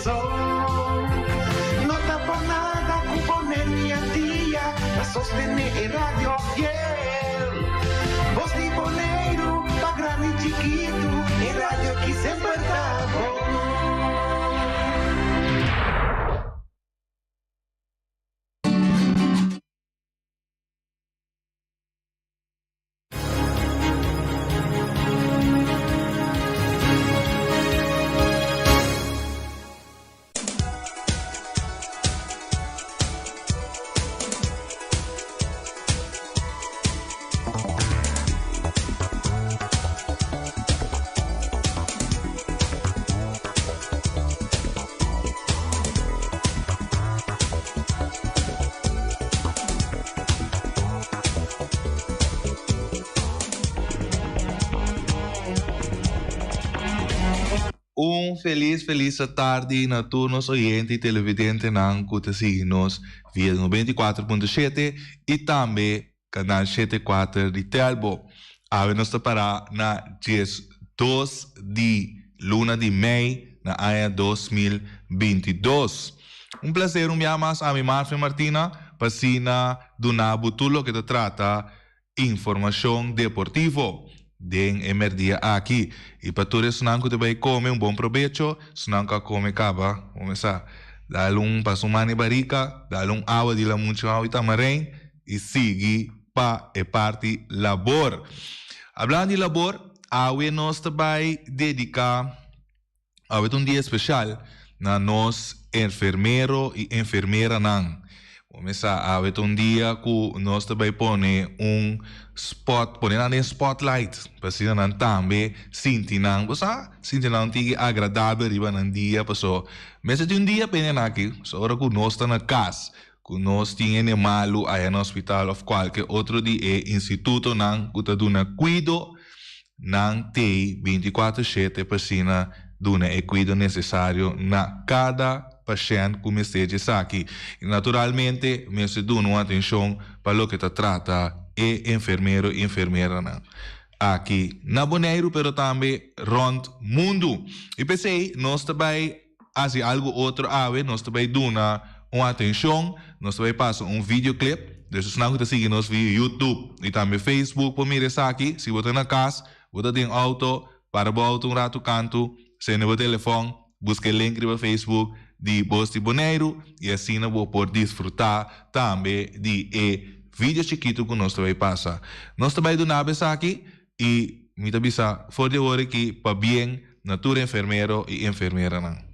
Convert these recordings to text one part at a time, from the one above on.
so. No ta por nada ku Boneiru i Antia ta sostené e radio fiel. Bos di Boneiru pa grandi i chikitu, e radio aki semper ta bon. Un felis felis atardi na tur nos oyente y televidentenan cu ta sigui nos via 94.7 y tambe Canal shete kuater di Telbo. Awe nos ta pará na 12 di luna di mei na aña 2022. Un placer un bia mas ami Marvin Martina pa asina duna bo tur loke ta trata informacion deportivo den e merdia aki. Y pa tur esnan cu ta bay come un bon probecho, esnan cu a come caba, bo mesa dal un pasa un mani barica, dal un awa di lamunchi un awa di tamarein y sigui pa e parti labor. Hablando di labor, awe nos ta bay dedica, awe ta un dia especial na nos enfermero y enfermeranan. Bo mesa awe ta un dia cu nos ta bay pone un spot, pone nan den spotlight, pa asina nan tambe sinti nan, bo sa, sinti nan un tiki agradabel riba nan dia, paso mester tin un dia p'e nan aki, paso ora cu nos ta na cas, Ku nos tin hende malu aya na hospital òf kualke otro di e institutonan ku ta duna kuido, nan t'ei bintikuater shete pa asina duna e kuido nesesario na kada pashènt ku mester dje esaki. I naturalmente mester duna un atenshon pa loke ta trata e enfermero i enfermeranan aki na Boneiru pero tambe rònt mundu. I p'esei nos ta bai. Hasi algu otro awe, nos ta bay duna un atencion, nos ta bay pasa un videoclip, dus esnan cu ta sigui nos via YouTube y tambe Facebook por mira esaki, si bo ta na cas, bo ta den auto, para bo auto un rato canto, sende bo telefon, busca e link riba Facebook di Bos di Boneiru y asina bo por disfruta tambe di e video chikito cu nos ta bay pasa. Nos ta bay duna bo esaki y mi ta bisa for di awor aki pabien na tur enfermero y enfermeranan.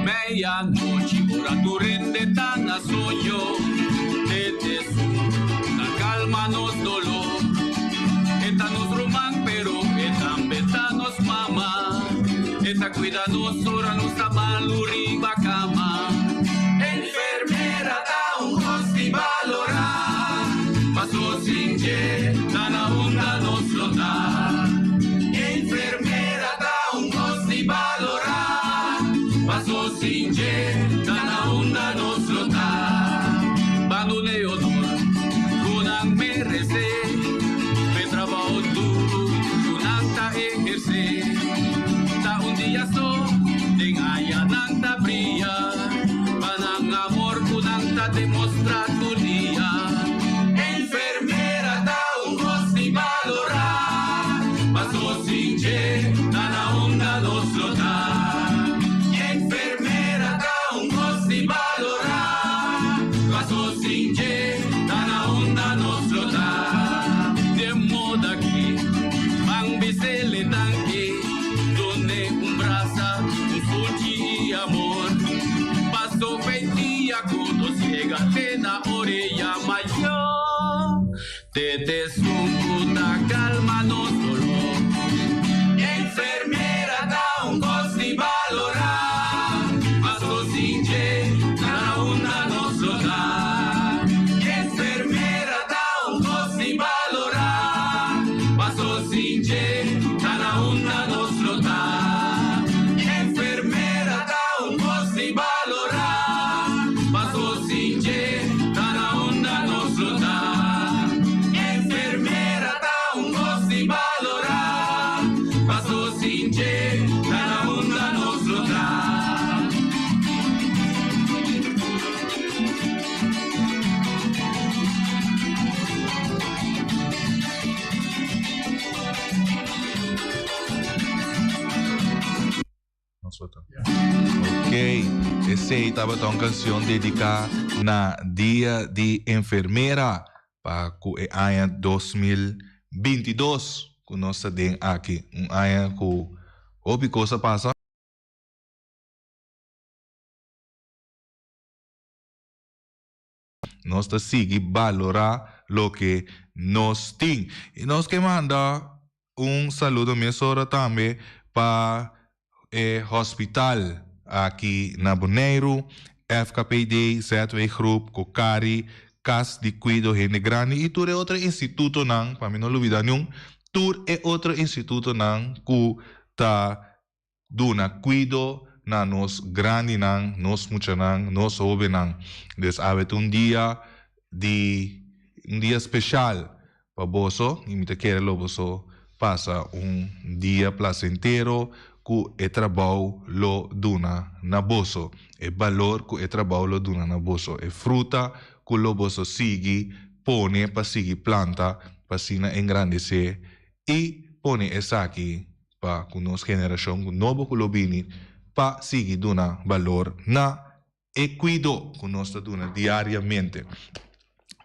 Medianochi ora tur hende ta na soño, Tete su ta calma nos dolor. E ta nos ruman pero e tambe ta nos mama. E ta cuida nos ora nos ta malu riba cama. Enfermera ta un cos di balora, paso sin dje ta na unda nos lo ta. Enfermera ta un cos di balora, paso sin dje ta na unda nos lo ta. Bandone honor cu nan merece, p'e trabao duro cu nan ta eherce. Ta un dia so den aña nan ta bria, pa nan amor cu nan ta demostra tur dia. Enfermera ta un cos di balora, paso sin dje ta na unda nos lo ta. Enfermera ta un cos di balora, paso sin dje ta na unda nos lo ta. Den moda ki ban bisele danki, done un brasa, un sunchi i amor. Paso fei dia ku nos yega te na oreya mayor. Tete esun ku ta kalma nos dolor. Enfermera ta un kos di balorá, paso sin dje ta na unda nos lo ta. Enfermera ta un kos di balorá, paso sin dje ta na unda nos lo ta. Esei tabata un kansion dediká na Dia di Enfermera pa ku e aña 2022 ku nos ta den aki. Un aña ku hopi kos a pasa. Nos ta sigui balorá loke nos tin. I nos ke manda un saludo mesora tambe pa e hospital aki na Boneiru, FKPD, ZW Groep, Cocari, Kas di Kuido Hende Grandi i tur e otro institutonan, pa mi no lubidá niun, tur e otro institutonan ku ta duna kuido na nos grandinan, nos muchanan, nos hóbennan. Dus awe ta un dia di un dia speshal pa boso i mi ta kere lo boso pasa un dia plasentero ku e trabou lo duna na boso, e balor ku e trabou lo duna na boso, e fruta ku lo boso sigui pone pa sigui planta pa asina engrandesé i pone esaki pa ku nos generashon ku nobo ku lo bini pa sigui duna balor na e kuido ku nos ta duna diariamente.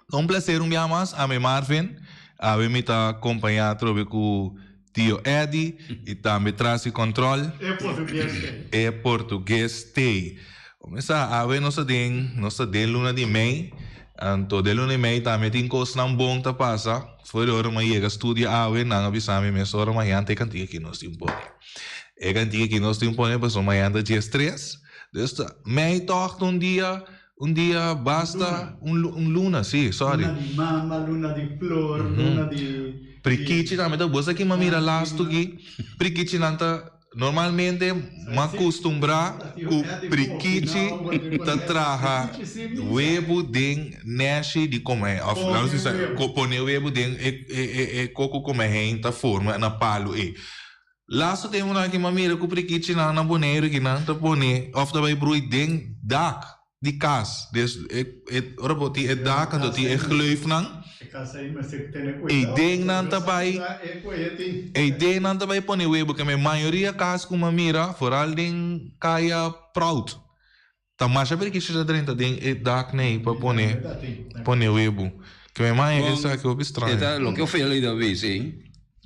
Ta un plaser un bia mas, ami Marvin, awe mi ta kompañá atrobe ku tio Eddy i tambe tras di kòntròl E portugues tei. E portugues tei. Kuminsá, awe nos ta den nos ta den luna di mei, anto den luna di mei tambe tin kosnan bon ta pasa. For di ora mi a yega studia awe, nan a bisa mi mesora mañan ta e kantiga ki nos tin pone. E kantiga ki nos tin pone pasobra mañan ta diestres. Dus ta mei tòg ta un dia, un dia basta, un un luna, si, sorry. Luna di mama, luna di flor, luna di. Prikichi tambe ta, bo sa ki mi a mira lastu ki prikichinan ta. Normalmente m'a kustumbrá ku prikichi ta traha webu den nèshi di komehèn òf laga nos bisa pone webu den e koko komehèn ta forma na palu ei. Lastu tempunan aki m'a mira ku prikichinan na Boneiru kinan ta pone òf ta bai brui den dak. Di kas. Des e e ora bo tin e dak anto tin e gleufnan. E dennan ta bai e dennan ta bai pone webo ke me mayoria kas ku mi a mira foral den kaya Proud ta masha berkishi ta drenta den e dak nei pa pone pone webo ke me maya esaki hopi straño. E ta loke Ofelia ta bisa ei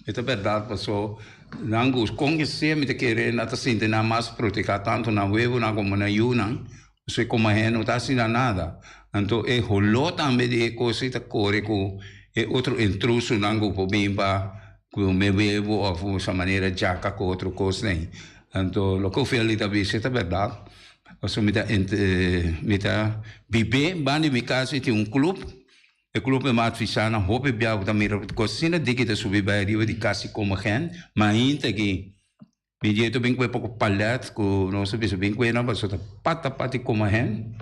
e ta berdad paso nan gus kon ke sea mi ta kere nan ta sinti nan mas proteha tanto nan webonan komo nan yunan. Pasobra e komahe no ta asina nada. Anto e holó tambe di e kos ei ta kore ku e otro intrusonan ku por bin pa kume webu òf usa manera djaka ku otro kosnan ei. Anto loke Ofelia ta bisa ta bèrdat. Pasobra mi ta mi ta bib'é banda di mi kas ei tin un klup. E klup e mas fisá nan hopi bia ku ta mira kos asina diki ta subi bai ariba di kas di komahen. Mainta aki Mi dieto bin kue poko palet ku nos a bisa bin kue nan pasobra ta pata pati koma hen.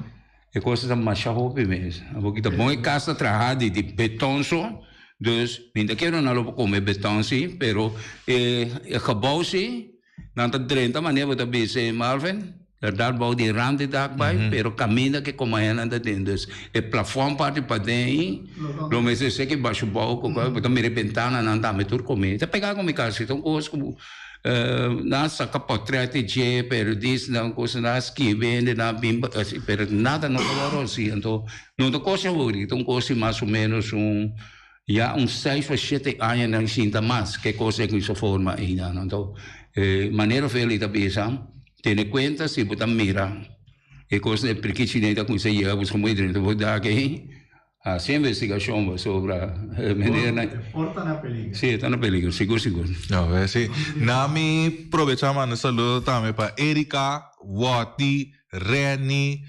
E kos ta masha hopi mes. Abo kita bon e kas ta traha di di beton so, dus mi ta kere nan lo por kome beton si, pero e e gebou si nan ta drenta manera bo ta bisa e Marvin, berdad bou di rand di dak bai, pero kaminda ke koma hen nan ta den. Dus e plafon parti paden ei lo mester seki bashu bou ku bo ta mira e bentananan tambe tur kome. Ta pega ku mi kas si ta un kos ku. Nan a saca portret di dje, periodisnan cosa nan a skibi hende nan a bin pa haci, pero nada no ta worde haci. Anto no ta cosa awor, ta un cosa di mas o menos un ya un seis o shete aña nan sinta mas ke cosa ei cuminsa forma einan. Anto manera Feli ta bisa, tene cuenta si bo ta mira e cosa e prikichi ta cuminsa yega busca muy drenta bo dak ei. Hasi investigashon pasobra e meneernan. E por ta na peligro. Si, e ta na peligro, sigur sigur. A ver si. Na mi probecha manda saludo tambe pa Erika, Watty, Renny,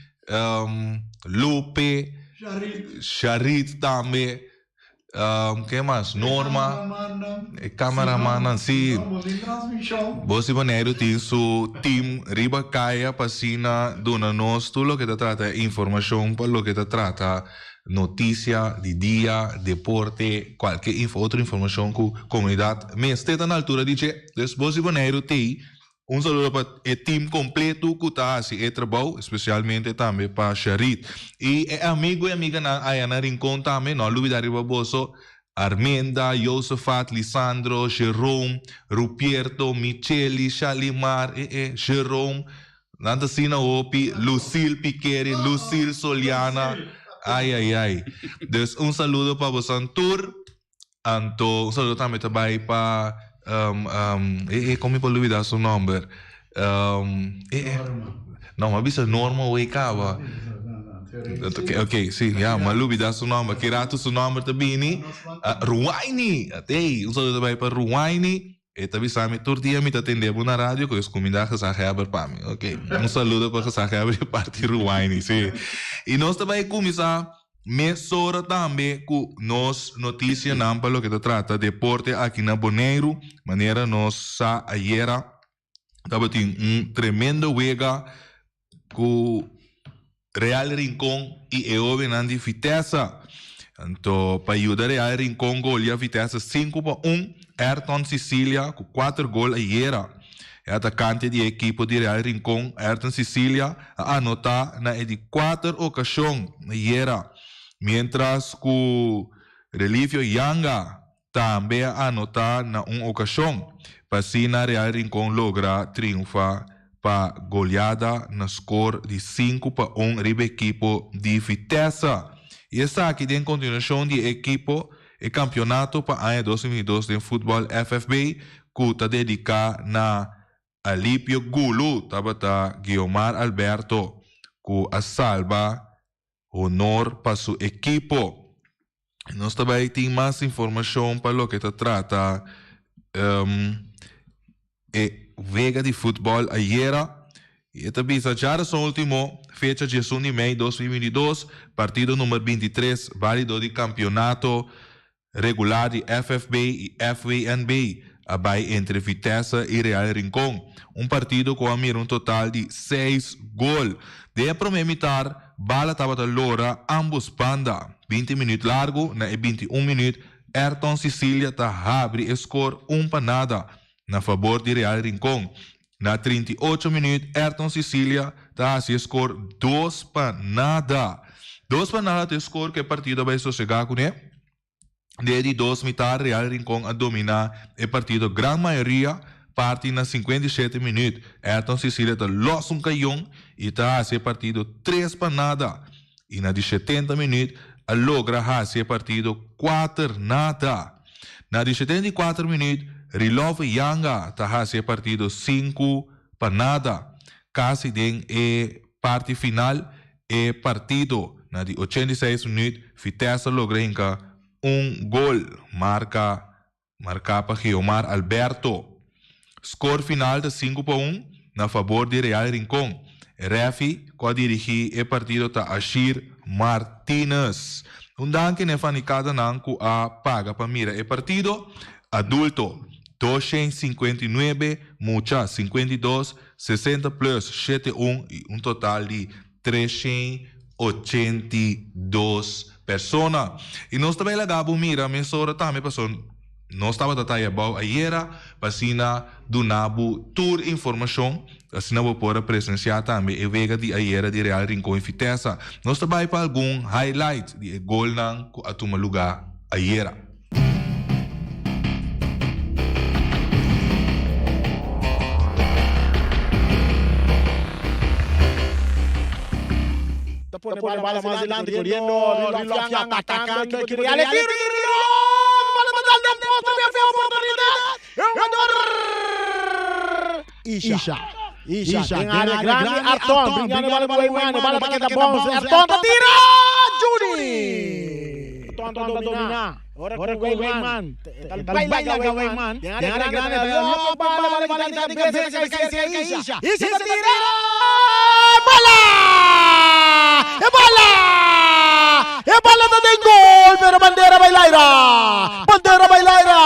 Lupe, Sharit. Sharit tambe. Ken mas? Norma. E cameramannan. E cameramannan, si. Bo tin transmishon. Bos di Boneiru tin su team riba kaya pa asina duna nos tur loke ta trata informashon pa loke ta trata notisia di dia, deporte, kualke otro informashon ku komunidat mester ta na altura di dje. Dus Bos di Boneiru t'ei. Un saludo pa e team completo cu ta haci e trabou, especialmente tambe pa Sharit. Y e amigo y amiganan aya na Rincon tambe, no a lubida riba boso, Armenda, Josephat, Lisandro, Jerome, Rupierto, Micheli, Shalimar, e e, Jerome. Nan ta asina hopi, Lucille Pikeri, Lucille Soliana, ay ay ay. Dus un saludo pa bosan tur. Anto un saludo tambe ta bai pa um, um, eh, eh, kon mi por lubida su nomber? Um, eh, eh. No, m'a bisa Norma wey kaba. Ok, ok, sí, ya, m'a lubida su nomber. Ki rato su nomber ta bini. Uh, Ruwaini! Hey, un saludo ta bai pa Ruwaini. E ta bisa mi tur dia mi ta tende bo na radio ku es kuminda gezaghebber pa mi. Ok, un saludo pa gezaghebber di parti Ruwaini, sí. I nos ta bai kuminsá mesora tambe ku nos notisianan pa loke ta trata deporte aki na Boneiru. Manera nos sa ayera tabatin un tremendo wega ku Real Rincon i e hobennan di Vitesse. Anto pa yuda Real Rincon golia Vitesse 5-1, Ayrton Cicilia ku kuater gol ayera. E atakante di e ekipo di Real Rincon, Ayrton Cicilia, a anotá na e di kuater okashon ayera, miéntras ku Relivio Yanga Tambe a anotá na un okashon pa asina Real Rincon logra triunfa pa goleada na skor di 5-1 riba ekipo di Vitesse. I esaki den kontinuashon di e ekipo e kampionato pa aña 2022 den futbòl FFB ku ta dediká na Alipio Gulu tabata Guiomar Alberto ku a salba honor pa su ekipo. Nos ta bai tin mas informashon pa loke ta trata e wega di futbòl ayera. I e ta bisa djarason ultimo, fecha 11 di mei 2022, partido number 23 balido di kampionato regular di FFB i FWNB a bai entre Vitesse i Real Rincon. Un partido ku a mira un total di seis gol. Den e promé mitar, bala tabata lora ámbos banda. 20 minüt largu, na e 21 minüt, Ayrton Cicilia ta habri e skor un pa nada na fabor di Real Rincon. Na 38 minüt, Ayrton Cicilia ta hasi e skor 2-0. 2-0 ta e skor ku e partido a bai sosegá kuné. Den e di dos mitar Real Rincon a dominá e partido gran mayoria parti na 57 minüt. Ayrton Cicilia ta lòs un kayon i ta hasi e partido 3-0. I na di 70 minüt a logra hasi e partido 4-0. Na di 74 minüt Rilove Yanga ta hasi e partido 5-0. Kasi den e parti final e partido. Na di 86 minüt Vitesse a logra hinka un gol marka marká pa Geomar Alberto. Skor final ta 5-1 na fabor di Real Rincon. E rèfi ku a dirigí e partido ta Ashir Martinez. Un danki na e fanikadanan ku a paga pa mira e partido. Adulto, 259, mucha, 52, 60 plus, 71 i un total di 382 persona. I nos ta bai laga bo mira mesora tambe pasobra nos tabata ta abou ayera pa asina duna bo tur informashon, asina bo por a presensiá tambe e wega di ayera di Real Rincon i Vitesse. Nos ta bai pa algun highlight di e golnan ku a tuma lugá ayera. Ta pone bala mas adelante corriendo, Riloffian atacando equipo de Real. Tiro di Riloffian! Bala ta dal den poste, bien feo oportunidad. Jugador Isha. Isha den área grande, Arton bringando bala cu Weyman, bala ta keda bounce, Arton ta tira! Juni! Arton ta domina, ora cu Weyman, ta baila laga Weyman, den área grande ta loco, bala, bala kita di cabeza, ta cay cerca Isha, Isha ta tira! Bala! E bala! E bala ta den gol, pero bandera bay laira! Bandera bay laira!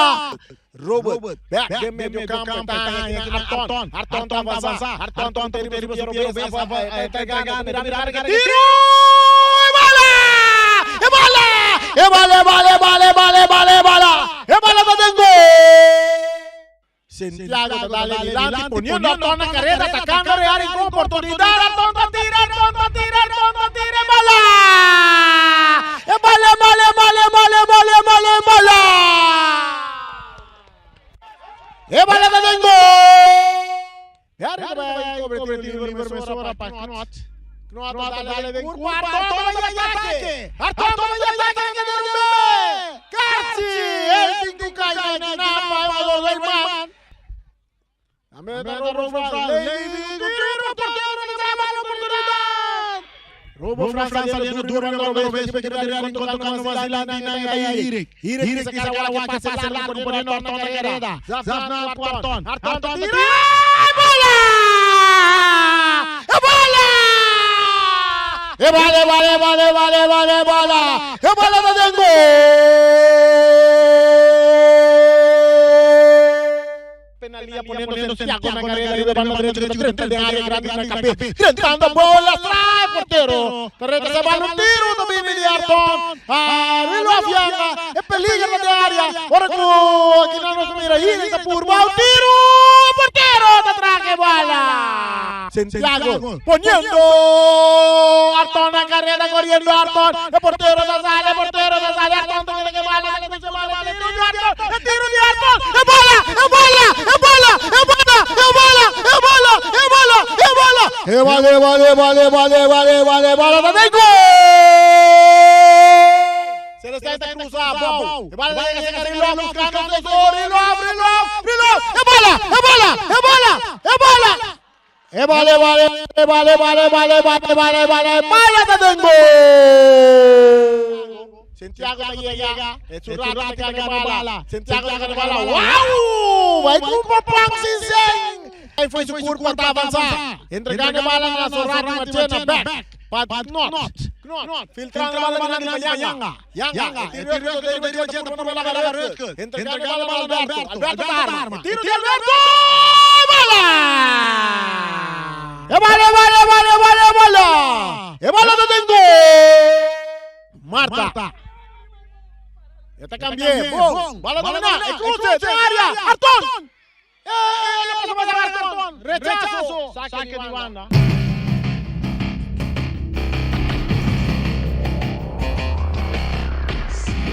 Robert, bek den medio campo, ta haña Arton, Arton ta avansa, Arton ta riba su pie robes, ta entregando, ta mirando, ta tiro! E bala! E bala! E bala, e bala, e bala, e bala, e bala, e bala! E bala ta den gol! Santiago ta dale dilanti, poniendo Arton na careda, atacando Real Rincon, oportunidad, Arton ta tira, Arton ta tira, Arton ta tira, e bala! E bala, e bala, e bala, e bala, e bala, e bala, e bala! E bala ta den gol! Cobra tiro liber mesora pa Knot. Knot a dale den curva. Arton ta bay atake. Arton ta bay atake den derumbe. Karchi! El tin cu cay na kinapa e jugador Weyman. Tambe ta Robo Frans. Levy cu tiro portero ta traba la oportunidad. Robo Frans saliendo duro riba banda robes pa equipo di Rincon tocando mas dilanti nan e ta Hirek. Hirek ta saca wak e pase largo poniendo Arton na careda. Zafnan cu Arton. Arton ta tira. E bola! E bola! E bola, e bola, e bola, e bola, e bola, e bola! E bola ta den gol! Penalia poniendo Santiago na careda riba banda derecho ta drenta den area grandi na cabe drentando bola trae portero ta retrasa bal un tiro ta bini di Arton Rilo afianga e peligro ta den area ora cu akinan nos ta mira Hiri ta purba un tiro portero ta traha e bola Santiago poniendo Arton na careda coriendo Arton e portero ta sali e portero ta sali Arton ta keda ke bala ta keda ke bala e tiro di Arton e tiro di Arton e bola e bola e bola e bola e bola e bola e bola e bola e bola e bola e bola e bola e bola e bola e bola ta den gol Celestijn ta cruza bou e bola ta yega cerca Rilov buscando su Rilov Rilov Rilov e bola e bola e bola e bola E bala, e bala, e bala, e bala, e bala, e bala, e bala, e bala, e bala ta den gol! Santiago ta yega, e su rato ta gana e bala, Santiago ta gana e bala, wow! Bai kumpa pan sin sen! Ai foi su kurpa ta avansa, entregando e bala na Sorati Marchena, back pa Knot, Knot filtrando e bala dilanti pa Yanga, Yanga, e tiro riba riba riba djenta purba laga Rutger, entregando e bala pa Alberto, Alberto ta arma, e tiro di Alberto, e bala! E bala, e bala, e bala, e bala, e bala! E bala ta den gol! Marta. E ta cambi'é, bon, bala domina, e cruce, den area, Arton! E lo pasa pasa Arton, rechazo, saque di banda.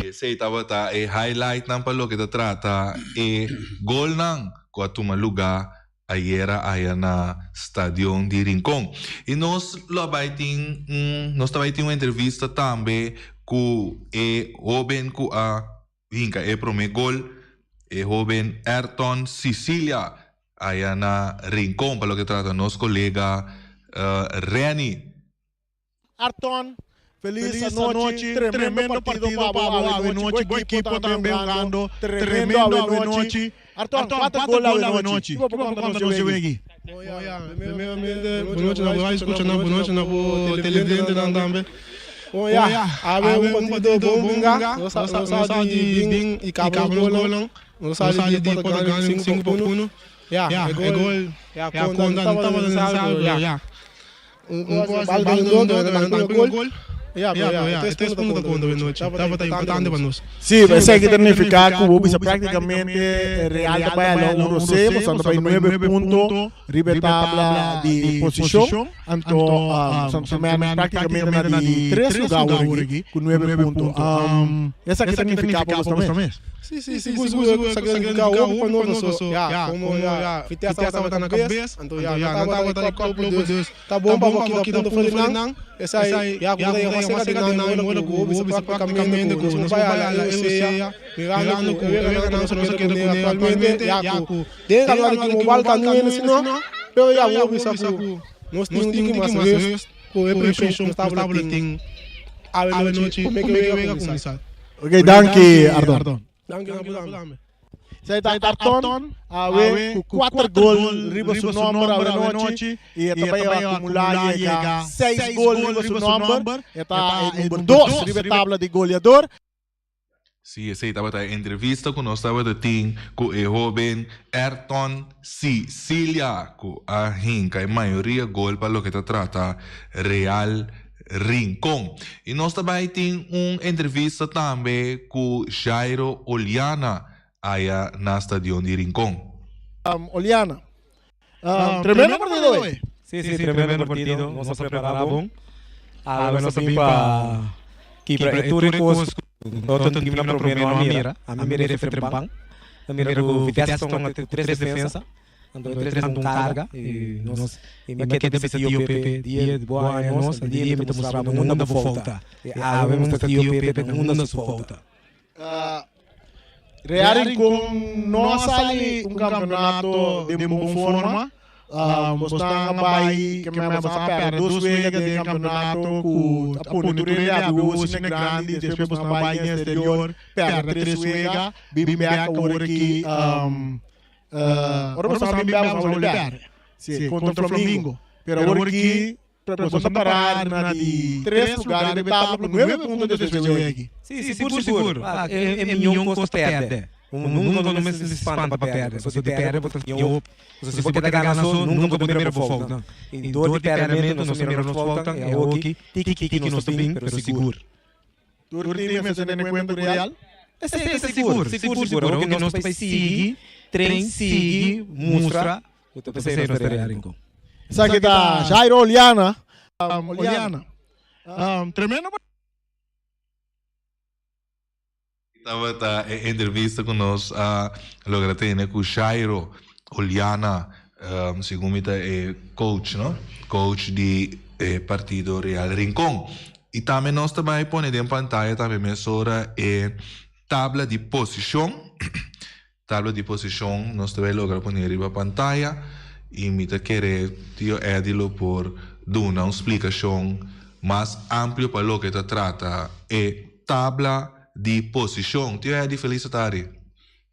Esei tabata e highlightnan pa loke ta trata e golnan ku a tuma lugá ayera aya na Stadion di Rincon. I nos lo a bai tin un nos ta bai tin un entrevista tambe ku e hoben ku a Hinka e prome gol e hoben Ayrton Cicilia aya na Rincon pa loke trata nos kolega Renny. Ayrton, felis anochi, tremendo partido pa bo awe nochi, bo ekipo tambe hungando tremendo awe nochi. Ayrton, kuater gol awe nochi, kibo bo konta nos dje wegi? Primeramente, bonochi na bo radio scuchanan, bonochi na bo televidentenan tambe. Bon ya, awe un partido bon hunga, nos sa di bin y caba nos golnan, nos sa di di por gana 5 pa 1. Ya, e gol ya conta no tabata necesario pero ya. Un cos bal den dos, nan ta cu gol. Ya, pero ya, e tres punto ta conta nochi, tabata importante pa nos. Sí, esaki ta nifiká ku bo bisa práktikamente Real ta bai aló un rosé, pasobra ta bai nuebe punto riba e tabla di posishon. Anto Santo Domingo práktikamente na di tres lugá awor aki ku nuebe punto. Esaki ta nifiká pa boso tambe? Sí, sí, sigur, sigur, esaki ta nifiká hopi pa nos pasobra ya, komo ya Vitesse tabata na kabes, anto ya nan tabata e kòp lobo dus. Ta bon pa bo kita punto for di nan, esei ya ku bo ta yega mas serka di nan ora ku bo bisa praktikamente ku nos por bai ala EOC mirando ku e weganan ku nos a keda kuné aktualmente ya ku den kaluar di ki mobal ta nuene si no, pero ya bo bisa ku nos tin un tiki mas rust ku e preshon ku nos tabata tin awe nochi promé ku e wega kuminsá. Ok, danki Ardon. Danki na bo tambe. Esei ta Arton awe ku kuater gol riba su nomber awe nochi i e ta bai akumulá yega seis gol riba su nomber. E ta e number dos riba e tabla di goleador. Sí, esei tabata e entrevista ku nos tabata tin ku e hóben Ayrton Cicilia ku a hinka e mayoria gol pa loke ta trata Real Rincon. I nos ta bai tin un entrevista tambe ku Jairo Oliana aya na stadion di Rincon. Oliana, tremendo partido hoy. Sí, sí, tremendo partido. Nos a prepara bon. Awe nos a bin pa kibra e tur e kos ku otro teamnan prome no a mira. A mira e trempan. A mira ku Vitesse ta hunga ku tres defensa. Anto e tres nan ta un carga y nos y mi a keda bisa Tio Pepe dia bo a haña nos anto dia mi ta mustra bo na unda bo falta y awe mi mustra Tio Pepe na unda su falta. Real Rincon no a sali un campeonato den bon forma. Bosnan a bai ke men bosnan a perde dos wega den campeonato ku a pone tur hende abi wowo asina grandi despues bosnan a bai den exterior perde tres wega bin bek awor aki Ora boso a bin bèl, boso a wòrdu pèrdè. Sí, kontra Flamingo. Pero awor aki, boso ta pará na di tres lugar riba e tabla ku nuebe punto despues di e wega aki. Sí, sigur, sigur. E mion kos ta pèrdè. Nunka no mester spanta pa pèrdè. Pasobra di pèrdè bo ta siña hopi. Pasobra si bo keda gana so, nunka bo ta mira bo foutnan. I dor di pèrdèmentu nos ta mira nos foutnan i awor aki tiki tiki nos ta bin, pero sigur. Tur team mester tene kuenta ku Real. Esei ta sigur, sigur, sigur. Awor ku nos ta bai sigui train, sigui mustra ku ta pesei nos ta Real Rincon. Esaki ta Jairo Oliana. Oliana. Tremendo. Tabata e entrevista ku nos a logra tene ku Jairo Oliana, segun mi ta e coach no, coach di e partido Real Rincon. I tambe nos ta bai pone den pantaya tambe mesora e tabla di posishon, tabla di posishon nos ta bai logra pone riba pantaya i mi ta kere Tio Eddy lo por duna un splikashon mas amplio pa loke ta trata e tabla di posishon. Tio Eddy felis atari.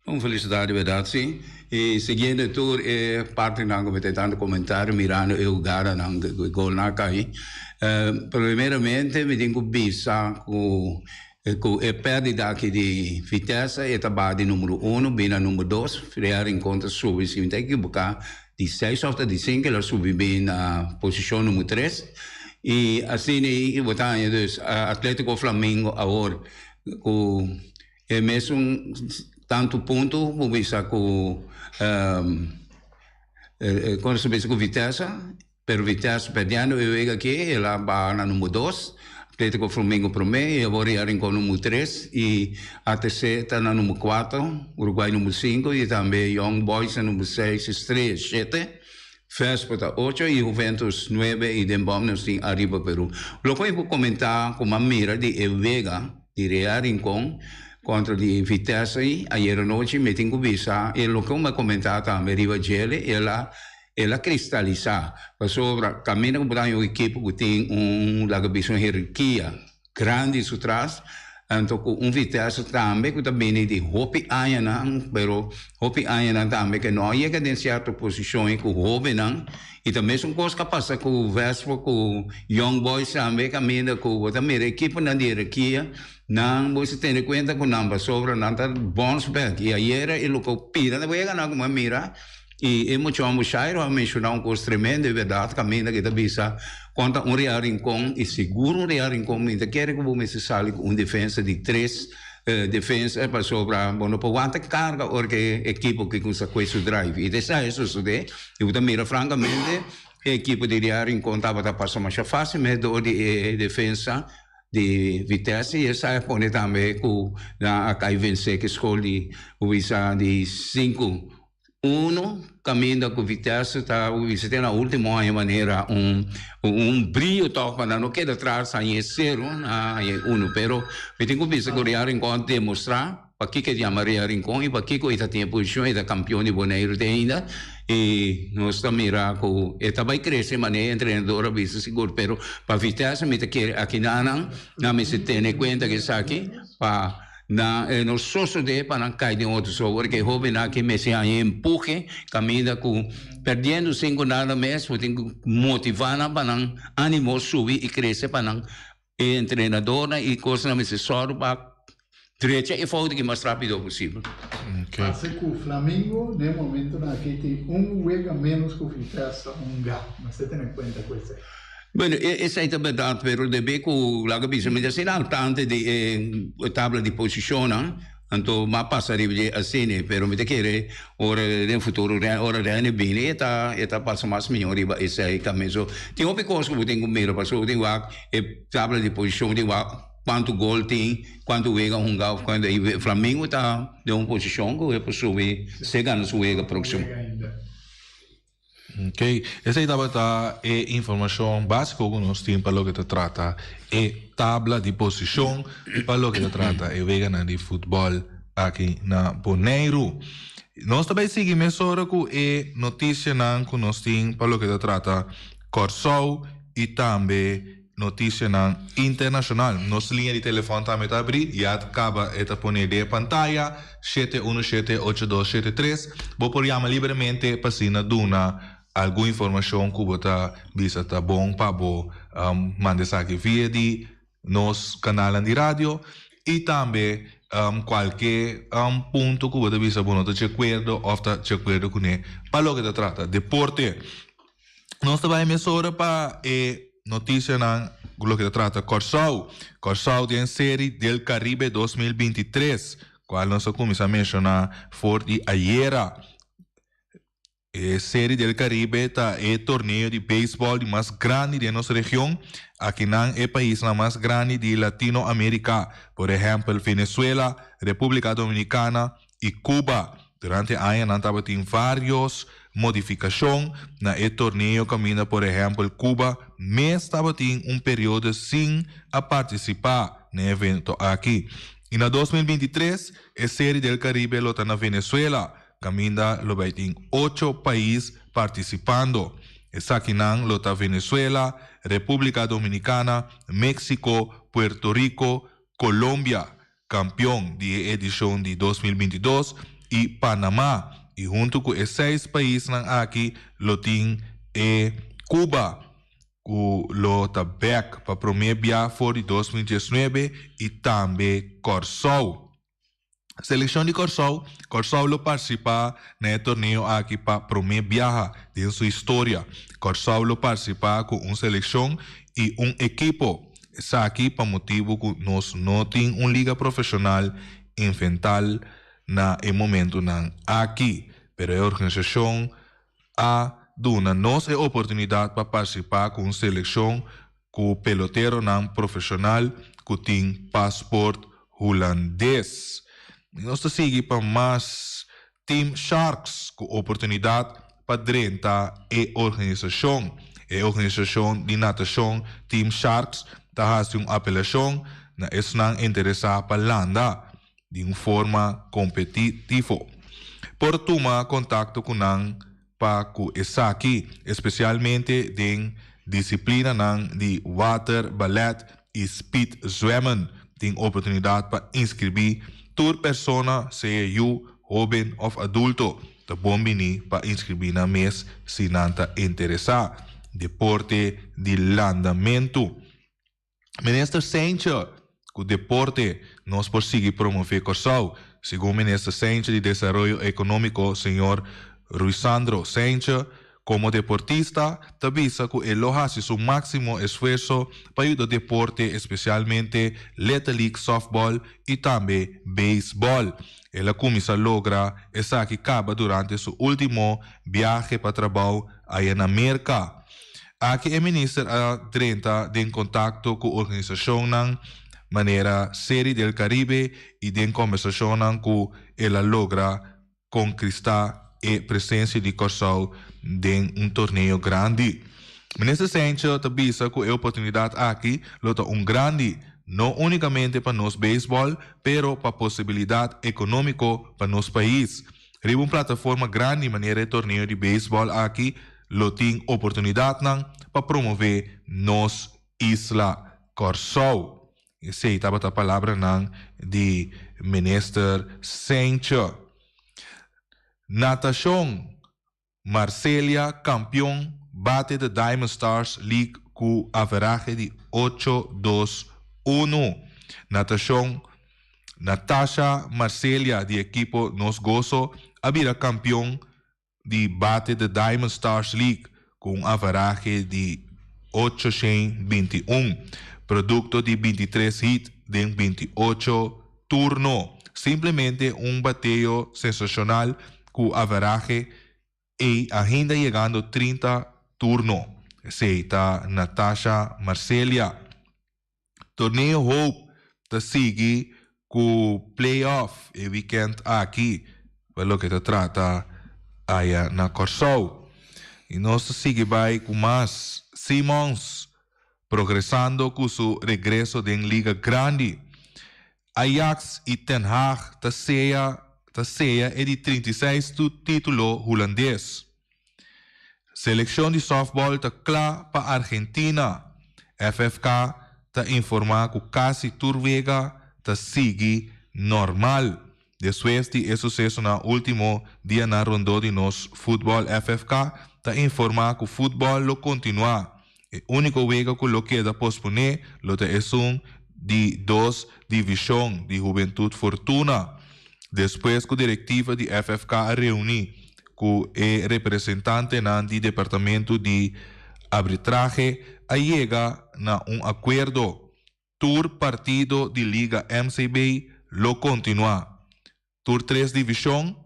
Un felicidad di berdad si. Y siguiendo tur e partinan cu mi ta dando comentario mirando e hugadanan cu e golnan a cay. Primeramente mi tin cu bisa cu cu e perdida aki di Vitesse e ta baha di numero uno bini na numero dos. Real Rincon ta subi si mi ta ekiboca di seis of ta di cinco el a subi bini na posicion numero tres. Y asina ey bo ta haña dus Atletico Flamengo awor cu E mesun tantu punto bo bisa ku kon se bisa ku Vitesse, pero Vitesse perdiendo e wega aki el a baha na number dos, Atletico Flamengo prome y awor ya Rincon number tres y ATC ta na number cuatro, Uruguay number cinco y tambe Young Boys na number seis, Estrella shete, Vespa ta ocho y Juventus nuebe y den bom nos tin Arriba Peru. Loke mi por comenta ku mi a mira di e wega. Di Real Rincon contra di Vitesse ei ayer anochi mi tin cu bisa e loke mi a comenta tambe riba djele el a el a cristalisa pasobra caminda cu bo ta haña un ekipo cu tin un laga bisa un herarkia grandi su tras anto cu un Vitesse tambe cu ta bini di hopi añanan pero hopi añanan tambe ke no a yega den cierto posicion ei cu hobennan Y ta mesun cos ca pasa cu Vespo cu Young Boys tambe caminda cu bo ta mira equiponan di hierarquia nan bo si tene cuenta cu nan pasobra nan ta bounce back y ayera e loke pida ta wega nan como a mira y e muchombo Shairo a menciona un cos tremendo e berdad caminda cu e ta bisa conta un Real Rincon y sigur un Real Rincon mi ta kere cu bo mester sali cu un defensa di tres Defensa pasobra bo no por wanta carga ora cu e ekipo ki cuminsa cue su drive y esaki a sosode y bo ta mira francamente e ekipo di Real Rincon tabata pasa masha facil mes door di e defensa di Vitesse y esaki a pone tambe cu nan a cay vence cu e score di bo bisa di cinco Uno caminda cu Vitesse ta bisa te na ultimo aña manera un un brio toch pa nan no keda tras haña e cero na haña e uno pero mi tin cu bisa cu Real Rincon a demostra pakico e yama Real Rincon y pakico e ta tin e posicion e ta campeon di Boneiru te ainda y nos ta mira cu e ta bay crece manera e entrenador a bisa sigur pero pa Vitesse mi ta kere aki nan nan mester tene cuenta cu esaki pa Nan e no sosodé pa nan kai den otro so ora ku e hóbennan aki mester haña e empuhe kaminda ku perdiendo sin ku nada mes bo tin ku motivá nan pa nan ánimo subi i krese pa nan e entrenadornan i kosnan mester sòru pa drecha e fout aki mas rápido posibel. Parse ku Flamingo den e momentonan aki tin un wega ménos ku Vitesse un ga. Mester tene kuenta ku esei. Bueno, esei ta berdad, pero debe cu laga bisa mi ta asina al tante di e tabla di posicionnan, anto m'a pasa riba dje asina, pero mi ta kere ora den futuro ora Rene bini e ta e ta pasa mas miho riba esei tambe. So, tin hopi cos cu bo tin cu mira pasobra bo tin wak e tabla di posicion, bo tin wak cuanto gol tin, cuanto wega hunga of cuanto y Flamingo ta den un posicion cu e por subi si e gana su wega proximo. Ok, esei tabata e informashon básiko ku nos tin pa loke ta trata e tabla di posishon pa loke ta trata e weganan di futbòl aki na Boneiru. Nos ta bai sigui mesora ku e notisianan ku nos tin pa loke ta trata Kòrsou i tambe notisianan internashonal. Nos liña di telefòn tambe ta abrí, ya kaba e ta pone den e pantaya, 717 8273. Bo por yama libremente pa asina duna algun informashon ku bo ta bisa ta bon pa bo manda esaki via di nos kanalnan di radio i tambe kualke punto ku bo ta bisa bo no ta di akuerdo òf ta di akuerdo kuné pa loke ta trata deporte. Nos ta bai mesora pa e notisianan ku loke ta trata Kòrsou. Kòrsou den Seri del Caribe 2023, kual nos a kuminsá menshoná for di ayera. E Seri del Caribe ta e torneo di beisbòl di mas grandi den nos region. Akinan e paisnan mas grandi di Latino Amerika, por ehèmpel Venezuela, Repúblika Dominikana i Cuba. Durante añanan tabatin vários modifikashon na e torneo kaminda por ehèmpel Cuba mes tabatin un periodo sin a partisipá na e evento aki. I na 2023 e Seri del Caribe lo ta na Venezuela kaminda lo bai tin ocho pais partisipando. Esakinan lo ta Venezuela, Repúblika Dominikana, Mexico, Puerto Rico, Colombia, kampion di e edishon di 2022, i Panamá. I huntu ku e seis paisnan aki lo tin e Cuba ku lo ta bèk pa promé bia for di 2019 i tambe Kòrsou. Selekshon di Kòrsou, Kòrsou lo partisipá na e torneo aki pa promé biaha den su historia. Kòrsou lo partisipá ku un selekshon i un ekipo. Esaki pa motibu ku nos no tin un liga profeshonal invental na e momentunan aki. Pero e organisashon a duna nos e oportunidat pa partisipá ku un selekshon ku peloteronan profeshonal ku tin pasport hulandes. Nos ta sigui pa mas Team Sharks ku oportunidat pa drenta e organisashon. E organisashon di natashon Team Sharks ta hasi un apelashon na esnan interesá pa landa di un forma kompetitivo. Por tuma kontakto ku nan pa ku esaki, espesialmente den disiplinanan di water ballet i speed zwemmen. Tin oportunidat pa inskribí tur persona, sea yu, hóben òf adulto, ta bon bini pa inskribí nan mes si nan ta interesá. Deporte di landamentu. Minister Seintje, Ku deporte nos por sigui promové Kòrsou, segun Minister Seintje di Desaroyo Ekonómiko, señor Ruisandro Seintje, komo deportista, ta bisa ku e lo hasi su máksimo esfuerso pa yuda deporte, espesialmente Little League Softball i tambe beisbòl. El a kuminsá logra esaki kaba durante su último biahe pa trabou aya na Merka. Aki e minister a drenta den kontakto ku organisashonnan manera Seri del Caribe i den kombersashonnan ku el a logra konkristá e presensia di Kòrsou den un torneo grandi. Minister Sencho ta bisa ku e oportunidat aki lo ta un grandi, no únikamente pa nos beisbòl, pero pa posibilidat ekonómiko pa nos pais. Riba un plataforma grandi manera e torneo di beisbòl aki lo tin oportunidatnan pa promové nos isla Kòrsou. Esei tabata palabranan di Minister Seintje. Natashon, Marcelia kampion bate The Diamond Stars League ku averahe di ocho dos unu. Natashon, Natasha Marcelia di ekipo Nos Goso a bira kampion di bate The Diamond Stars League ku un averahe di 821, produkto di 23 hit den 28 turno. Simplemente un bateo sensashonal ku averahe ei ainda yegando 30 turno. Esei ta Natasha Marcelia. Torneo Hope ta sigui ku play-off e weekend aki pa loke ta trata aya na Kòrsou. I nos ta sigui bai ku mas Simons progresando ku su regreso den Liga Grandi. Ajax i Ten Hag ta sea ta seya e di 36 título hulandes. Selekshon di sòftbòl ta kla pa Argentina. FFK ta informá ku kasi tur wega ta sigui normal. Despues di e susesonan último dianan rondó di nos futbòl FFK ta informá ku futbòl lo kontinuá. E úniko wega ku lo keda posponé lo ta esun di dos divishon di Hubentut Fortuna. Despues ku direktiva di FFK a reuní ku e representantenan di departamentu di abritrahe a yega na un akuerdo. Tur partido di Liga MCB lo kontinuá. Tur tres divishon,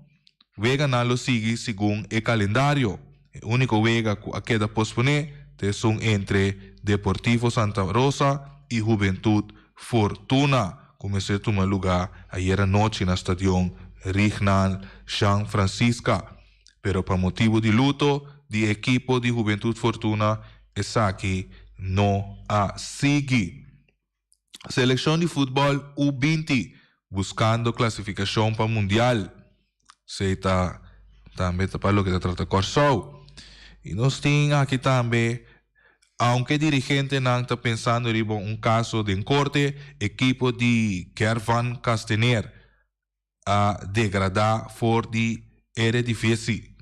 weganan lo sigui segun e kalendario. E úniko wega ku a keda posponé ta esun entre Deportivo Santa Rosa i Hubentut Fortuna ku mester tuma lugá ayera nochi na stadion Rignald Jean Francisca. Pero pa motibu di luto di e ekipo di Hubentut Fortuna esaki no a sigui. Selekshon di futbòl U 20 buskando klasifikashon pa mundial. Esei ta tambe ta pa loke ta trata Kòrsou. I nos tin aki tambe aunke dirigentenan ta pensando riba un kaso den korte, ekipo di Gervan Kasteneer a degradá for di Eredivisie.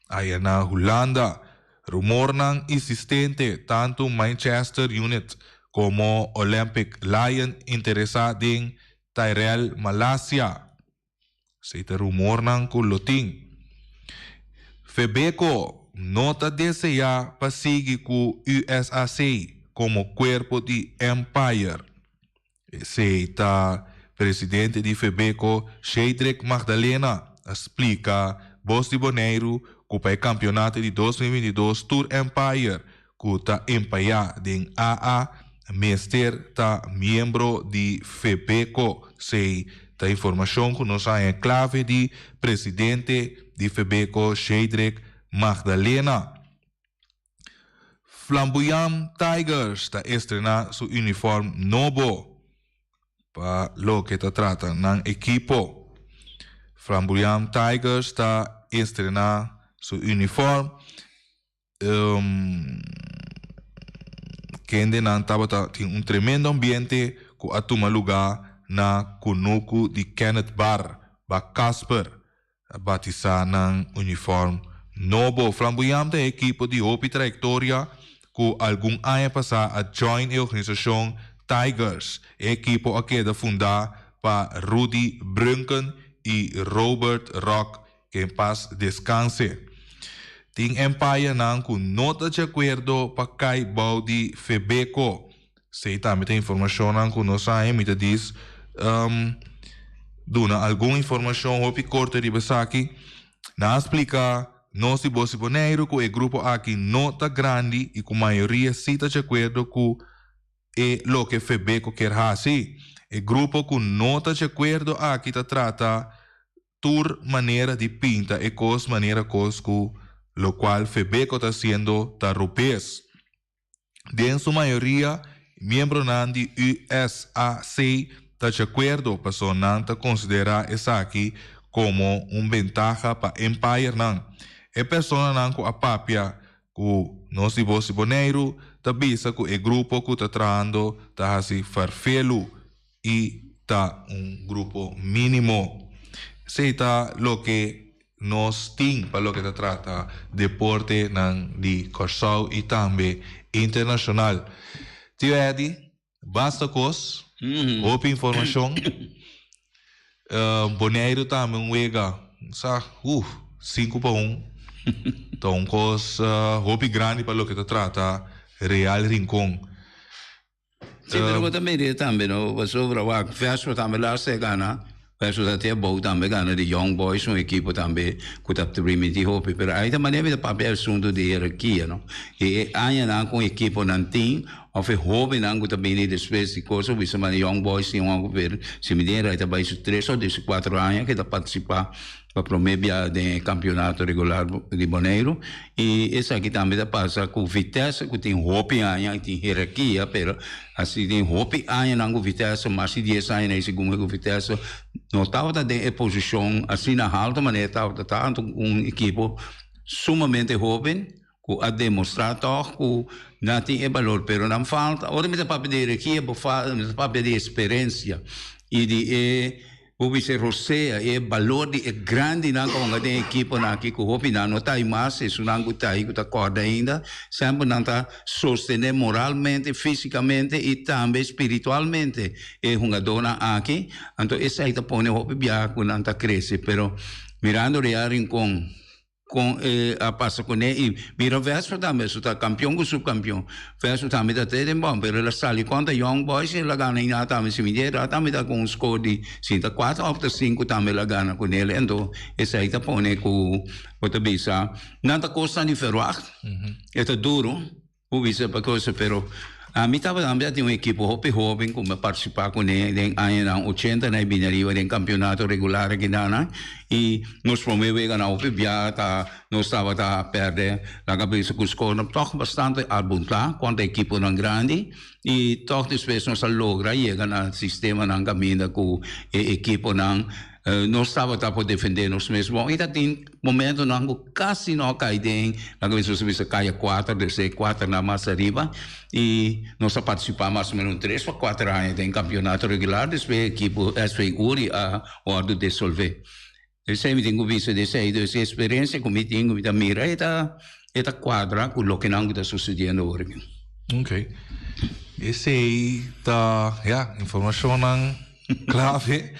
Aya na Hulanda, rumornan insistente tantu Manchester United komo Olympic Lyon interesá den Tyrell Malacia. Esei ta rumornan ku lo tin. Febeko no ta deseá pa sigui ku USAC komo kuerpo di Empire. Esei ta presidente di Febeko Sheidrick Magdalena a splika Bos di Boneiru ku pa e kampionato di 2022 tur Empire ku ta empayá den AA mester ta miembro di Febeko. Esei ta informashon ku nos haña klave di presidente di Febeko Sheidrick Magdalena. Flamboyant Tigers ta estrená su uniform nobo pa loke ta trata nan ekipo. Flamboyant Tigers ta estrená su uniform kendenan tabata tin un tremendo ambiente ku a tuma lugá na kunuku di Kenneth Bar ba Casper. A batisá nan uniform nobo. Flamboyant ta e ekipo di hopi trayektoria ku algun aña pasá a join e organisashon Tigers. E ekipo a keda fundá pa Rudy Brunken i Robert Rock, ke en pas deskanse. Tin empayanan ku no ta di akuerdo pa kai bou di Febeko. Esei tambe ta informashonnan ku nos haña. Mi ta dis duna algun informashon hopi korto riba esaki. Nan a splika nos di Bos di Boneiru ku e grupo aki no ta grandi i ku mayoria si ta djakuerdo ku e loke Febeko kier hasi. E grupo ku no ta djakuerdo aki ta trata tur manera di pinta e kos manera kos ku lokual Febeko ta hasiendo ta robes. Den su mayoria, miembronan di USAC ta djakuerdo paso nan ta konsiderá esaki komo un bentaha pa Empirenan. E personanan ku a papia ku Nos di Bos di Boneiru ta bisa ku e grupo ku ta trahando ta hasi farfelu i ta un grupo mínimo. Esei ta loke nos tin pa loke ta trata deportenan di Kòrsou i tambe internashonal. Tio Eddy, basta kos, hopi informashon. Boneiru tambe un wega, sa, uh, sinku pa un. Ta un kos hopi grandi pa loke ta trata Real Rincon. Sí, pero bo ta mira tambe, no? Pasobra wak, Vespa tambe laatste a gana. Vespa ta te abou tambe gana di Young Boys, un ekipo tambe ku ta primintí hopi. Pero ai ta manera mi ta papia e asuntu di hierarkia, no? I e añanan ku un ekiponan tin, òf e hóbennan ku ta bini despues di kos, bo bisa manera Young Boys tin un òngeveer, si mi den rai ta bai su tres òf di su kuater aña ku e ta partisipá. Pa promé bia den e kampionato regular di Boneiru. I esaki tambe ta pasa ku Vitesse ku tin hopi aña i tin hierarkia pero asi tin hopi añanan ku Vitesse mas di dies aña na segun ku Vitesse no tabata den e posishon asina haltu manera e tabata ta anto un ekipo sumamente hoben ku a demostrá tòg ku nan tin e balor pero nan falta ora mi ta papia di hierarkia bo mi ta papia di eksperensia i di e Bo bisa e rosea, e balor di e grandinan ku a hunga den e ekiponan aki ku hopinan no ta ai mas, esunnan ku ta ai ku ta kòrda ainda, semper nan ta sostené moralmente, físikamente i tambe spiritualmente e hungadónan aki. Anto esei ta pone hopi biaha ku nan ta krese. Pero mirando Real Rincon, Kon e a pasa kuné i mira Vespa tambe su ta kampion ku supkampion. Vespa tambe ta te den bon pero el a sali kontra Young Boys i el a gana i tambe si mi di era tambe ta ku un skor di si ta kuater òf ta sinku tambe el a gana kuné anto esei ta pone ku bo ta bisa nan ta kosnan di ferwagt e ta duru. Bo bisa pa cosa pero ami tabata tambe a tin un ekipo hopi hoben ku mi a partisipa kuné den añanan ochenta na e bini ariba den kampionato regular aki nan i nos prome wega nan hopi bia ta nos tabata pèrdè laga bisa ku skornan tòg bastante albuntá kontra ekiponan grandi i tòg despues nos a logra yega na sistemanan kaminda ku e ekiponan Nos tabata por defendé nos mes bon i ta tin momentonan ku kasi no a kai den laga mi nos a bisa kaya kuater des e kuaternan mas ariba i nos a partisipá mas o menos un tres pa kuater aña den kampionato regular despues e ekipo SV Uri a wòrdu desolvé. Esei mi tin ku bisa di esei dus e eksperensia ku mi tin ku mi ta mira e ta e ta kuadra ku lokenan ku ta susediendo awor aki. Oké. Esei ta ya informashonnan Clave,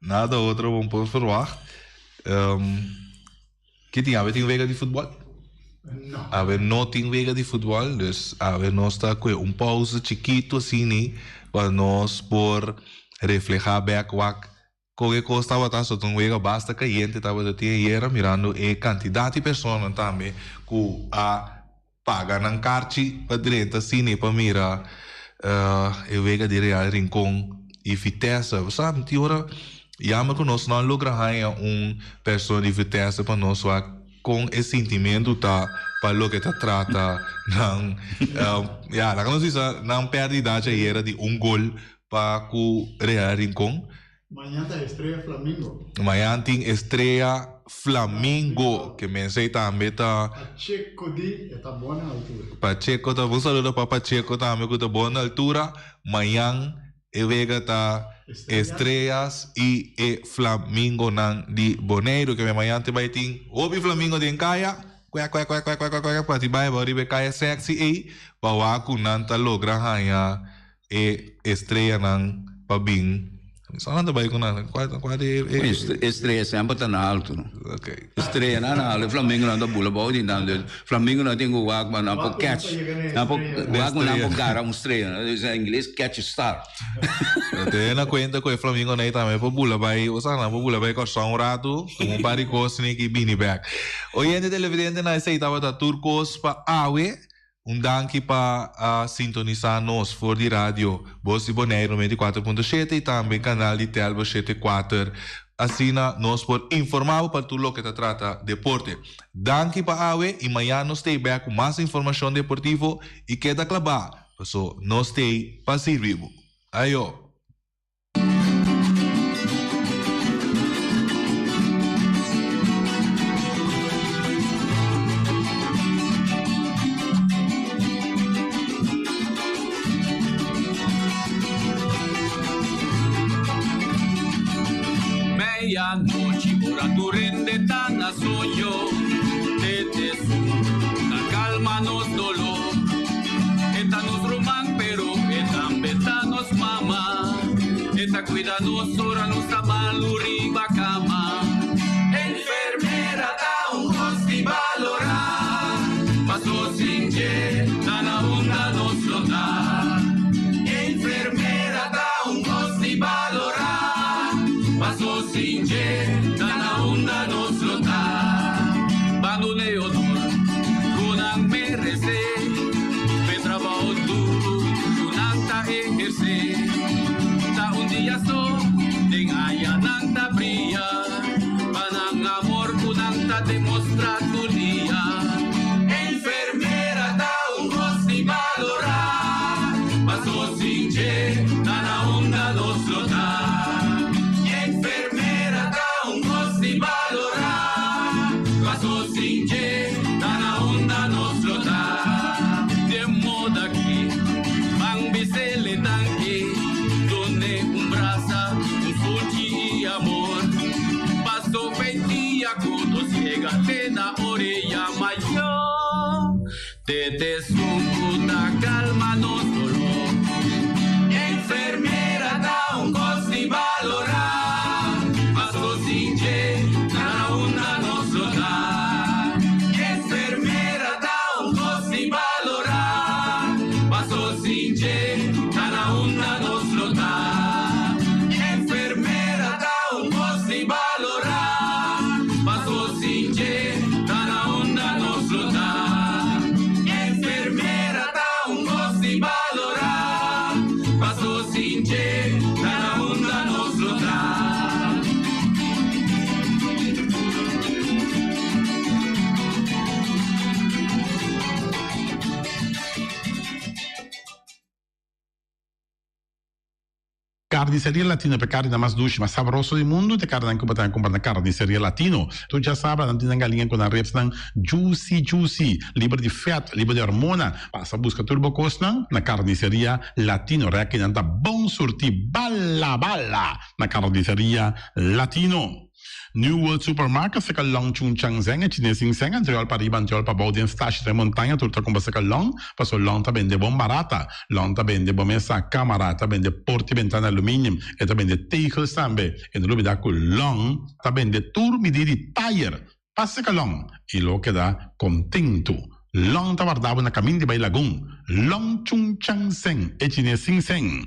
nada otro bon por verwacht. Um, ki tin? Awe tin wega di futbol? No. Awe no tin wega di futbol, dus awe nos ta kue un pausa chikito asini pa nos por refleha bek wak kon e kos tabata. So ta un wega basta kayente tabata tin ayera mirando e kantidat di personanan tambe ku a Paga nan karchi pa drenta sine pa mira e wega di Real Rincon y Vitesse. Bo sa, tin ora jammer cu nos no a logra haña un persona di Vitesse pa nos wak con e sintimento ta pa loke ta trata nan, ya, laga nos bisa nan perdida djayera di un gol pa cu Real Rincon. Mañan ta Estrella Flamingo. Mañan tin Estrella Flamingo, ke mensei tambe ta. Pacheco di e ta bon na altura. Pacheco ta, un saludo pa Pacheco tambe ku ta bon na altura. Mañan e wega ta Estrellas i e Flamingonan di Boneiru. Ke men mañan te bai tin hopi flamingo den kaya, kuek kuek kuek kuek kuek kuek, pa ti bai abou riba e kaya sexy ei pa wak ku nan ta logra haña E estreanan pa bin. Sa nan ta bai ku nan? Kua kua di e. Estrea semper ta na alto. Ok. Estreanan na alto, e flamingonan ta bula bou di nan. Dus flamingonan tin ku wak pa nan por catch. Nan por wak ku nan por gara un strea. Na ingles catch a star. Tene na kuenta ku e flamingonan ei tambe por bula bai, bo sa nan por bula bai Kòrsou un ratu, tuma un par di kos ni ki bini bèk. Oyente televidentenan esei tabata tur kos pa awe. Un danki pa a sintonisa nos for di radio Bos di Boneiru 94.7 y tambe canal di Telbo 74. Asina nos por informa bo pa tur loke ta trata deporte. Danki pa awe y mañan nos tei bek cu mas informacion deportivo y keda claba paso nos tei pa sirbi bo. Ayo! Meianochi ora tur hende ta na soño, Tete su ta calma nos dolor. E ta nos ruman pero e tambe ta nos mama. ta demostrá tur dia. Enfermera ta un kos di balorá, paso sin dje ta na unda nos lo ta. Enfermera ta un kos di balorá, paso sin dje ta na unda nos lo ta. Den moda ki ban bis'el e danki, dun'e un brasa, un sunchi i amor. Paso fei dia ku nos yega te na oreya mayó, te t'esun ku ta kalma nos doló. Enfermera ta un kos di balorá, paso sin dje ta na unda nos lo ta. Enfermera ta un kos di balorá, paso sin dje ta na unda nos lo ta. Enfermera ta un kos di balorá, paso sin dje ta na unda nos lo ta. Enfermera ta un kos di balorá, paso sin dje ta na unda nos lo ta. Carniceria Latino pa e carninan mas dushi, mas sabroso di mundu ta e carninan cu bo ta cumpra na Carniceria Latino. Tur djasabra nan tin nan galiña cu nan ribsnan juicy juicy, liber di vet, liber di hormona. Pasa busca tur bo cosnan na Carniceria Latino. Rekinan ta bon surti bala bala na Carniceria Latino. New World Supermarket seka long Chung Chang Zeng e chines sin seng antriol pa riba antriol pa bou den stashi den montaña tur ta kumpra seka long paso long ta bende bon barata long ta bende bo mesa kamara ta bende porti bentana aluminium e ta bende tegels tambe e no lubida ku long ta bende tur midi di tayer pa seka long i lo keda kontentu long ta warda bo na kamin di bai lagun long Chung Chang Zeng e chines sin seng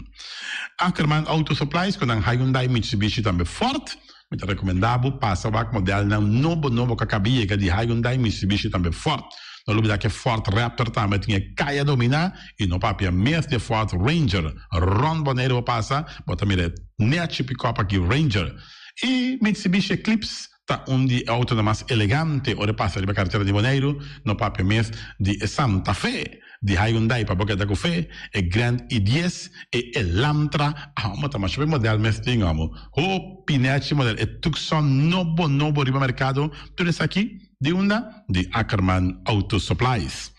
Ackerman Auto Supplies ku nan Hyundai Mitsubishi tambe Ford. Mi ta rekomendá bo pasa wak modelnan nobo nobo ku a kaba yega di Hyundai, Mitsubishi tambe Ford. No lubidá ku e Ford Raptor tambe tin e kaya dominá i no papia mes di e Ford Ranger. Rònt Boneiru bo pasa, bo ta mira e nèchi pikòp aki Ranger. I Mitsubishi Eclipse ta un di e outonan mas elegante ora e pasa riba karetera di Boneiru, no papia mes di e Santa Fe. Di Hyundai pa bo keda ku fe, e Grand i dies, e Elantra, amo ta masha be model mes tin amo. Hopi nechi model, e Tucson nobo nobo riba merkado, tur esaki di unda? Di Ackerman Auto Supplies.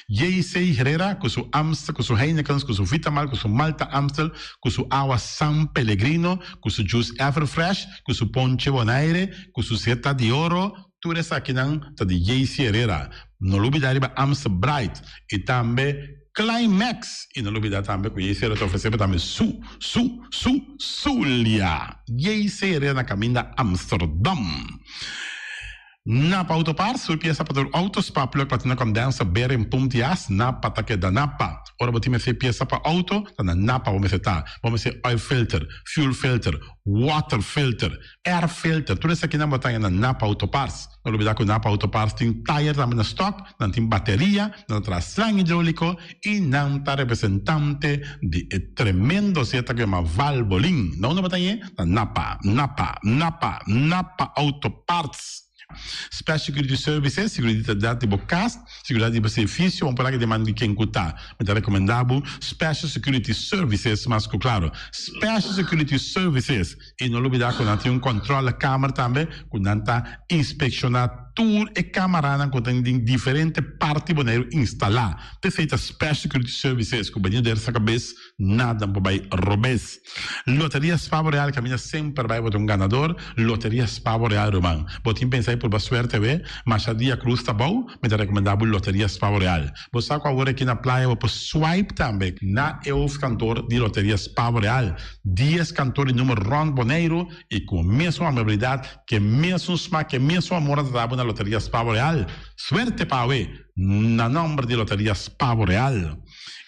JC Herrera ku su Amstel, ku su Heinekens, ku su Vitamal, ku su Malta Amstel, ku su awa San Pellegrino, ku su juice Everfresh, ku su ponche Bonaire, ku su seta di oro, Tur esakinan ta di JC Herrera. No lubida riba Amstel Bright y tambe Climax. Y no lubida tambe cu JC Herrera ta ofrece bo tambe su, su, su, Zulia. JC Herrera na caminda Amsterdam. Napa Auto Parts, tur pieza pa tur auto, spark plug, platina condenser, bearing, pump di as, Napa ta keda Napa. Ora bo tin mester pieza pa auto, ta na Napa bo mester ta. Bo mester oil filter, fuel filter, water filter, Air filter, tur esakinan bo ta haña na Napa Auto Parts. No lubida ku Napa Auto Parts tin tayer tambe na stock, nan tin bateria, nan ta traha slang hidroliko i nan ta representante di e tremendo seta ku yama Valvoline. Na unda bo ta hañ'e? Na Napa, Napa, Napa, Napa Auto Parts. Special Security Services, Seguridat di bo kas, seguridat di bo servicio, bo por laga den man di ken ku ta. Mi ta rekomendá bo Special Security Services mas ku klaro. Special Security Services. I no lubidá ku nan tin un kòntròlekamer tambe ku nan ta inspekshoná tur e kamaranan ku tin den diferente parti Boneiru instalá. P'esei ta Special Security Services ku bini der sa kabes nada por bai robes. Loteria Spavo Real kaminda semper bai bo ta un ganador. Loteria Spavo Real ruman. Bo tin pensa di purba suerte awe? Masha dia krus ta bou, mi ta rekomendá bo Loteria Spavo Real. Bo sa ku awor aki na playa bo por swipe tambe na e hoofdkantoor di Loteria Spavo Real. Dies kantoor di numer rònt Boneiru i ku mesun amabilidat, ku e mesun smak, ku e mesun amor nan ta dabo na Loteria Spavo Real. Suerte pa awe na nòmber di Loteria Spavo Real.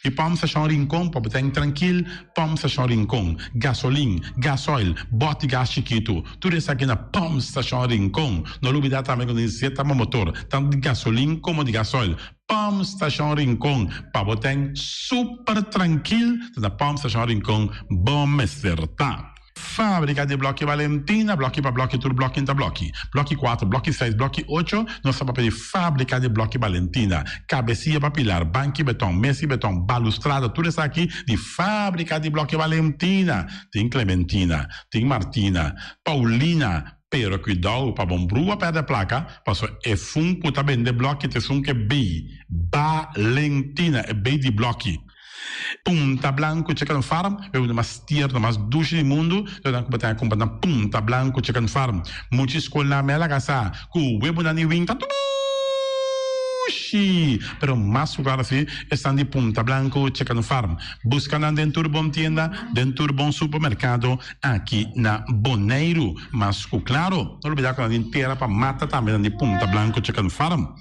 I Pòmp Stashon Rincon pa bo ta trankil, Pòmp Stashon Rincon, gasolin, gasoil, bòt di gas chikitu, tur esaki na Pòmp Stashon Rincon. No lubidá tambe ku nesesita bo motor, tantu di gasolin komo di gasoil. Pòmp Stashon Rincon, pa bo ten super trankil, ta na Pòmp Stashon Rincon bo mester ta. Fábrika di Blòki Valentina, blòki pa blòki tur blòki ta blòki. Blòki kuater, blòki seis, blòki ocho, nos ta papia di Fábrika di Blòki Valentina. Kabesia pa pilar, banki betòn, mesa di betòn, balustrada, tur esaki di Fábrika di Blòki Valentina. Tin Clementina, tin Martina, Paulina, pero kuidou pa bon brua pèrdè plaka, paso e fun ku ta bende blòki ta esun ku e bei, Valentina, e bei di blòki. Punta Blanco Chicken Farm, e uno mas tierno, mas dushi di mundu, lo nan ku bo ta kumpra na Punta Blanco Chicken Farm. Mucha skolnan me a laga sa ku webonan di win ta dushi, pero mas ku klaro si esnan di Punta Blanco Chicken Farm. Buska nan den tur bon tienda, den tur bon supermerkado aki na Boneiru. Mas ku klaro, no lubida ku nan tin tera pa mata tambe nan di Punta Blanco Chicken Farm.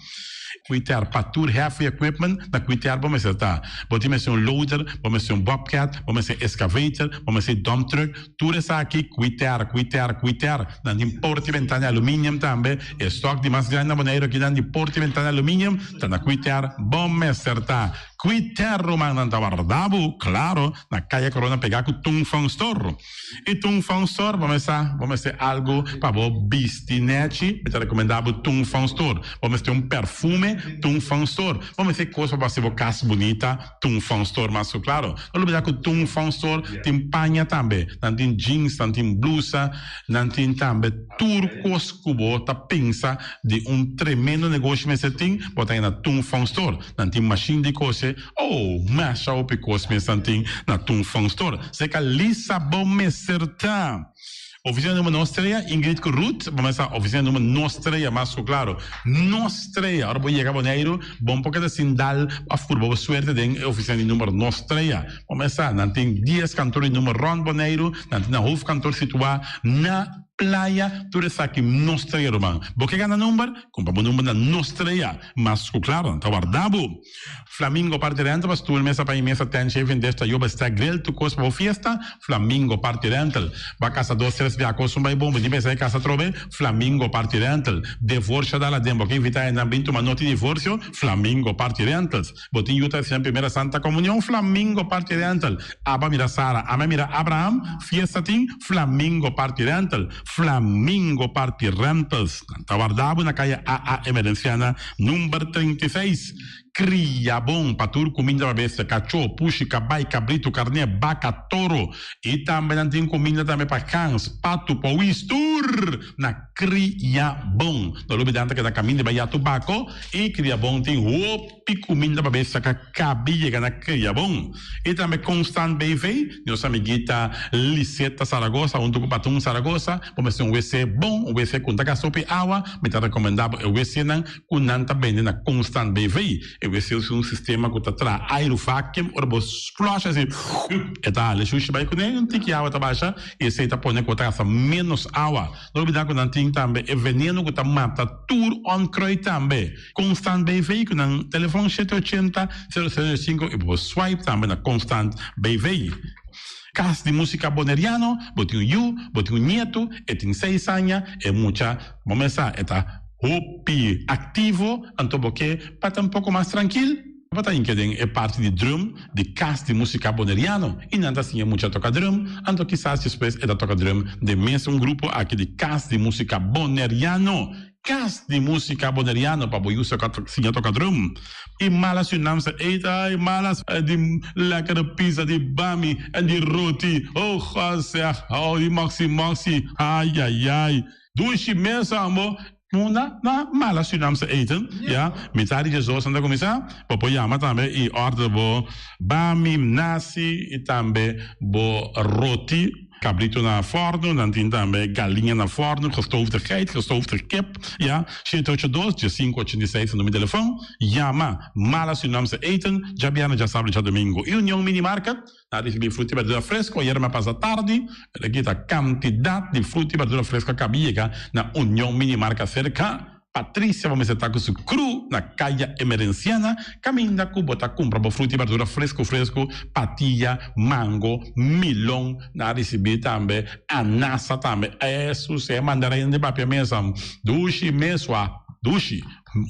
Kuiter pa tur heavy equipment na kuiter bo mester ta. Bo tin mester un loader, bo mester un bobcat, bo mester excavator, bo mester dump truck, tur esaki kuiter, kuiter, kuiter. Nan tin porta y bentana aluminium tambe. E stock di mas grandi na Boneiru akinan di porta y bentana aluminium ta na kuiter bo mester ta. Kuiter rumannan ta warda bo, claro, na Kaya Corona pega ku Tung Fong Store. I Tung Fong Store bo mester bo mester algu pa bo bisti nechi, mi ta rekomendá bo Tung Fong Store. Bo mester un perfume, Tung Fong Store. Bo mester kos pa bo hasi bo kas bunita, Tung Fong Store mas ku klaro. No lubidá ku Tung Fong Store tin paña tambe. Nan tin jeans, nan tin blusa, nan tin tambe tur kos ku bo ta pensa di un tremendo negoshi mester tin, bo ta haña na Tung Fong Store. Nan tin mashin di kose. Oh, masha hopi kos mes nan tin na Tung Fong Store. Seka Lisa bo mester ta. Oficina number nos trea, Ingrid ku Ruth, bo mester oficina number nos trea, mas ku klaro. Nos trea. Ora bo yega Boneiru, bon por keda sin dal of purba bo suerte den e oficina di number nos trea. Bo mester sa, nan tin dies kantor di number rond Boneiru, nan tin nan hoofdkantoor situa na Playa, tur esaki nos trea ruman. Bo ke gana number? Kumpra bo number na nos trea. Mas ku klaro, nan ta warda bo. Flamingo Party Rental pa stoel, mesa pa mesa, tent, shaving dish, tayoba, stack, grill, tur kos pa bo fiesta, Flamingo Party Rental. Ba kasa dos tres bia kos un bai bon, bo tin pensa e kasa atrobe, Flamingo Party Rental. Devorsio dal aden, bo ke invita hendenan bin tuma noti divorsio, Flamingo Party Rentals. Bo tin yu ta hasi nan primera Santa Comunion, Flamingo Party Rental. Aba mira Sara, ama mira Abraham, fiesta tin, Flamingo Party Rental. Flamingo Party Rentals. Nan ta warda bo na kaya AA Emerenciana number 36. Kria bon pa tur kuminda pa bestia, kachó, pushi, kabai, kabritu, karné, baka, toro. I tambe nan tin kuminda tambe pa gans, patu, powis, tur na Kria Bon. No lubida nan ta keda kaminda bai ya tubako i Kria Bon tin hopi kuminda pa bestia ka kabi yega na Kria Bon. I tambe Constant BV, nos amiguita Liseta Zaragoza huntu ku Patun Zaragoza, bo mester un wc bon, un wc ku no ta gasta hopi awa, mi ta rekomendá bo e wcnan ku nan ta bende na Constant BV. E wc usa un sistema ku ta traha airu vacuum, ora bo flush asi e ta hala e shushi bai kuné, un tiki awa ta basha i esei ta pone ku bo ta gasta ménos awa. No olbidá ku nan tin tambe e veneno ku ta mata tur onkruid tambe. Constant BV ku nan telefon shete ochenta, sero sero sinku i bo por swipe tambe na Constant BV. Kas di Musika Boneriano, bo tin un yu, bo tin un nietu, e tin seis aña, e mucha bo mes sa e ta hopi aktivo, anto bo ke pa ta un poko mas trankil, bo ta hinka den e parti di drum di Kas di Musika Boneriano i nan ta siña mucha toka drum, anto kisas despues e ta toka drum den mes un grupo aki di Kas di Musika Boneriano. Kas di Musika Boneriano pa bo yusa siña toka drum. I mala Surinaamse eten, ai malas di lekkere pizza, di bami en di roti, oh God zeg, oh di moksi moksi, ai ai ai. Dushi mes ambo. Munda na mala Surinaamse eten, ya, mitad di diesdos nan ta kuminsá, bo por yama tambe i order bo bami, nasi i tambe bo roti. Cabrito na forno, nan tin tambe galiña na forno, gestoofde geit, gestoofde kip, ya, shete ocho dos, diesinco ochenta i seis ta numero di telefon, yama Mala Surinaamse Eten, djabièrnè, djasabra, djadomingo. I Union Mini Market, nan a ricibi fruta i berdura fresco, ayera mi a pasa tardi, pero aki ta cantidad di fruta i berdura fresco a caba yega na Union Mini Market cerca. Patricia bo mester ta ku su kru na Kaya Emerenciana kaminda ku bo ta kumpra bo fruta i berdura fresku fresku, patia, mango, milon, nan a risibí tambe anasa tambe, esu si e manda reina di papia mesa, dushi mesua, dushi,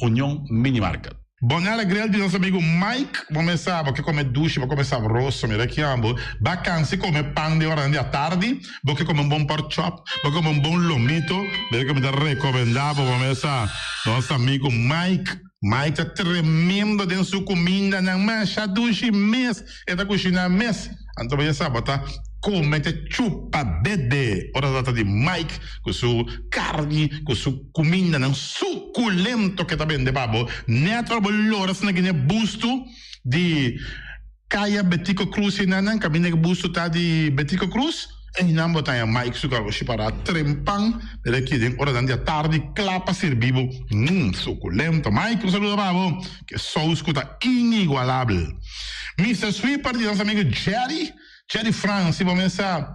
Union Mini Market. Bonella Grill di nos amigo Mike, bo mes sa, bo ke come dushi, bo come sabroso, mira ki ambo. Ba cansi come pan den oranan di atardi, bo ke come un bon pork chop, bo ke come un bon lomito, mira ki mi ta recomenda bo, bo mes sa, nos amigo Mike. Mike ta tremendo den su cumindanan, masha dushi mes e ta cushina mes. Anto bo ya sa bo ta come te chupa dede ora ta trata di Mike cu su carni, cu su cumindanan suculento ke ta bende pa bo. Net ora bo lora asina gine busto di Kaya Betico Cruz enanan, caminda ke busto ta di Betico Cruz, einan bo ta haña Mike su garoshi para trempan mira aki den oranan di atardi cla pa sirbi bo. Mmm, suculento. Mike, un saludo pa bo. Ke saus cu ta inigualabel. Mister Sweeper di nos amigo Jerry, Jerry Frans, si bo mesa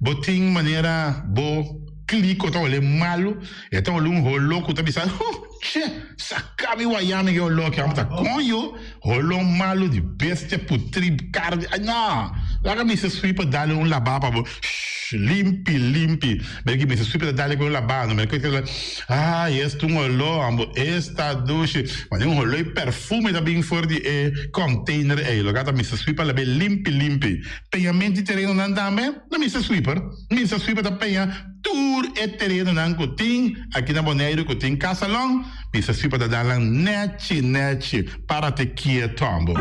bo tin manera bo kliko ta hole malu, e ta hole un holo cu ta bisa, huh, che, saca mi waya mi ke holo aki, amo ta coño, holo malu di bestia putri carne, ay no, laga Mister Sweeper dale un laba pa bo, shh, limpi, limpi. Mira ki Mister Sweeper ta dale cu un laba, no, mira ki, ay, esta un holo, amo, esta dushi, mane un holo y perfume ta bin for di e container ey, loke ta Mister Sweeper labe limpi, limpi. Peñamento di terenonan tambe na Mister Sweeper. Mister Sweeper ta peña tur e terenonan cu tin aki na Boneiru cu tin casalon. Mister Sweeper ta dal nan nechi nechi. Parate kieto ambo.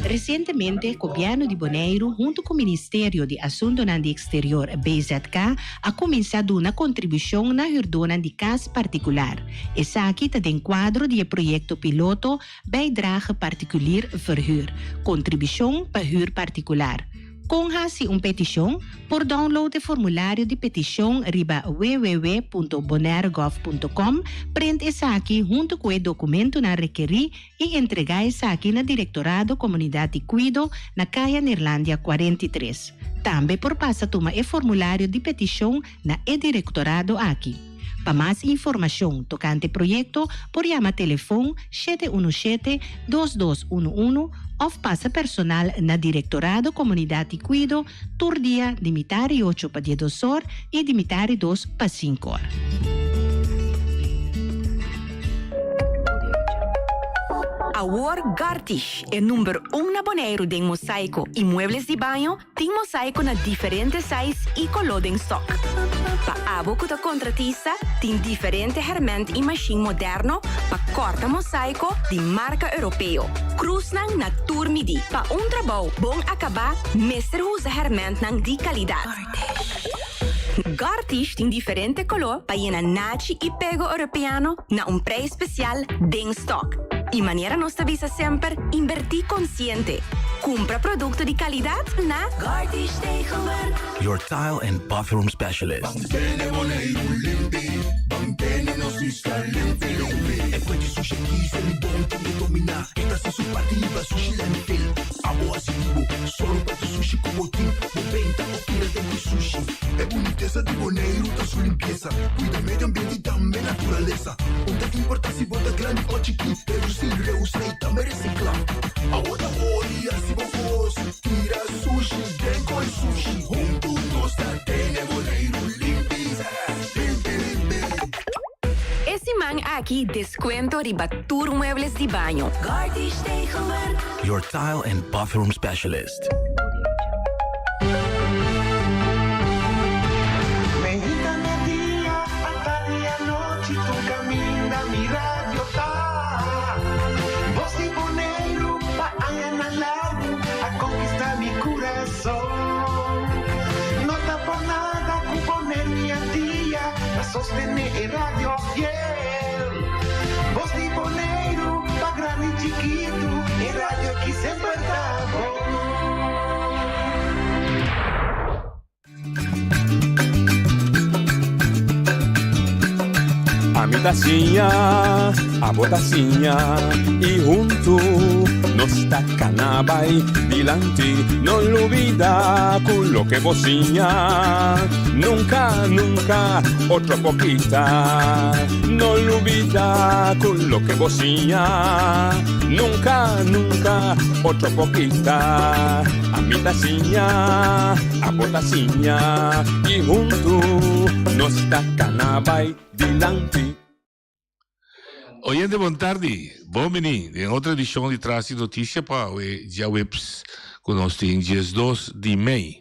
Resientemente Gobièrnu di Boneiru huntu ku Ministerio di Asuntunan di Eksterior, BZK, a kuminsá duna kontribushon na hürdónan di kas partikular. Esaki ta den kuadro di e proyekto piloto Bijdrage Particulier Verhuur, Kontribushon pa hür partikular. Kon hasi un petishon? Por download e formulario di petishon riba www.bonairegov.com, print esaki huntu ku e dokumentunan rekerí i entregá esaki na Direktorado Komunidat di Kuido na Kaya Neerlandia 43. Tambe por pasa tuma e formulario di petishon na e direktorado aki. Pa mas informashon tokante proyekto por yama telefon 717 2211 òf pasa personal na Direktorado Komunidat di Kuido tur dia di mitari ocho pa diesdos or i di mitari dos pa sinku or. Awor Gartish, e number un na Boneiru den mosaiko i muebles di baño, Tin mosaico na diferente size y coló den stock. Pa abo cu ta contratista, tin diferente herment y machine moderno pa corta mosaico di marca Europeo. Cruznan na tur midi. Pa un trabou bon acaba, mester usa hermentnan di calidad. Gartish tin diferente coló pa yena nachi y pego Europeano na un prijs special den stock. Y manera nos ta bisa semper, inverti consciente. Cumpra producto di calidad na Gartish Tegelwerk. Your tile and bathroom specialist. sushi aki Selibon tin e dominá E ta hasi su parti hiba sushi landfill Abo hasi di bo Sòru pa tur sushi ku bo tin Bo benta òf tira den ku sushi E bunitesa di Boneiru ta su limpiesa Kuida medio ambiente i tambe naturalesa Un ta importá si bo ta grandi òf chikí Redusí, reusá i tambe resiklá Awo ta hori hasi bo kos Tira sushi den koi sushi Huntu nos ta tene Boneiru limpi Limpi limpi. E siman aki descuento riba tur muebles di baño. Gartish Tegelwerk. Your tile and bathroom specialist. Mehita merdia, atardi anochi, tur caminda mi radio ta. Bos di Boneiru pa añanan largu a conquista mi curason. No ta por nada cu Boneiru y Antia ta sostene e radio fiel. Bos di Boneiru pa grandi y chikitu, e radio aki semper ta bon. Ami ta siña, abo ta siña y huntu nos ta cana bay dilanti. No lubida cu loke bo siña nunca, nunca otro por kita. No lubida cu loke bo siña nunca, nunca otro por kita. Ami ta siña, abo ta siña y huntu nos ta cana bay dilanti. Oyente bon tardi, bon bini den otro edicion di Tras di Noticia pa awe djaweps cu nos tin 12 di mei.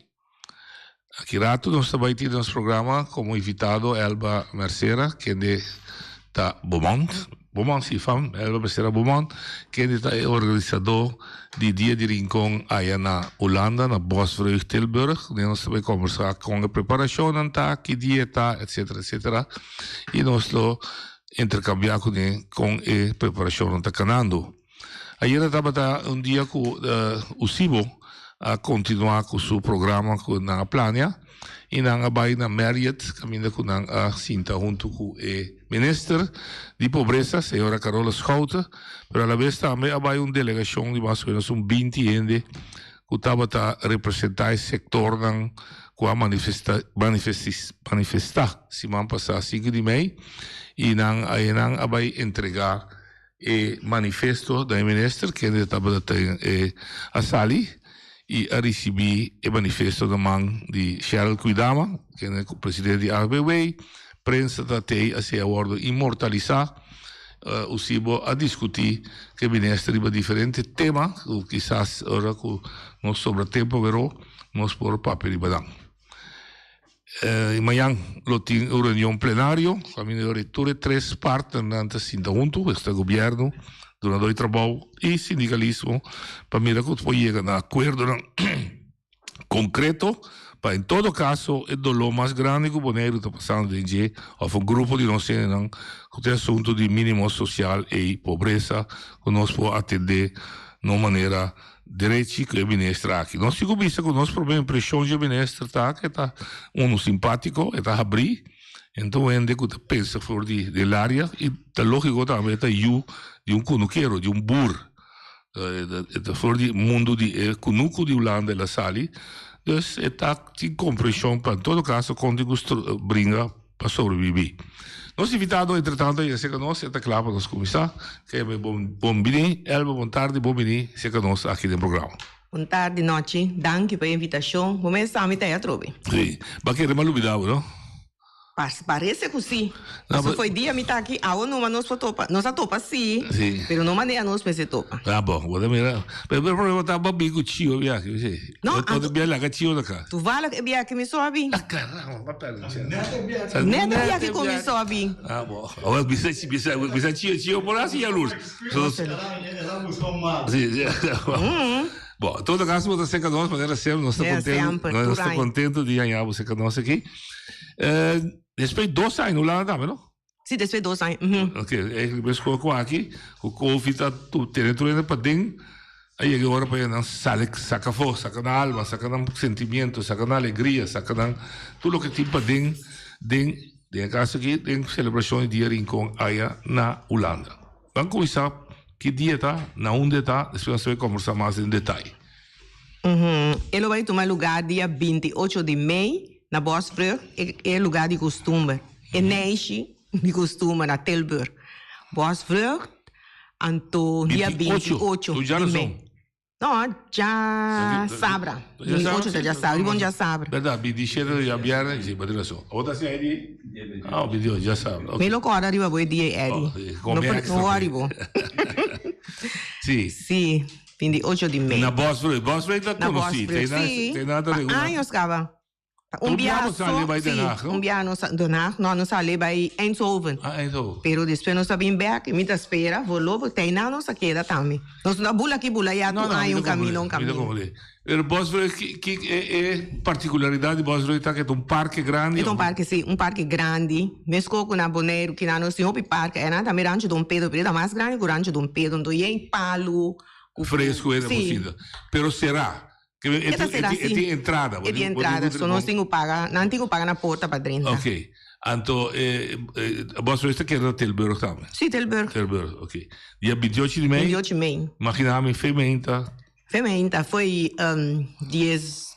Aki rato nos ta bay tin nos programa como invitado Elba Mercera kende ta Beaumont, Beaumont si fam, Elba Mercera Beaumont kende ta e organisador di Dia di Rincon aya na Hulanda na Bosvreugd Tilburg. Nos ta bay combersa con e preparacionnan ta, ki dia ta, etcetera etcetera y nos lo intercambia cune con e preparacionnan ta canando. Ayera tabata un dia cu Usibo a continua cu su programa cu nan a planea y nan a bay na Marriott caminda cu nan a sinta hunto cu e minister di pobresa señora Carola Schouten pero alabes tambe a bay un delegacion di mas o menos un binti hende cu tabata representa e sectornan cu a manifesta manifesta siman pasa sinku di mei y nan nan a bay entrega E manifesto na e minister kende tabata ten e a sali y a ricibi e manifesto na man di Cheryl Kwidama kende cu presidente di ABW. Prensa ta tey así a wordo inmortalisa. Usibo a discuti cu e minister riba diferente tema cu kisas ora cu nos sobra tempo awero nos por papia riba nan. I mañan lo tin un reunion plenario kaminda yori tur e tres partnernan ta sinta huntu, esta gobierno, dunadó di trabou i sindikalismo pa mira ku por yega na akuerdonan konkreto pa en todo kaso e doló mas grandi ku Boneiru ta pasando den dje òf un grupo di nos hendenan ku ta e asuntu di minimo sosial ei pobresa ku nos por atendé na un manera Derechi ku e minister aki. Nos tin ku bisa ku nos prome impreshon dje minister ta ku e ta unu simpátiko, e ta habrí, enton hende ku ta pensa for di el área i ta lógiko tambe e ta yu di un kunukero, di un bur. E ta for di mundu di e kunuku di Hulanda el a sali, dus e ta tin komprenshon pa en todo kaso kon tin ku bringa. pa sobrevivi. Nos invitado entretanto ya cerca nos, e ta cla pa nos cuminsa. Ke bon bon bini, Elba bon tardi, bon bini cerca nos aki den programa. Bon tardi Nochi, danki pa e invitacion. Bo mes sa mi ta e atrobe. Si, ba kere mi a lubida bo no? Parece cu si. Paso fo'i dia mi ta aki, awo numa nos por topa. Nos a topa si, pero no manera nos mester topa. Ah bon, bo ta mira. Pero e problema ta bo bin cu Chio biaha, si. No, anto. Otro bia laga Chio na cas. Toevallig e biaha mi so a bin. Ah caramba, ba perde chance. Net e biaha cu mi so a bin. Ah bon. Awor bisa bisa bisa Chio, Chio por haci jaloers. Si, si. Bon, en todo caso bo ta cerca nos manera semper, nos ta contento, nos ta contento di haña bo cerca nos aki. Eh, despues dos aña no landa tambe, no? Si, despues dos aña. Ok, eigenlijk bes cu cu aki, cu Covid ta tu tene tur hende paden, a yega e ora pa nan sali saca afo, saca nan alma, saca nan sentimiento, saca nan alegria, saca nan tur loke tin paden den, den e caso aki, den celebracion di Dia Rincon aya na Hulanda. Ban kuminsá ki dia ta, na unda e ta, despues nos ta bai kombersá mas den detaye. E lo bai tuma lugá dia 28 di mei na Bosbrug, e lugá di kustumber, e neishi di kustumber na Tilburg. Bosbrug, anto dia 28 di mei. No, djasabra. 28 ta djasabra, riba un djasabra. Berdad, 27 ta djabièrnè, si, bo tin rason. Awor ta haciendo di? Ah, 28, djasabra, ok. Mi lo corda riba bo e dia, Eddie. Oh, come extra. No worry bo. Si. Si, 28 di mei. Na Bosbrug, Bosbrug ta conoci. Na Bosbrug, si. Pa años caba. Un biaha so, si, un biaha nos a, Den Haag, no, nos a sali bai Eindhoven. Ah, Eindhoven. Pero despues nos a bin bek y mi ta spera voorlopig te einan nos a keda tambe. Nos no a bula aki bula ya tur aña un camino, un camino. Mi ta comprende. Pero Bosbrug, ki, ki e, e particularidad di Bosbrug ta ke ta un parke grandi? E ta un parke, si, un parke grandi. Mesco cu na Boneiru, kinan nos tin hopi parke, einan tambe Rancho Don Pedro, pero e ta mas grandi cu Rancho Don Pedro. Enton yen palu cu. Fresco e ta Si. posibel. Pero sera. E ta sera si. E tin entrada. E tin entrada, so nos tin ku paga, nan tin ku paga na porta pa drenta. Ok. Anto, bos ta keda na Tilburg tambe? Si, Tilburg. Tilburg, ok. Dia 28 di mei? 28 mei. Magina mi femeinta. Femeinta, foi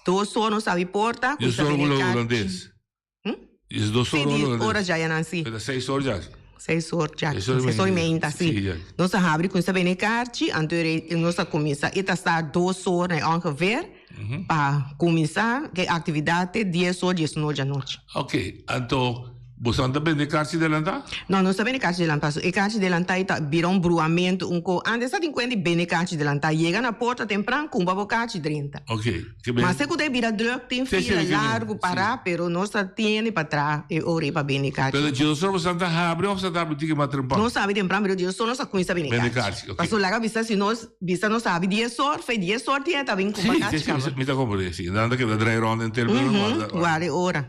12 or nos abi porta. 12 or holandés. 12 or holandés. Si, ora ya nan si. Pero 6 or ya. 6 or ya. 6 or meinta, si. Nos a habri kuminsa bene karchi, anto nos a kuminsa, e ta sta 2 or ongeveer, pa kuminsa ke aktividat te 10 or, 10 or djanochi. Ok, anto boso ta bende karchi delantá? No, nos ta bende karchi delantá. So e karchi delantá ei ta bira un bruamentu, un ko. Antes ta tin kuenta di bende karchi delantá. Yega na porta tempran, kumpra bo karchi drenta. Ok. Ma se ku ta bira druk, tin fila largu pará, pero nos ta tiende pa traha e ora ei pa bende karchi. Pero dioso boso ta habri of boso ta habri tiki mas tempran? Nos habri tempran, pero dioso nos a kuminsá bende karchi. Pasobra laga bisa si nos bisa nos habri dies or, fe dies or tin e ta bin kumpra karchi kaba. Si, si, mi ta komprende. Si, nan ta keda drai rònt henter pero warda e ora.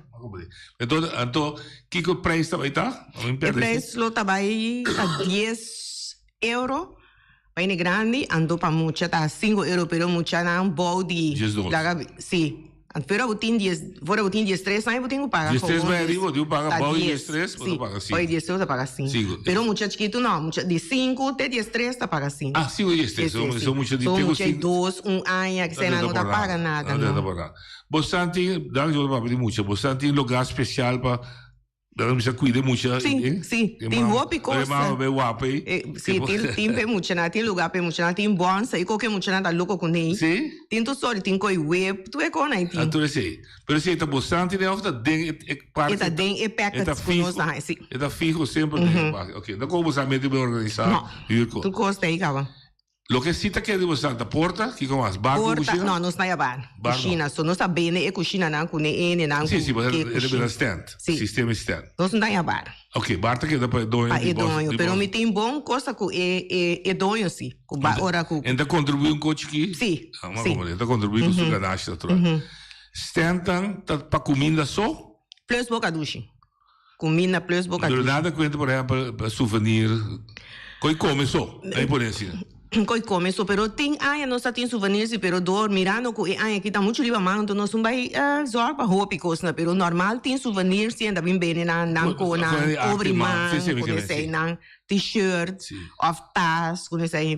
Enton, anto, kiko e prijs ta bai ta? E prijs lo ta bai ta dies euro pa hende grandi, anto pa mucha ta sinku euro, pero muchanan bou di 12. laga si. Anto pero bo tin dies, ora bo tin diestres aña bo tin ku paga 13 gewoon bai ariba bo tin ku paga, ta bou di dies, 13 bo ta si, paga bou sinku. di diestres bo ta paga sinku. Sinku. Pero mucha chikitu no, mucha di sinku te diestres ta paga sinku. Ah, sinku diestres, Sí, sí, so sí. so mucha di So te ku mucha di sinku. dos, un aña, No kisei nan ta no ta por paga nada, nada, no ta no. por nada. Bo san tin, danki bo papia di mucha, bo san tin lugar special pa dan bisa cuida mucha. Sí, sí, tin hopi cosa. E mama be wapa ei. Eh, sí, tin, tin pe muchanan, tin lugar pe muchanan, tin bonsa, y koke muchanan ta loco con ei. Sí? Tin tur soort, tin koi web, tur e kona ei tin. Ah, tur esei. Pero esei ta bo san tin of ta den e, e parke? E ta den e packet E ta ku nos fijo, ta haña, sí. e ta fijo semper den e parke. Ok, no como bo sa mete be organisa No, huur ko. tur kos ta ei kaba. Loke si ta keda di bo santa porta, kiko mas? Bar ku Porta, kushina? no, nos na ya bar. Bar no. Kushina, so nos ta bende e kushinanan ku ne hendenan ku Si, si, bo ke e ta kushina. bira stand, Si. sistema di stand. Nos no ta ya bar. Ok, bar ta keda pa e doño Pa di e bos, doño, di pero bos. mi tin bon cosa ku e e e doño si, ku ba ora ku. En ta kontribuí un ko chikí? Si, Ah, ma si. komo e ta kontribuí ku su ganashi natural. Standnan ta pa kuminda so? Plus boka dushi. Kuminda plus boka Pero dushi. nada kuenta, por ehempel, pa souvenir, koi kome so, ahí pone asina. Koi kome so, pero tin aña nos ta tin souvenir si, pero door mirando ku e aña aki ta muchu riba man, enton nos no bai zorg pa hopi kosnan, pero normal tin souvenir si en ta bin bende nan, nan ko nan obri man, ku esei nan t-shirt of tas ku esei,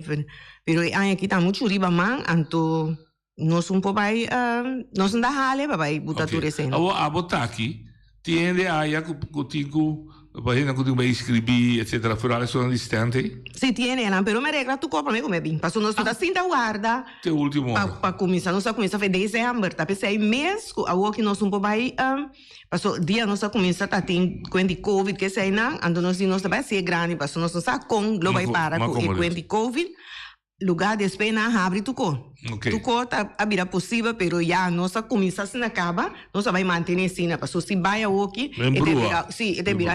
pero e aña aki ta muchu riba man, anto Nos un por bai, nos no ta hale pa bai buta tur esei. Awor abo ta aki, tin hende aya ku ku tin ku, pa hende ku tin ku bai inscribi etcetera, foral esun di stand ei? Si tin hendenan, pero mi regla tur kos prome ku mi a bin, pasobra nos no ta sinta warda Te ultimo pa ora. pa kuminsa, nos a kuminsa fe december, ta p'esei mes ku awor ki nos un por bai, pasobra dia nos a kuminsa ta tin kuent di covid ke eseinan, anto nos di nos ta bai hasié grandi, pasobra nos no sa kon lo bai para ku e kuent di covid. Lugar despues nan a habri tuko. Ok. Tuko ta a bira posibel pero ya nos a cuminsa asina caba, nos a bay mantene asina paso si bay awoki Men e ta brua. bira si e ta bira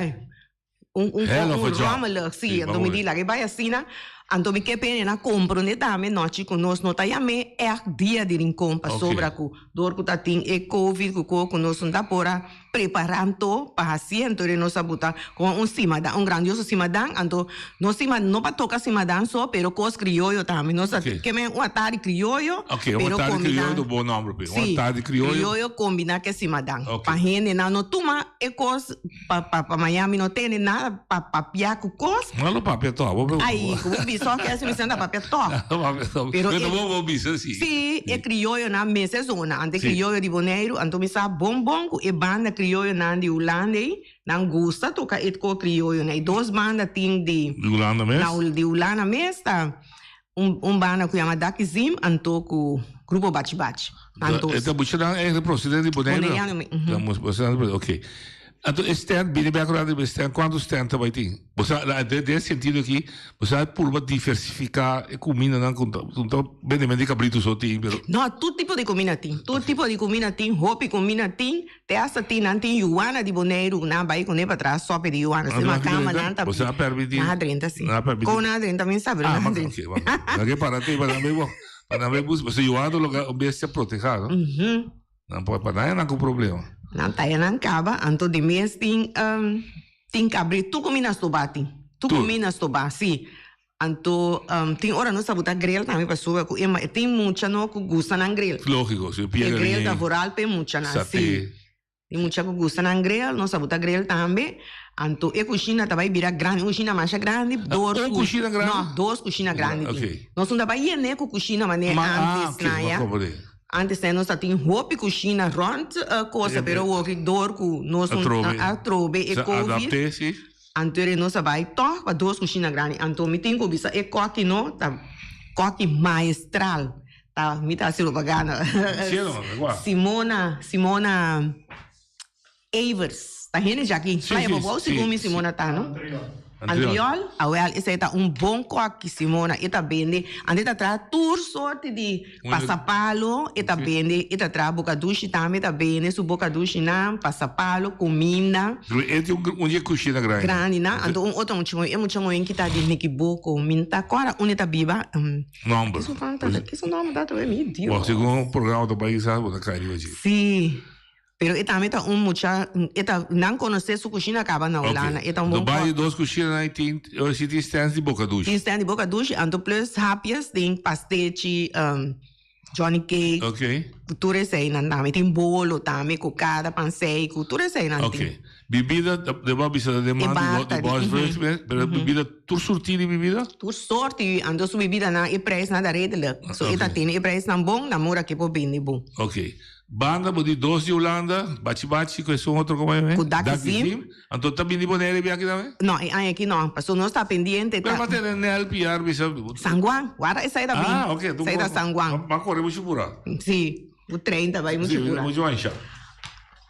un un Hell of a un job. rommelig si Sí, anto mi vamos di ver. laga e bay asina. Anto mi ke pene na komprondé tambe nochi ku nos no ta yam'é ègt dia di Rincon pasobra ku dor ku ta tin e covid ku ko ku nos no ta por a prepará anto pa hasié anto de nos a buta komo un simadan un grandioso simadan anto nos sima no pa toka simadan so pero kos krioyo tambe nos a ke men un atardi krioyo Ok, un pero atardi kombiná krioyo ta un bon nòmber pe. Un sí atardi krioyo. krioyo kombiná ke simadan Ok. pa hendenan no tuma e kos Pa pa pa Miami no tene nada pa papia ku kos. No lo papia tò. Bo Ai, ku bo bisa òf kèsi mi senta papia tò. Papia tò. Pero Pero e bo bo bisa si. Si, e krioyonan mester zona. Ante Si. krioyo di Boneiru, anto mi sa bon bon ku e banda krioyonan di Hulanda ei, nan gusta toka e ko krioyonan. E dos banda tin di Di Hulanda mes? Na di Hulanda mes ta un un banda ku yama Dakizim anto ku Grupo Bachi Bachi. Nan dos. E ta buchanan eigenlijk procedente di Boneiru? Boneiano mi, mhm. Ta procedente di Boneiru, oké. Anto e stand, bini bek rato riba e stand, kuantu stand ta bai tin? Bo sa, la, den, den sentido aki, bo sa purba diversifiká e kumindanan ku ta, ku ta bende di kabritu so tin, pero. No, tur tipo di kuminda tin. Tur tipo di kuminda tin, hopi kuminda tin. Te hasta tin nan tin yuana di Boneiru, nan a bai kuné pa traha sopi di yuana. Si Nan makamba nan ta Bo sa permití? Nan a drenta si. Nan a permití? Kon nan a drenta mi sa, pero Ah, nan a ma, drenta. oké, ma. Nan ke para te, pa nan bai bo, pa nan bai bus, pasobra yuana ta un loga, un bestia protehá, no? Mhm. Nan por pa nan ku problema. Nan taya nan kaba, anto di mes tin um, tin kabri tur kumina stobá tin. Tur kumina stobá, si. Anto um, tin ora nos ta buta grill tambe pasobra ku e tin mucha no ku gusta nan grill. Lógiko, si E grill ta vooral pa e muchanan, si. Saté. Tin mucha ku gusta nan grill, nos ta buta grill tambe. Anto e kushina ta bai bira grandi, un kushina masha grandi, dor Un ku kushina grandi? No, dos kushina grandi tin. Ok. Nos no ta bai yene ku kushina manera Ma, ah, antes ok, na ma ya. komprendé. Antes nos ta tin hopi kushina rònt kosa, pero awor ki dor ku nos Atrobe. atrobe e Sa covid. adapté, si. Anto ere nos a bai tòg pa dos kushina grandi. Anto mi tin ku bisa e kòki no ta kòki maestral. Ta mi ta hasi propaganda. Simona Simona Evers. Ta hende djaki. Playa Bobo segun mi Simona ta no. Antriol. Awel esei ta un bon kòki Simona. E ta bende. Anto e ta traha tur sorti di pasapalo. E ta bende. E ta traha bokadushi tambe. E ta bende su bokadushinan, pasapalo, kuminda. E tin un di e kushina grandi. Grandi nan. Anto un otro mucha muhé. E mucha muhé kita di Nikiboko. Mi no ta kòrda unda e ta biba. Nomber. Ki su tata? Ki su nomber tata? Mi Dios. Bo segun programa ta bai kisas bo ta kai riba dje. Si. Pero e tambe ta un mucha, e ta, nan conoce su cushina caba na Hulanda. E ta un bon Dubai kok. dos cushina nan tin, ora si tin stands di boca dushi. Tin stand di boca dushi, anto plus hapjes, tin pastechi, johnny cake. Ok. Tur esey nan tambe. Tin bolo tambe, cocada, pansei, cu tur esey nan tin. Ok. Bibida, de bo a bisa ta den E man bar ta di di, Boys First, pero bibida, tur surti di bibida? Tur sorti, anto su bibidanan e prijsnan ta redelijk. So e ta tene e prijsnan bon, nan mora ke por bende bon. Ok. Banda bo di dos di Hulanda, Bachi Bachi cu esun otro como e? Cu Daki Zim. Anto ta bini Bonaire biaha aki tambe? No, e aña aki no, pasobra nos ta pendiente. Pero pa tene Nel Piar bisa. San Juan, wara esai ta bini. Ah, ok. Esai ta San Juan. Ba core mucho pura. Si, cu trein ta bay mucho pura. Si, mucho ansha.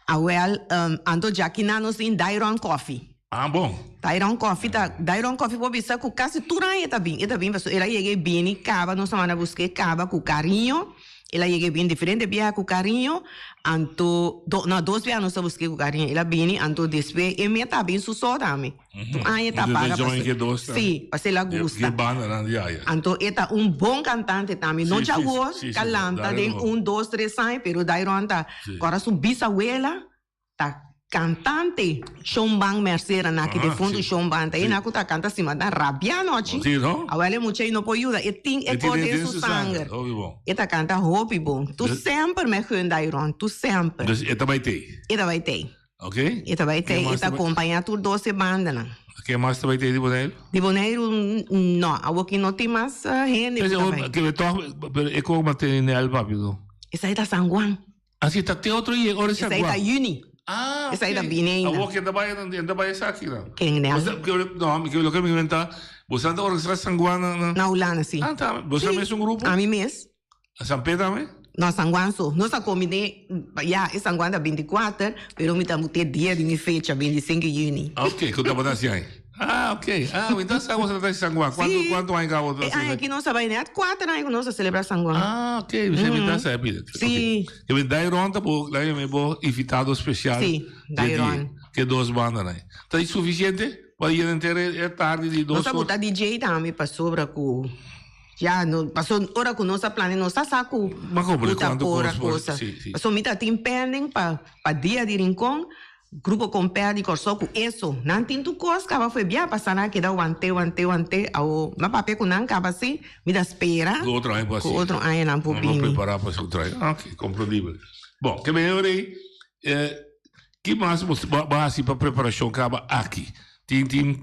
Awel, anto djaki nan nos tin Dairon Coffee. Ah, bon. Dairon Coffee ta, Dairon Coffee por bisa cu casi tur aña e ta bin, e ta bin pasobra el a yega e bini caba, nos a manda busca e caba cu cariño, el a yega e bini diferente biaha cu cariño, anto, do, no, dos biaha nos a busca cu cariño, el a bini, anto despues e meta a bin su so tambe. Tur aña e ta paga pasobra, si, pasobra el a gusta. Anto e ta un bon cantante tambe, no djawor ca lanta den un, dos, tres aña, pero Dairon ta, ora su bisawela ta cantante Shon Ban Mercera na ki defunto Shon Ban ta ena cu ta canta sima ta rabia anochi. Awel e mucha no por yuda e tin e cos den su sanger. E ta canta hopi bon. Tu semper me gun Dairon, tu semper. Dus e ta bay tey. E ta bay tey. Ok. E ta bay tey, e ta acompaña tur 12 bandanan. Ken mas ta bay tey di Boneiru? Di Boneiru no, awoki no tin mas hende cu ta bay. Pero toch, pero e con mantene Nel papia no? Esai ta San Juan. Asi ta te otro ye ora San Esai Juan. ta juni. Ah, ok. Esai ta bini ainda. Awor ken ta bay, ken ta bay esaki nan? Ken Nel? Bosa, no, mi ke, loke mi inventa, boso ta organisa San Juan na, na. Na Hulanda, si. Ah, ta, boso Si. mes un grupo? Ami mes. San Pedro tambe? No, San Juan so. Nos a komi den, ya, e San Juan ta 24, pero mi ta mute dia di mi fecha, 25 juni. Ok, ku tabata hasi ai? Ah, ok. Ah, mi ta sa boso ta hasi San Juan. Kuantu, Sí. kuantu aña ka boso ta E aña hasi? aki nos a bai net kuater aña ku nos a selebrá San Juan. Ah, ok. Mi mi ta sa pida. Sí. Ke mi Dairon ta bo, dai mi bo invitado especial. Sí, Dje di Dairon. Ke dos banda nai. Ta suficiente? Pa yena henter e tardi di Nos dos a or. buta DJ tambe pasobra ku ya no paso ora ku nos a plania nos a sa ku Ma komprende ku ta kuantu por a kos por kosa. si si. Paso mi ta tin pending pa pa dia di Rincon grupo Compè di Kòrsou ku eso nan tin tur kos kaba fue bia pasa nan a keda wante wante wante awo mi a papia ku nan kaba si mi ta spera Ku otro aña por ku hasi. otro aña nan por Nan por bini. prepara pa otro aña. Ah, ok, komprendibel. Bon, ke mehor ei eh Ki mas bo bo a hasi pa preparashon kaba aki? Tin tin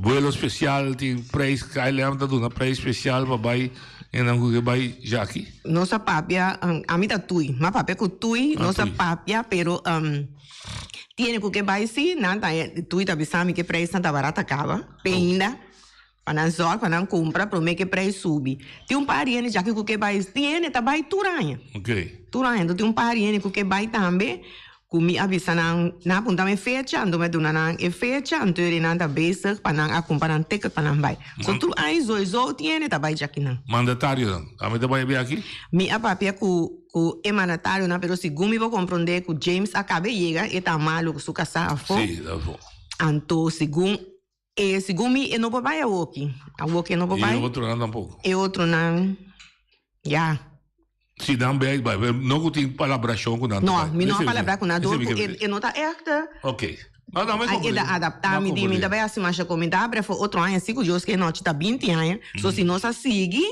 vuelo spesial, tin prijs, KLM ta duna prijs spesial pa bai hendenan ku ke bai djaki? Nos a papia, ami ta Tui, m'a papia ku Tui, nos a papia pero tiene ku ke bai si, nan ta Tui ta bisa mi ke prijsnan ta barata kaba, peinda. Pa nan zòrg pa nan kumpra promé ku e preis subi. Tin un par hende djaki ku ke bai, tin hende ta bai tur aña. Tur aña. Enton tin un par hende ku ke bai tambe ku mi a bisa nan, nan a punta mi e fecha, anto mi a duna nan e fecha, anto e nan ta bezig pa nan a kumpra nan ticket pa nan bai. So tur aña zoizo tin hende ta bai djakinan. Mandatarionan tambe ta bai bia aki? Mi a papia ku ku e mandatarionan pero segun mi por komprondé ku James a kaba e yega e ta malu ku su kasá afó. Sí, afó. Anto segun E segun mi e no por bai awoki. Awoki e no por I bai. e otronan tampoco. E otronan, ya. Si nan bai, bai. Pero no cu tin palabracion cu nan ta No, bai. mi no a Ese palabra cu nan ese door mi cu ke e e no ta echt. Ok. No, no, mi Ai e comprende. ta adapta Mi mi di mi comprende. ta bai haci masha cu mi ta prefer otro aña si cu Dios ke nochi ta 20 aña. So si nos a sigui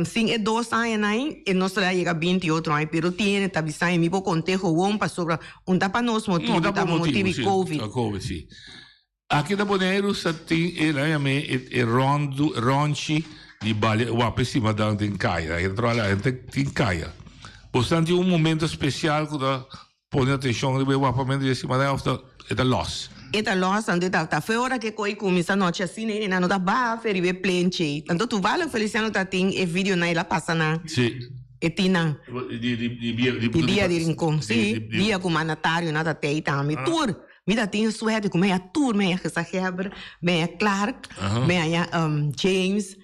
sin e dos añanan ei e nos ta yega 20 otro aña pero tiene ta bisa mi por conte gewoon pasobra un ta pa nos motibu No, ta ta pa motibu motibu, di si. covid. Ta covid, si. Aki na Boneiru sa tin e nan yama e e rondu ronchi di balia wap'e simadan den kaya. E ta traha la hende tin kaya. Bosnan tin un momento spesial ku ta pone atenshon riba e wapamentu di e simadan òf ta e ta lòs? E ta lòs anto e ta ta fe ora ke koi kuminsá nochi asina e nan no ta baha fe riba e plenchi ei. Anto Tuvallig Feliciano ta tin e videonan el a pasa nan. Si. E tin nan. Di di di di Di dia di Rincon. Si. Dia ku mandatarionan ta tei tambe. Tur. Mi ta tin suerte ku mi a tur, mi a Gezaghebber, mi a Clark, mi a James,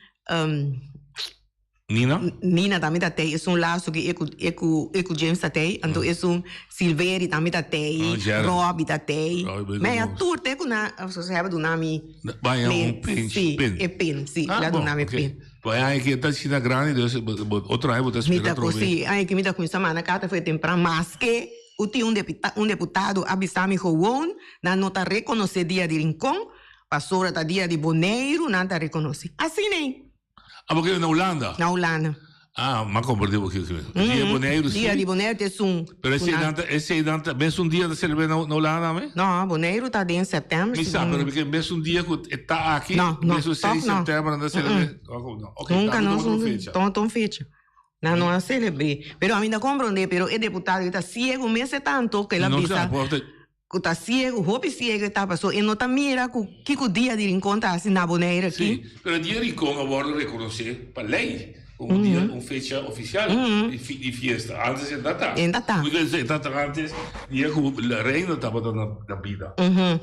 Nina? Nina tambe ta tei, esun laatste ku e ku e ku e ku James ta tei, anto esun Silveri tambe ta tei, Robbie ta tei. Mi a tur te ku nan Gezaghebber duna mi Baña un pin, si, pin. e pin, si, Ah, el a bon, duna mi ok. pin. Pues aña ki ta asina grandi, dus otro aña bo ta Mi spera ta ku atrobe. si, aña ki mi ta kuminsá manda karta for e tempran, maske Ku tin un un deputado a bisa mi gewoon nan no ta rekonosé dia di Rincon, pasobra ta dia di Boneiru nan ta rekonosé. Asina ei. Ah, bo kere na Hulanda? Na Hulanda. Ah, m'a komprendé bo kiko. Dia di Boneiru si. Dia di Boneiru ta esun. Pero esei nan ta, esei nan ta, mesun dia ta selebrá na Hulanda tambe? No, Boneiru ta den sèptèmber. Mi sa, pero mi kere mesun dia ku e ta aki, No, no, mesun tòg seis no. sèptèmber nan ta selebrá. Ok, Nunka ta no otro fecha. tòg un fecha. Nan no a celebr'é. Pero ami ta comprendé, pero e deputado e ta ciego mester tanto cu el a bisa cu ta ciego, hopi ciego e ta paso e no ta mira cu kico dia di Rincon ta haci na Bonaire aki. Sí, pero dia Rincon a wordo reconoce pa ley como un dia, un fecha oficial di fiesta. Antes e ta ta. E ta ta. E ta ta antes dia cu la reina tabata na bida.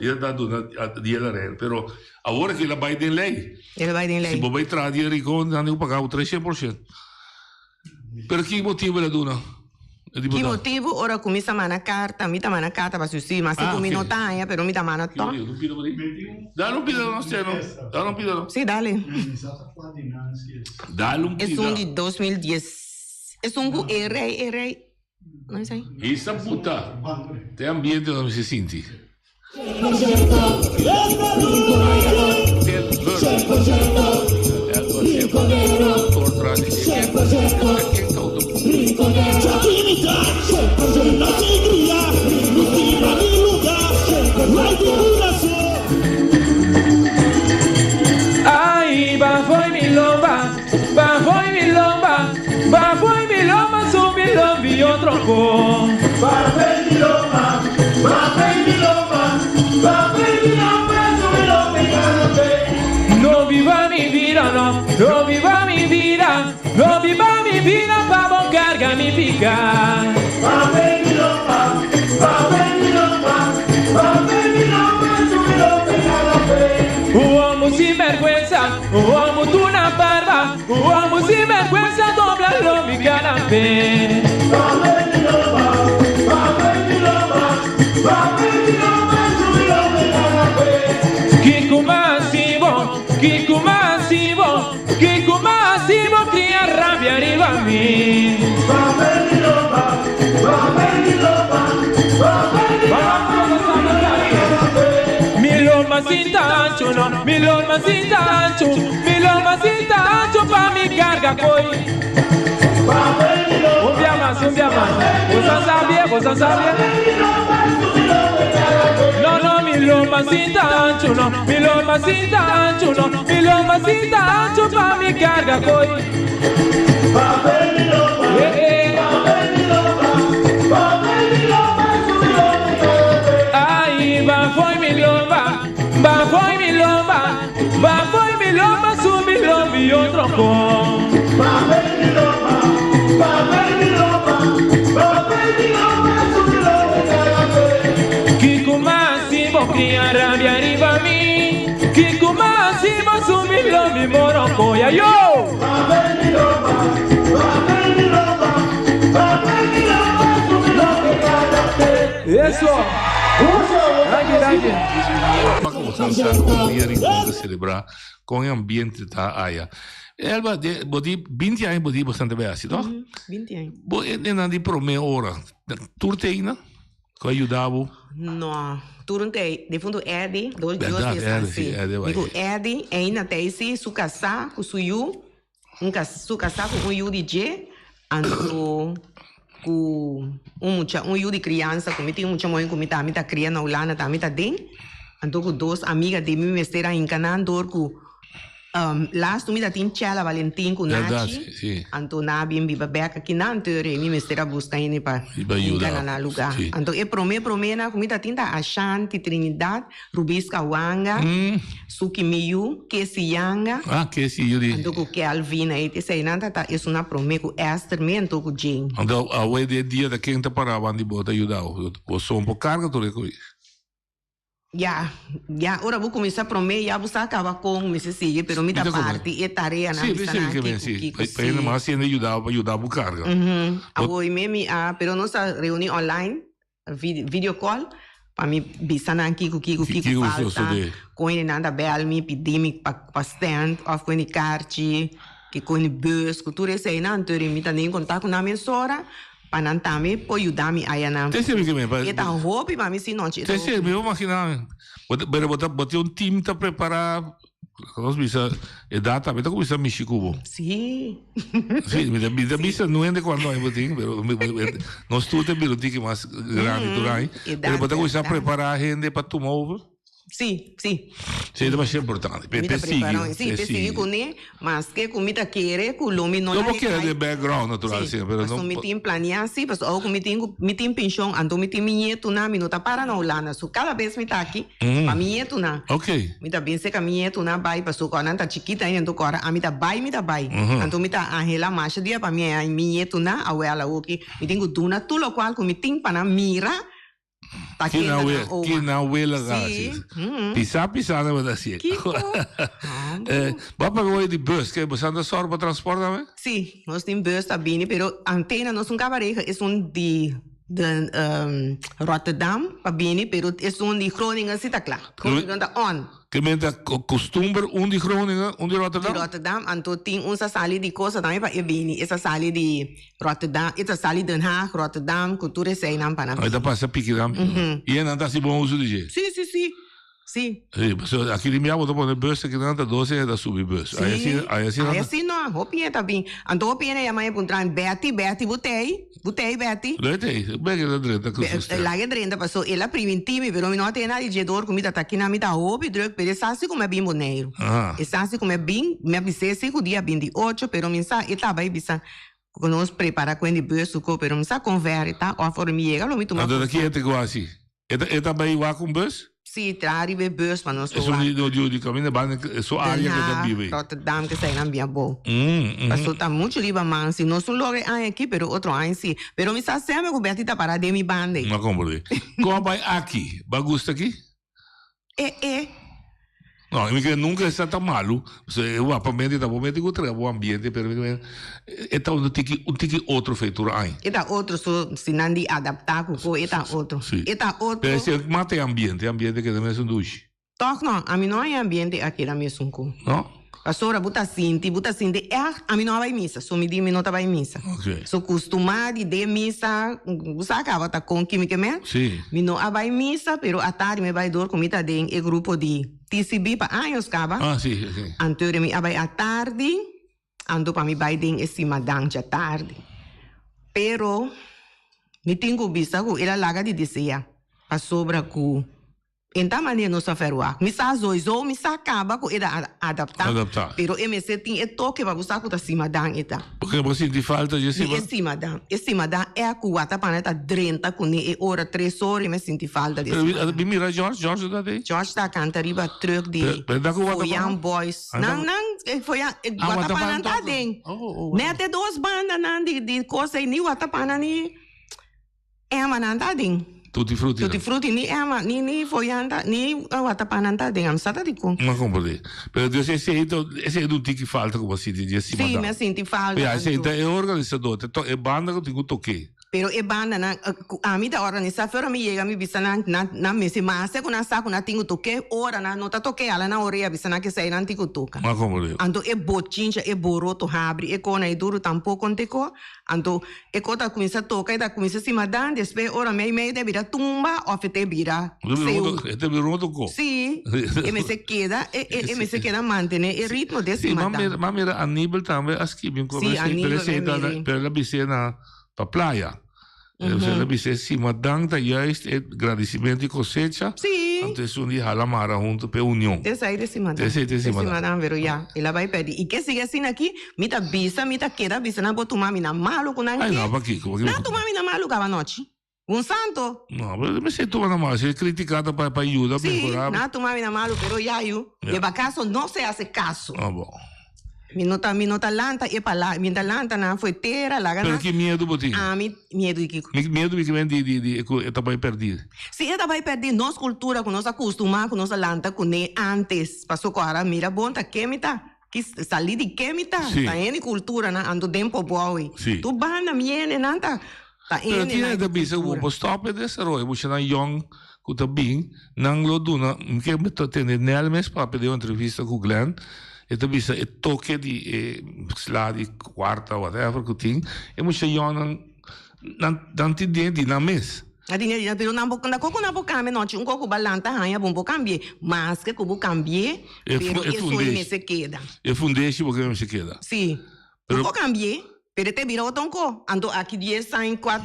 E ta duna dia la reina. Pero awor aki el a bay den ley. El a bay den ley. Si bo bay traha dia Rincon nan tin cu paga bo 300%. Pero ki motibu el a duna? E Ki diputado. motibu ora ku mi sa manda karta, mi ta manda karta pa su si, ma si Ah, ku mi ok. no ta haña, pero mi ta manda tòg. Un pida por ahí. Dale un pida no sé, no. Dale un pida no. Sí, dale. Dale un pida. Esun di 2010. Esun ku e rei, e rei. No es ahí? Esa puta. Te ambiente donde se sinti. Ay, ba foi mi lomba, ba foi mi lomba, ba foi mi lomba, subi lombi otro con. Ba foi mi lomba, ba foi mi lomba, ba foi mi lomba, subi lombi No viva mi vida, no, no viva mi vida, no viva mi vida, pa bo carga mi pica. Ba foi mi lomba, ba foi mi lomba, ba foi mi lomba, subi lombi Un homo sin vergüenza, un homo de una barba, un homo sin vergüenza dobla lo mi canapé. Kiko Kiko m'a hasi bo, kiko m'a hasi bo kria rabia riba mi. Mi lomba sinta anchu no, mi lomba sinta anchu, mi lomba sinta anchu pa mi carga koi. Un bia mas, un bia mas. Boso sabi, boso sabi. No, no, mi lomba sinta anchu no, mi lomba sinta anchu no, mi lomba sinta anchu pa mi carga koi. Eh, eh. Ai, va foi mi lomba, va foi mi lomba, va foi mi lomba, su mi lomba y otro con. Kiko Massimo cria rabia riba mi, Kiko Massimo su mi lomba y morocoya yo. Eso. Thank you, thank you. Pa ku boso sa kon dia Rincon ta selebrá, kon e ambiente ta aya. Elba, de, bo di 20 aña bo di bo santa bai hasi, toch? 20 aña. Bo e nan di promé ora, tur te einan ku a yuda bo? No, tur un te, defuntu Eddie, dos Dios Berdad, Eddie, descanse. si, Eddie bai. Diku Eddie, eina te si su kasá ku su yu, un kas, su kasá ku un yu di dje, anto ku un mucha, un yu di kriansa ku mi tin un mucha muhé ku mi tambe ta kria na Hulanda tambe ta den, anto ku dos amiga di mi mester a hinka nan dor ku Laatst mi ta tin Chela Valentin ku Nachi, anto nan a bin biba bek aki nan, anto e mi mester a buska hende pa hinka na nan luga. Anto e prome promenan ku mi ta tin ta Ashanti Trinidad, Rubis Kawanga, Suki Miyu, Kesi Yanga, anto ku Kelvin ei eseinan ta ta esunnan prome ku Esther mi anto ku Jane. Anto awe di e dia ta ken ta para banda di bo ta yuda bo? Bo son por karga tur e koe? Ya, ya ora bo kuminsá promé ya bo sa kaba kon mester sigui pero mi ta parti e tareanan Sí, bisa sí, nan ke kiko sí. kiko Pa sí. hende mas hende yuda bo pa yuda bo karga. Ujú. Awor mi mi a pero nos a reuní online vid video call pa mi bisa nan kiko kiko kiko Kiko falta sosodé. kon hende nan ta bèl mi pidi mi pa pa stand òf kon hende karchi ke kon hende bus ku tur eseinan anto mi ta den kontak ku nan mesora. Pa nan tambe por yuda mi aya nan. Te sirbi ke mi pa. E ta hopi pa mi si nochi. Te sirbi, bo magina mi. Bo ta, pero bo ta, bo tin un team ta prepara, nos bisa e data, mi ta kuminsa mishi ku bo. Si. Si, mi ta, mi ta bisa no hende kuantu aña bo tin, pero nos tur ta bira un tiki mas grandi tur aña. Pero bo ta kuminsa prepara hende pa tuma over. Sí, sí. Sí, ta masha importante. Mi ta prepara un, sí, pe sigui kuné, maske ku mi ta kere ku lo mi no No laga bo kere kai. den background natural, Sí, sí, pero pasobra no mi tin planea sí, pasobra awor ku mi tin ku mi tin penshon, anto mi tin mi ñetunan, mi no ta para na Hulanda, so kada bes mi ta aki pa mi ñetunan. Ok. Mi ta bin serka mi ñetunan bai, pasobra ku nan ta chikit ainda, anto ku ora ami ta bai, mi ta bai. Anto mi ta anhela masha dia pa mi haña mi ñetunan, awel awor ki mi tin ku duna tur lokual ku mi tin pa nan mira. Ta Ki kenda nan nan we, oma. ki nan wela ta Sí. hasi. Mm. Pisa pisa nan ta hasi. Kiko? Eh, bo a paga hoy di bus, ke bo sa ta sòru pa transport tambe? Sí, nos tin bus ta bini, pero antena nos un kaba regla esun di de um, Rotterdam pa bini, pero esun di Groningen sí ta kla. Groningen ta on. Ke men ta costumber un di Groningen, un di Rotterdam? Di Rotterdam, anto tin un sa sali di cosa tambe pa e bini, e sa sali di Rotterdam, e ta sali Den Haag, Rotterdam, cu tur eseinan pa nan E ta bini. pasa piki nan. I e nan ta hasi bon uso di dje? Si, si, si. Si. Si, pasobra aki di mi abo ta pone bus aki nan ta dos hende ta subi bus. Si. Ai asina, ai asina. Ai asina no, hopi hende ta bin. Anto hopi hende yama e puntra, Betty, Betty, bo t'ei? Bo t'ei, Betty? Lo e t'ei, bek e ta drenta ku su stèm. Laga e drenta paso el a primintí mi, pero mi no a tene nada di dje dor ku mi ta ta akinan, mi ta hopi druk, pero e sa si ku mi a bin Boneiru. E sa si ku mi a bin, mi a bis'é si ku dia 28, pero mi sa e ta bai bisa ku nos prepara ku hende bus su ko, pero mi sa kon ver e ta, òf ora mi yega lo mi tuma Anto ta kos. ki hende ku hasi? E ta e ta bai wak un bus? Si, traha riba e bus pa nos por Esun wak. di di di kaminda banda su Den área ke ta Haag, biba ei. Rotterdam, ke esei nan bia bo. Mm, Paso ta muchu riba man si. Nos no logra e aña aki, pero otro aña si. Pero mi sa semper ku Betty ta para den mi banda ei. No komprendé. Kon a bai aki? Bo a gusta aki? E e. No, mi kere nunca esta ta malu. So, e wapamento ta bo mete ku trae bo ambiente, pero mi kere e ta un tiki un tiki otro fe tur aña. E ta otro so si nan di adapta ku ko e ta otro. Si. E ta otro. Pero si mata e ambiente, e ambiente keda mes un dushi. Tòg no, ami no haña ambiente aki na mesun ku. No? Pastora, bo ta sinti, bo ta sinti ègt, ami no a bai misa, so mi di mi no ta bai misa. Ok. So kustumá di den misa, bo sa kaba ta kon kimi ke men. Sí. Mi no a bai misa, pero atardi mi bai dor ku mi ta den e grupo di TCB pa años kaba. Ah, sí, ok. Anto mi a bai atardi, anto pa mi bai den e simadan djatardi. Pero mi tin ku bisa ku el a laga di desea, pasobra ku. En ta manera nos ta verwagt. Mi sa zoizo, mi sa caba cu e ta adapta, Adapta. pero e mester tin e toke pa bo sa cu ta simadan e ta. Porque bo sinti falta dje Di sima. e simadan. E simadan e cu watapana ta drenta cune e ora tres ora e me sinti falta di e Pero simadan. mi mira George, George ta dey? George ta canta riba truck di Pero, pero da cu watapana? Foyan Boys. Ah, da Nan, cu- nan, e Foyan, e Ah, watapana watapana ta toca. den. Oh, oh, oh. Net e dos bandanan di, di cosa ey, ni watapana ni. Emma nan ta den. Tutti frutti. Tutti frutti ni Emma ni ni Foyan ta ni Watapá nan ta den. Ami sa ta dikon. No comprende. Pero dus esei ta esei ta un tiki falta ku bo a sinti di e Sí, simadan. mi a sinti falta. Ya esei anto. ta e organisador ta to e banda ku tin ku tok'é. Pero e bandanan ku ami ta organisá for ami yega mi bisa nan nan nan mester mester ku nan sa ku nan tin ku tok'é ora nan no ta tok'é ala nan orea bisa nan kesei nan tin ku toka. No comprende. Anto e bochincha e boroto habri e kona e duru tampoko nteko. Anto e ko ta kuminsá toka, e ta kuminsá sima dan, despues ora mei mei e ta bira tumba òf e ta bira seu. E ta bira otro ko. Sí, e mester keda, e e e mester keda mantené e ritmo den Sí, sima m'a dan. mira, m'a mira Aníbal tambe a skibi un ko, Sí, pero esei, pero Aníbal esei mi ta na, mir'é. pero el a bis'é na pa playa. El a bis'é sima dan ta juist e gradisimentu di kosecha, Sí. anto esun di hala mara huntu p'e union. Esei ta sima dan. Esei ta sima dan. Sima dan, pero ya, el a bai pèrdí. I ke sigui asina aki? Mi ta bisa, mi ta keda bisa nan por tuma mi na malu ku nan Ay, ke. no, pakiko? Pakiko? Nan tuma mi na malu kaba nochi. Un santo. No, pero mester tuma na malu. Si critica ta pa pa yuda Sí, mehora. nan tuma mi na malu, pero ya yu, Ya. de bakaso no se hace caso. Ah, bon. Mi no ta, mi no ta lanta e pala, mi ta lanta nan foi tera, laga Pero nan. ki miedu bo tin? Ami miedu di kiko? Mi miedu mi kimen di di di ku e ta bai perdi. Si e ta bai perdi nos cultura ku nos a custuma, ku nos a lanta kuné antes. Paso ku ora mira bon ta ke mi ta. Ki salí di ke mi ta? Sí. Ta hende cultura nan anto den poboui. Sí. Tur banda mi hende nan ta ta Pero hende tin nan hende ta bisa ku bo por stop e desaroyo, bo nan yong ku ta bin, nan lo duna, mi ke mi ta tende Nel mes papia den un entrevista ku Glenn, e ta bisa e toke di e sla di kuarta whatever ku tin, e mucha yong nan nan nan tin den di nan mes. A tin di pero nan bo na koko nan por kambia nochi un koko balanta haña bon por kambie maske ku bo kambie E pero e e soy fundeshi. mester keda. E fundeshi bo ke mester keda. Si. Pero Bo por kambie pero e te bira otro ko anto aki dies aña kuat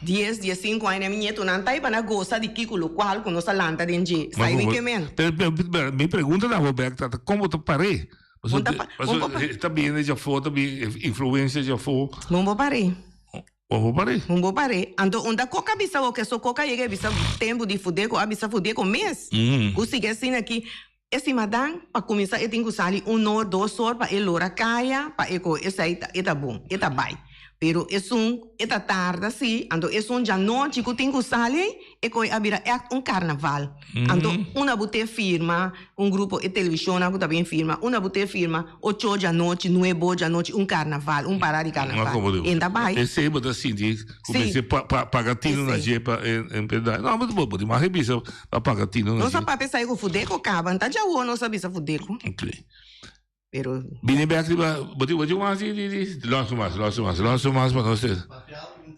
dies dies sinku aña mi ñetonan ta pa na gosa di kiko lokual ku nos a lanta den dje Ma sa mi como ke men. pero pero mi pregunta na bo bek ta kon bo ta par'é? Bon ta pa bon bo pa Ta bini djafó ta bini influencia djafó. Bon bo par'é. Bon bo par'é. Bon bo par'é. Anto unda koka a bisa bo ke so koka yega e bisa tempu di Fudeco a bisa Fudeco mes. Ku sigui asina ki e simadan pa kuminsá e tin ku sali un or dos or pa e lora kaya pa e ko esei ta e ta bon e ta bai. Pero esun e ta tarda si anto esun djanochi ku tin ku sali E koe a bira ègt un karnaval. Anto unda bo te firma, un grupo e televishonnan ku ta bin firma, unda bo te firma ocho djanochi, nuebo djanochi, un karnaval, un parada di karnaval. E ta bai. Esei bo ta sinti ku Sí. mester paga tinu na Esei. dje pa e e No, bo bo tin mag bisa pa paga tinu na Nos a dje. papia esei ku Fudeco kaba, nta djawo nos a bisa Fudeco. Oké. Pero. Bini bek riba, bo tin bo tin un mas di di di los un mas, los un mas, los un mas pa nos te.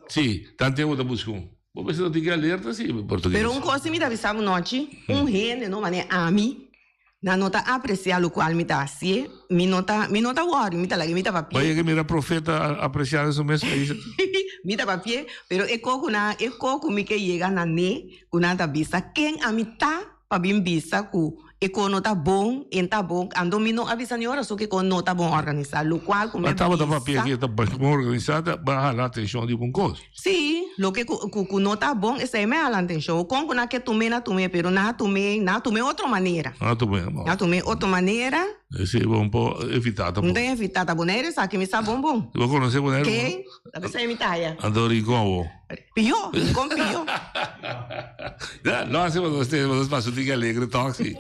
Sí, tan tempo ta busca un. Bo mester no tin ki alerta si portugues. Pero un cos si mi ta bisa bo nochi, un hende no manera ami, nan no ta aprecia locual mi ta haci, mi no ta, mi no ta worry, mi ta laga mi ta papia. Bo a yega mira profeta aprecia den su mes pais? Mi ta papia, pero e co cu nan, e co cu mi ke yega na ne, cu nan ta bisa ken ami ta pa bin bisa cu E ko no ta bon, en ta bon, anto mi no a bisa ni ora so ke ko no ta bon organisa, lokual ku mi a Ma tabata papia bisa. ke ta bon organisa ta ba hala atenshon di bon kos. Si, loke ku ku ku no ta bon esei mi a hala atenshon. Kon ku nan ke tum'é nan tum'é, pero nan a tum'é, nan a tum'é otro manera. Nan a tum'é, bon. Nan a tum'é otro manera. Esei bon por evitá ta Bo bon. ta evitá ta Bonaire esaki mi sa bon bon. Bo konosé Bonaire bon? Ke? Ta p'esei mi ta aya. Anto Rincon awor. Pió, Rincon pió. Ya, lo hace cuando usted, cuando pasó tiene alegre taxi.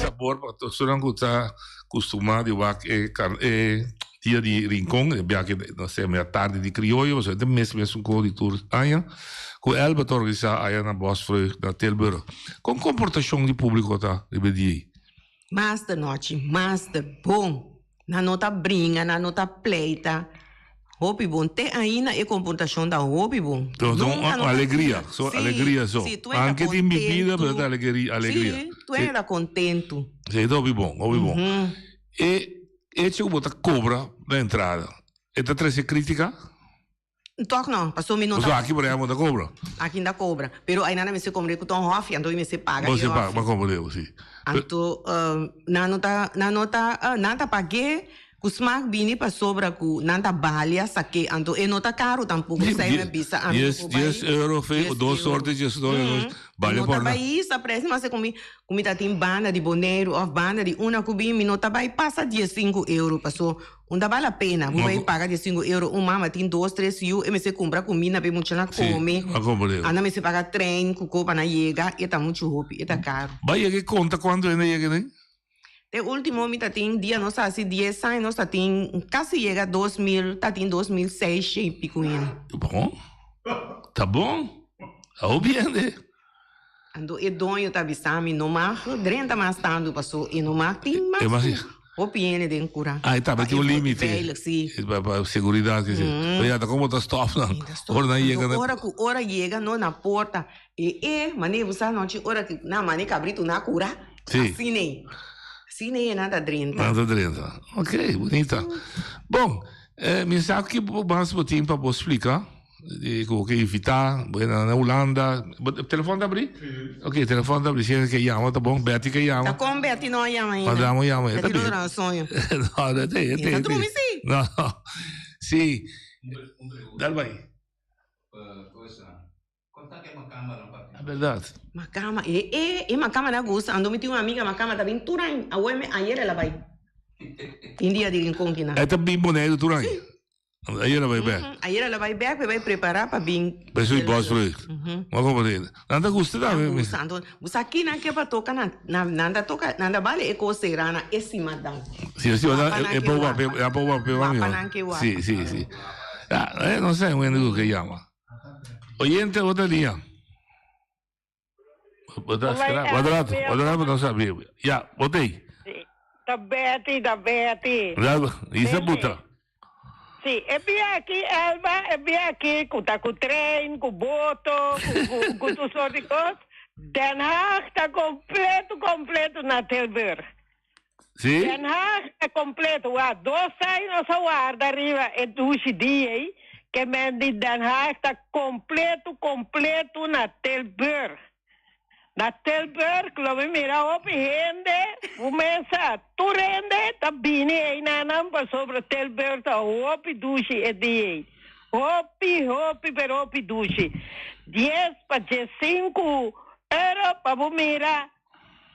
Sabor pa personan ku ta kustumá di wak e kar e dia di Rincon, e biaha ke no se mea tardi di krioyo, pasobra e ta mes mesun ko di tur aña ku Elba ta organisá aya na Bosvreugd na Tilburg. Kon komportashon di públiko ta riba e dia ei? Master nochi, master bon. Nan no ta bringa, nan no ta pleita. Hopi bon. Te ainda e comportacion ta hopi bon. Entonces, un, Nunca no ta alegria, so, Sí, alegria so. sí, tu era Aunque tin bibida, contento. pero ta alegria, alegria. Sí, tu era contento. Sí, ta hopi bon, hopi bon. Ujú. E hecho cu bo ta cobra na entrada, e ta trece critica? Toch no, paso mi no ta. Paso aki por ehempel ta cobra. Aki ta cobra, pero aynan nan mester compra cu ta un hofi, anto mi mester paga e hofi. Bo paga, bo compra e hofi. Anto nan no ta, nan no ta, nan ta pag'é cu smaak bini pasobra cu nan ta balia sak'é, anto e no ta caro tampoco, esei mi a bisa ami no por bai. Dies euro fe, dos sorte dies euro, bale No por ta na. bai hisa pres, mas cu mi, cu mi ta tin banda di Boneiru of banda di una cu bin, mi no ta bai pasa diescinco euro, paso Un ta bal a pena, bo bai paga diesinco euro, un mama tin dos, tres yu, e mester cumpra cuminda pa e muchanan come, anda mester paga trein cu co pa nan yega, e ta mucho hopi, e ta caro. Bai yega e conta cuanto hende yega den? Te ultimo mi ta tin dia nos a haci dies aña nos ta tin casi yega 2000, ta tin 2600 y pico hende. Bon, ta bon, ta hopi hende. Anto e doño ta bisa mi no mag drenta mas tantu paso e no mag tin mas hopi hende den kura. Ah, e tambe tin un limite. Veilig, si. Pa pa seguridad ke si. Pero ya ta como ta stof nan. Ora nan yega na. Ora ku ora yega no na porta e e mane bo sa nochi ora ku nan mane kabritu na kura. Si. Asina ei. Asina ei nan ta drenta. Nan ta drenta. Ok, bunita. Bon, mi sa ki mas bo tin pa bo splika. Di ku ke invitá, bo na na Hulanda. Bo telefòn ta abrí? Ok, telefòn ta abrí. Si hende ke yama ta bon. Betty ke yama. Ta kon Betty no a yama ainda? Mandamos yama. Betty lo dura un soño. No, no te, E ta drumi si. No. Si. Dal bai. Berdad. Makama, e e e makama na gusta. Ando mi tin un amiga makama ta bin tur aña. Awe me ayer el a bai. Tin dia di Rincon kina. E ta bin Boneiru tur aña? Si. Ayera bai bek. Ayera la bai bek, pe bai prepara pa bin. Pe sui bosvreugd. Ma como te. Nan ta gusta tambe. Nan gusta. Anto, bo sa ki nan ke pa toca nan, nan, nan ta toca, nan ta bale e cos sera na e simadan. Si, si, Wapa nan e ke po wape, wapa. e po wape Wapa mami. nan ke wapa. Si, si, si. Ya, eh, no sé, un hende ku ke yama. Oyente, otra línea. Bo ta Olá, espera, Elba, bo rato, meu. bo rato no sabi. Ya, botei. Ta Betty, ta Betty. Isa buta. Sí, e bia aki, Elba, e bia aki ku ta ku trein, ku boto, ku, ku, ku tur soort di kos. Den Haag ta kompleto, kompleto na Tilburg. Sí? Den Haag ta kompleto. Wa, dos ai nos a warda riba e dushi dia ei, ke men di Den Haag ta kompleto, kompleto na Tilburg. Na Tilburg lo mi mira hopi hende, bo mesa tur hende ta bini einanan pasobra Tilburg ta hopi dushi e dia ei. Hopi, hopi pero hopi dushi. Dies pa diesinku euro pa bo mira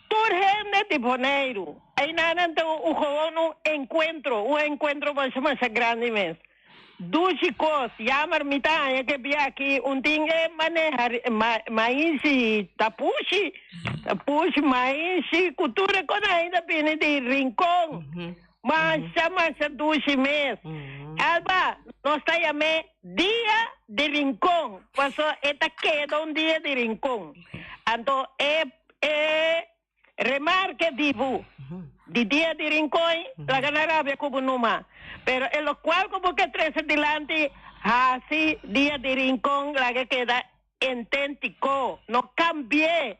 tur hende di Boneiru. Einanan ta un gewoon un enkuentro, un enkuentro masha masha grandi mes. Dushi kos, jammer mi ta haña ke bia aki un tin e maneha maishi ta pushi, ta pushi maishi ku tur e konai ta bini di Rincon. Masha masha dushi mes. Elba, nos ta yam'é Dia di Rincon, paso e ta keda un dia di Rincon. Anto e e Remarke di bo, di dia di Rincon, laga nan rabia ku bo numa. Pero e lokual ku bo ke trese dilanti, hasi dia di Rincon laga keda enténtiko. No kambi'é.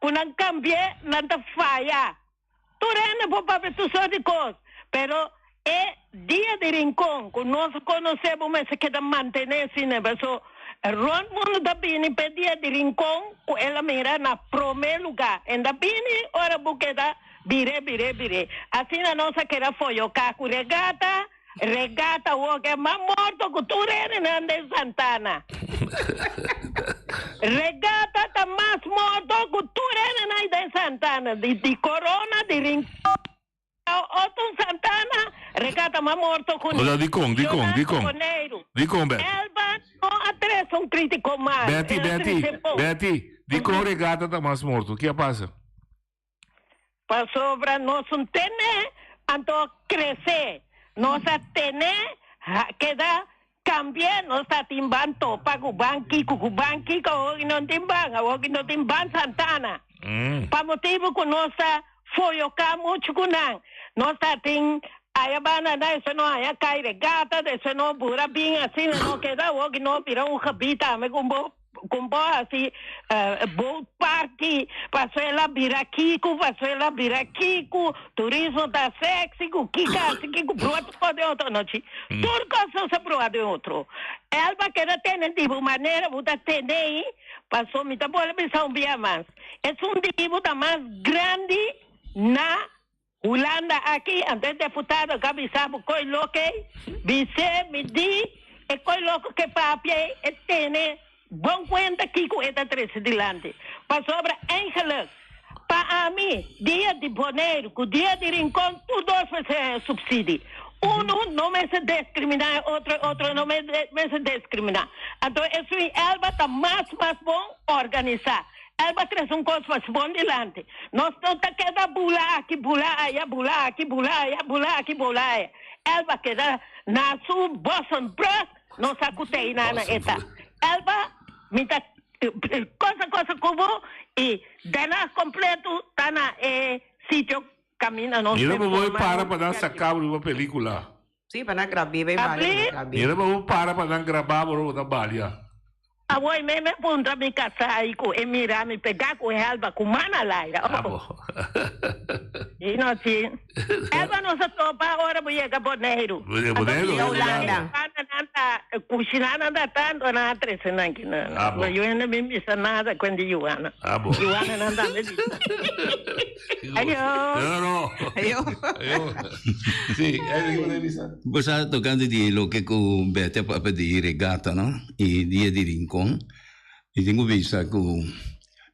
Ku nan kambi'é, nan ta faya. Tur hende por papia tur sort di kos, pero e dia di Rincon ku nos a konosé bo mester keda mantené asina, paso Rond mundu ta bini p'e dia di Rincon ku el a mira na promé lugá. En ta bini ora bo keda bir'é, bir'é, bir'é. Asina nos a keda foyoká ku regata, regata awor ke mas morto ku tur hendenan den Santana. Regata ta mas morto ku tur hendenan den Santana, di Corona, di Rincon. Otun Santana, regata mas morto ku Hola, dikon, dikon, dikon. Boneiru. Dikon, Betty? Elba no a trese un kritiko mal. Betty, El a Betty, trese bon. Betty, dikon regata ta mas morto? Ki a pasa? Pasobra nos un tene, anto krese. Nos a tene, ha, keda kambia. Nos ta tin ban topa ku ban kiko, ku ban kiko, awor ki no tin ban, awor ki no tin ban Santana. Pa motibu ku nos ta foyoká muchu ku nan. Nos ta tin aya banda nan, esei no haya kai regata, esei no bura bin asina, no keda awor ki no bira un gebit tambe ku bo ku bo hasi boat party, paso el a bira kiku, paso el a bira kiku, turismo ta sexy ku kika hasi kiku brua tur kos den otro nochi. Tur kos nos a brua den otro. Elba keda tene di bo manera bo ta tene ei, paso mi ta bolbe bisa un bia mas. Esun di bo ta mas grandi na Hulanda aki, anto e deputado ka bisa bo koy loke ei, bis'é mi di e koy loko ke papia ei e tene bon kuenta kiko e ta trese dilanti. Pasobra eigenlijk pa ami dia di Boneiru ku dia di Rincon tur dos mester haña supsidi. Unu no mester diskriminá e otro, e otro no mester diskriminá. Anto esun i Elba ta mas mas bon organisá. Elba trese un kos pa bon dilanti. Nos no ta keda bula aki, bula aya, bula aki, bula aya, bula aki, bula aya. Elba keda na su Bossenbrug, nos sa ku tei nana e ta. Elba, mi ta kosa kosa ku bo i Den Haag kompleto ta na e sitio kaminda nos Mira pa bo e forma para un pa nan saka bo riba pelikula. Sí, pa nan grab'é bay balia, nan grab'é. Mira pa bo para pa nan grabá bo bo ta balia. Awor mi me puntra mi casá y cu e mira mi pegá cu Helba cu man al aire. Oh. Y no si. Helba no sa topa ora bo yega Boneiru. Boneiru, Anto Holanda. Nan ta cushiná nan ta tanto nan a trece nan ki nan. Ah, bo. No yo no bin bisa nada cu di Juana. Ah, bo. Juana nan tambe bisa. Ayo. No, no. Ayo. Ayo. Sí, eh, di bisa. Bo sa tocante di loke cu Betty a papia di regata, no? Y dia di Rincon. Mi tin cu bisa cu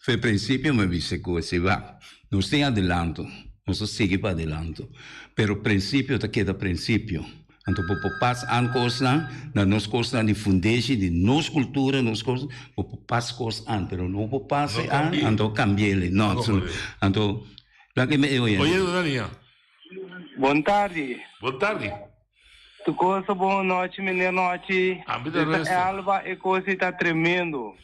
fe principio mi a bisa cu si wak, nos tin adelanto, nos ta sigui pa adelanto, pero principio ta keda principio. Anto bo por pas aan kosnan na nos kosnan di fundeshi di nos kultura, nos kos, bo por pas kos aan, pero no por pas e aan, anto kambi'el. No, anto laga mi e oye. Oye, duna liña. Bon tardi. Bon tardi. Tu cosa bon nochi meneer nochi. Ami ta resta. Esta Elba e cosa ta tremendo.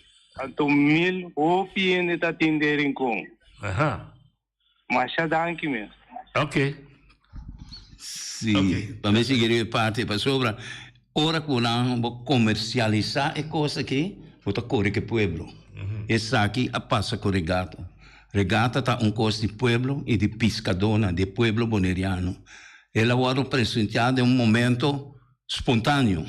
Anto mil hopi hende ta tin den Rincon. Aha. Masha danki mes. Ok. Si, pa mi sigui riba e parti pasobra ora ku nan bo komersialisá e kos aki, bo ta kore ku e pueblo. Esaki a pasa ku regata. Regata ta un kos di pueblo i di piskadónan, di e pueblo boneriano. El a wòrdu presentá den un momento spontáneo.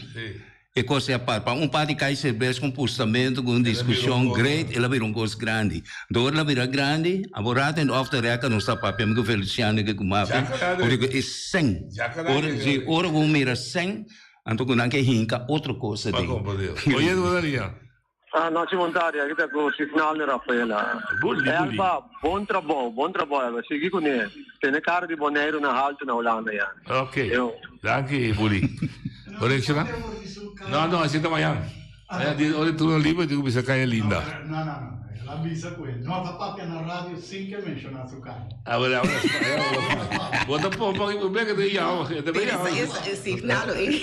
E kos ei a par. Pa un par di kai serbes ku un pustamentu, ku un diskushon great, el a bira un kos grandi. Dor el a bira grandi, abo rato en off the record nos ta papia, mi ku Feliciano ke ku Marvin, ora ku e sèn, ora, si, ora ku mira sèn, anto ku nan ke hinka otro kos aden. Oye, Rosalia. Ah, nochi bon tardi, aki ta ku Signaldo Rafaela. Buli, buli. Elba, bon trabou, bon trabou Elba, sigui kuné. Tene kara di Boneiru na haltu na Hulanda ya. Ok, danki Buli. Orekshonan? No, no, así ta mañan. Mañan di ora turno liber di kuminsá Kaya Linda. No, no, no. El a bisa ku e no ta papia na radio sin ke menshoná su kaya. A ber, a ber. Bo ta pompa ki bek ta yama, ta yama. Signaldo, eh.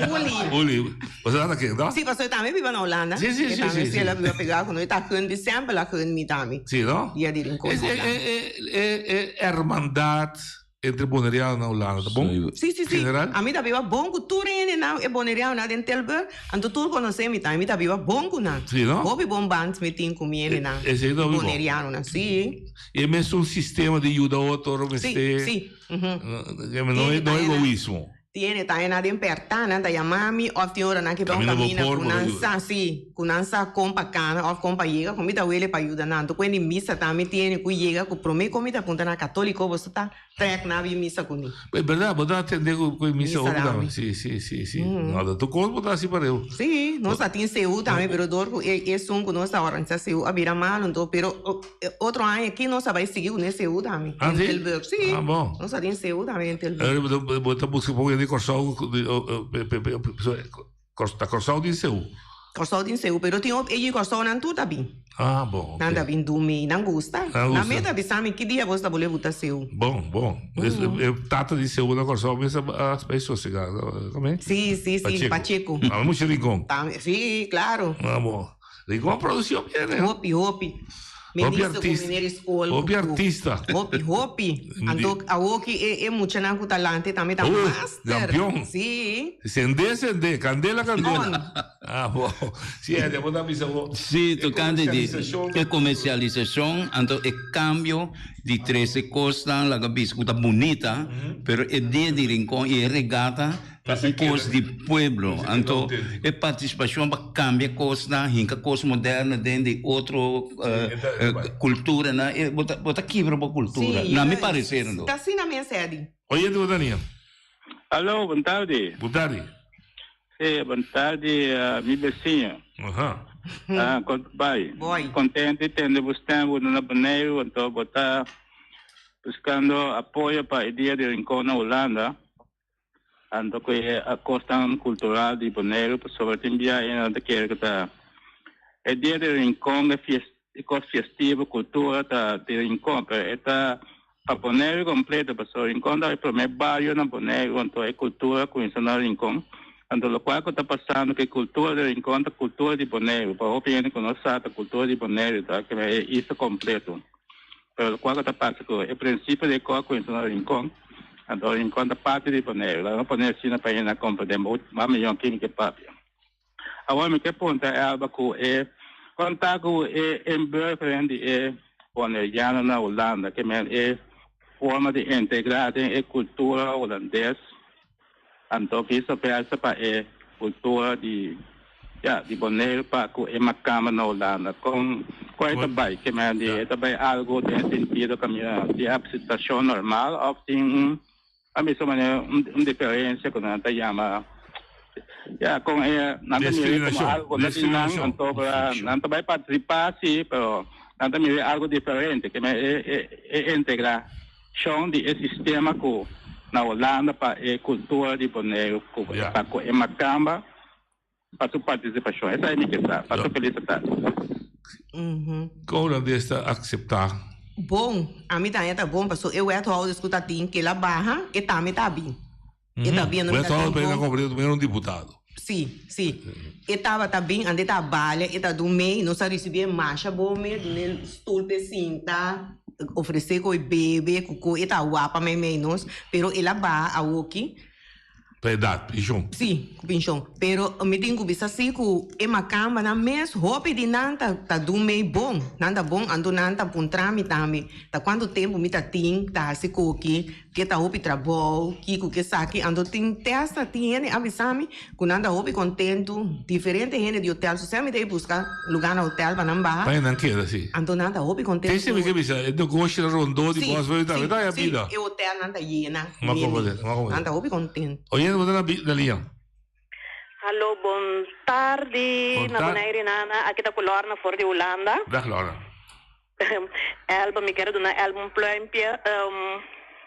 Buli. Buli. Bo sa ta ken, no? Sí, pasobra e tambe biba na Hulanda. Sí, sí, sí. E tambe sí, el a biba pegá ku nos. E ta gun di semper el a gun mi tambe. Sí, no? Dia di Rincon. E, e, e, e hermandad entre boneriano na Hulanda, ta bon? Sí, sí, sí. General? Ami ta biba bon ku tur hendenan, e bonerianonan den Tilburg. Anto tur konosé mi tambe. Mi ta biba bon ku nan. Sí, no? Hopi bon band mi tin ku mi hendenan. Esei ta hopi bon. Bonerianonan, sí. E mesun sistema di yuda otro mester. Sí, sí. No egoismo. Tiene ta ena den perta nan ta yama mi of tin ora nan ke bai un Camina bo camina por, ku bo ta nan yuda. sa si ku nan sa kon pa kana of kon pa yega ku mi ta wele pa yuda nan to kuendi misa ta mi tiene ku yega ku prome kon mi ta punta nan katoliko boso ta trek nan bin misa ku mi. E berdad bo ta atende ku e misa Misa hopi tambe. tambe si si si si no ta tur kos bo ta hasi pareu. Si nos ta tin seu tambe pero dor ku e esun ku nos ta organisa seu a bira malo nto pero Otro aña aki nos a bai sigui ku den CU tambe. Ah, Den sí? Tilburg. Sí. Ah, bon. Nos a den CU tambe den Tilburg. Eh, bo ta buska poco di Kòrsou, ta Kòrsou tin CU? Kòrsou tin CU, pero tin hopi e Kòrsounan tur ta bin. Ah, bon, ok. Nan ta bin dumi, nan gusta. Nan gusta. Nan mes ta bisa mi ki dia bos ta bole buta CU. Bon, bon. E tata di CU na Kòrsou mes a bai sosega, kome? Sí, sí, sí, Pacheco. Ah, mucho Rincon. Tambe, sí, claro. Ah, bon. Rincon produció bien, eh? Hopi, hopi. Hopi Minister ku artista. meneer skol. Hopi artista. Hopi, hopi. Anto awoki e, e muchanan ku talante tambe ta Oh, master. campeón. Sí. Sende, sende, candela, candela. On. Ah, bo. Sí, eh, bo ta bisa bo. Sí, tocante di comercialisacion. e comercialisacion, anto e cambio di trece cosnan laga bisa cu ta bunita, pero e dia di Rincon y e regata Ta un kos di pueblo. Anto e partisipashon pa kambia kosnan, hinka kos moderno den di otro kulturanan, bo ta bo ta kibra bo kultura, na mi pareser anto. Ta asina mes, Eddy. Oye tu Daniel. Alo, bon tardi. Bon tardi. Sí, bon tardi, mi besiño. Aha. Ah, kon ta bai? Boi. Kontento di tende bo stem, bo na Boneiru, anto bo ta buskando apoyo pa e dia di Rincon na Hulanda. Anto ku e kosnan kultural di Boneiru pasobra tin bia e nan ta kere ku ta e dia di Rincon e fies e kos festivo kultura ta di Rincon pero e ta pa Boneiru kompleto pasobra Rincon ta e prome bario na Boneiru anto e kultura kuminsa na Rincon anto lokual ku ta pasando ku e kultura di Rincon ta kultura di Boneiru pa hopi hende ku no sa ta kultura di Boneiru ta e isla kompleto. Pero locual cu ta pasa cu e principio di e cor cuminsa na Rincon, anto Rincon ta parti di Boneiru. Laga nos pone asina pa hende a comprende mas miyon kin mi ke papia. Awor mi ke puntra Elba cu e con ta cu e inburgering di e Boneriano na Hulanda, ke men e forma di integra den e cultura Hulandes, Anto vice versa pa e cultura di ya di Boneiru pa cu e macamba na Hulanda. Con con e ta bay? Ke men di e ta bay algo den e sentido caminda di aceptacion normal of tin un a mi su manera un un diferencia cu nan ta yama ya con e nan ta mira como algo no di nan anto nan ta bay participa si pero nan ta mira algo diferente ke men e e e integra. Shon di e sistema ku na Hulanda pa e kultura di Boneiru ku pa ku e makamba pa su partisipashon. Esei mi ke sa. Pasa felis tardi. Kon hulandes ta akseptá? Bon, ami ta haña ta bon paso e wethouders ku ta tin kila baha e tambe ta bin. E ta bin, Wethouder pa e ta komprende un diputado. Si, si. E tabata bin, ande ta bale, e ta dun mei, nos a risibié masha bon mei, dun'é stul p'e sinta, ofresé koe bebe, ku koe, e ta wapa meimei nos, pero el a baha awoki. Pa edat, penshon. Si, ku penshon. Pero mi tin ku bisa si ku e makambanan mes, hopi di nan ta ta dun mei bon. Nan ta bon, anto nan ta puntra mi tambe, ta kuantu tempu mi ta tin ta hasi koki, Ke ta hopi trabou, kiko ke esaki, anto tin testa, tin hende a bisa mi ku nan ta hopi kontentu, diferente hende di hotel, so mi ta e buska luga na hotel pa nan baha. Pa nan keda si. Anto nan ta hopi kontentu. Te mi ke bisa, e negoshi ta rondó di Bosville tambe ta haya bida. Si, si, e hotelnan ta yena hende, nan ta hopi kontentu. Oyente bo ta na liña. Hallo bon tardi na Bonaire Nana, aki ta ku Lorna for di Hulanda. Dag Lorna. Elba, mi quiero duna Elba un pluimpje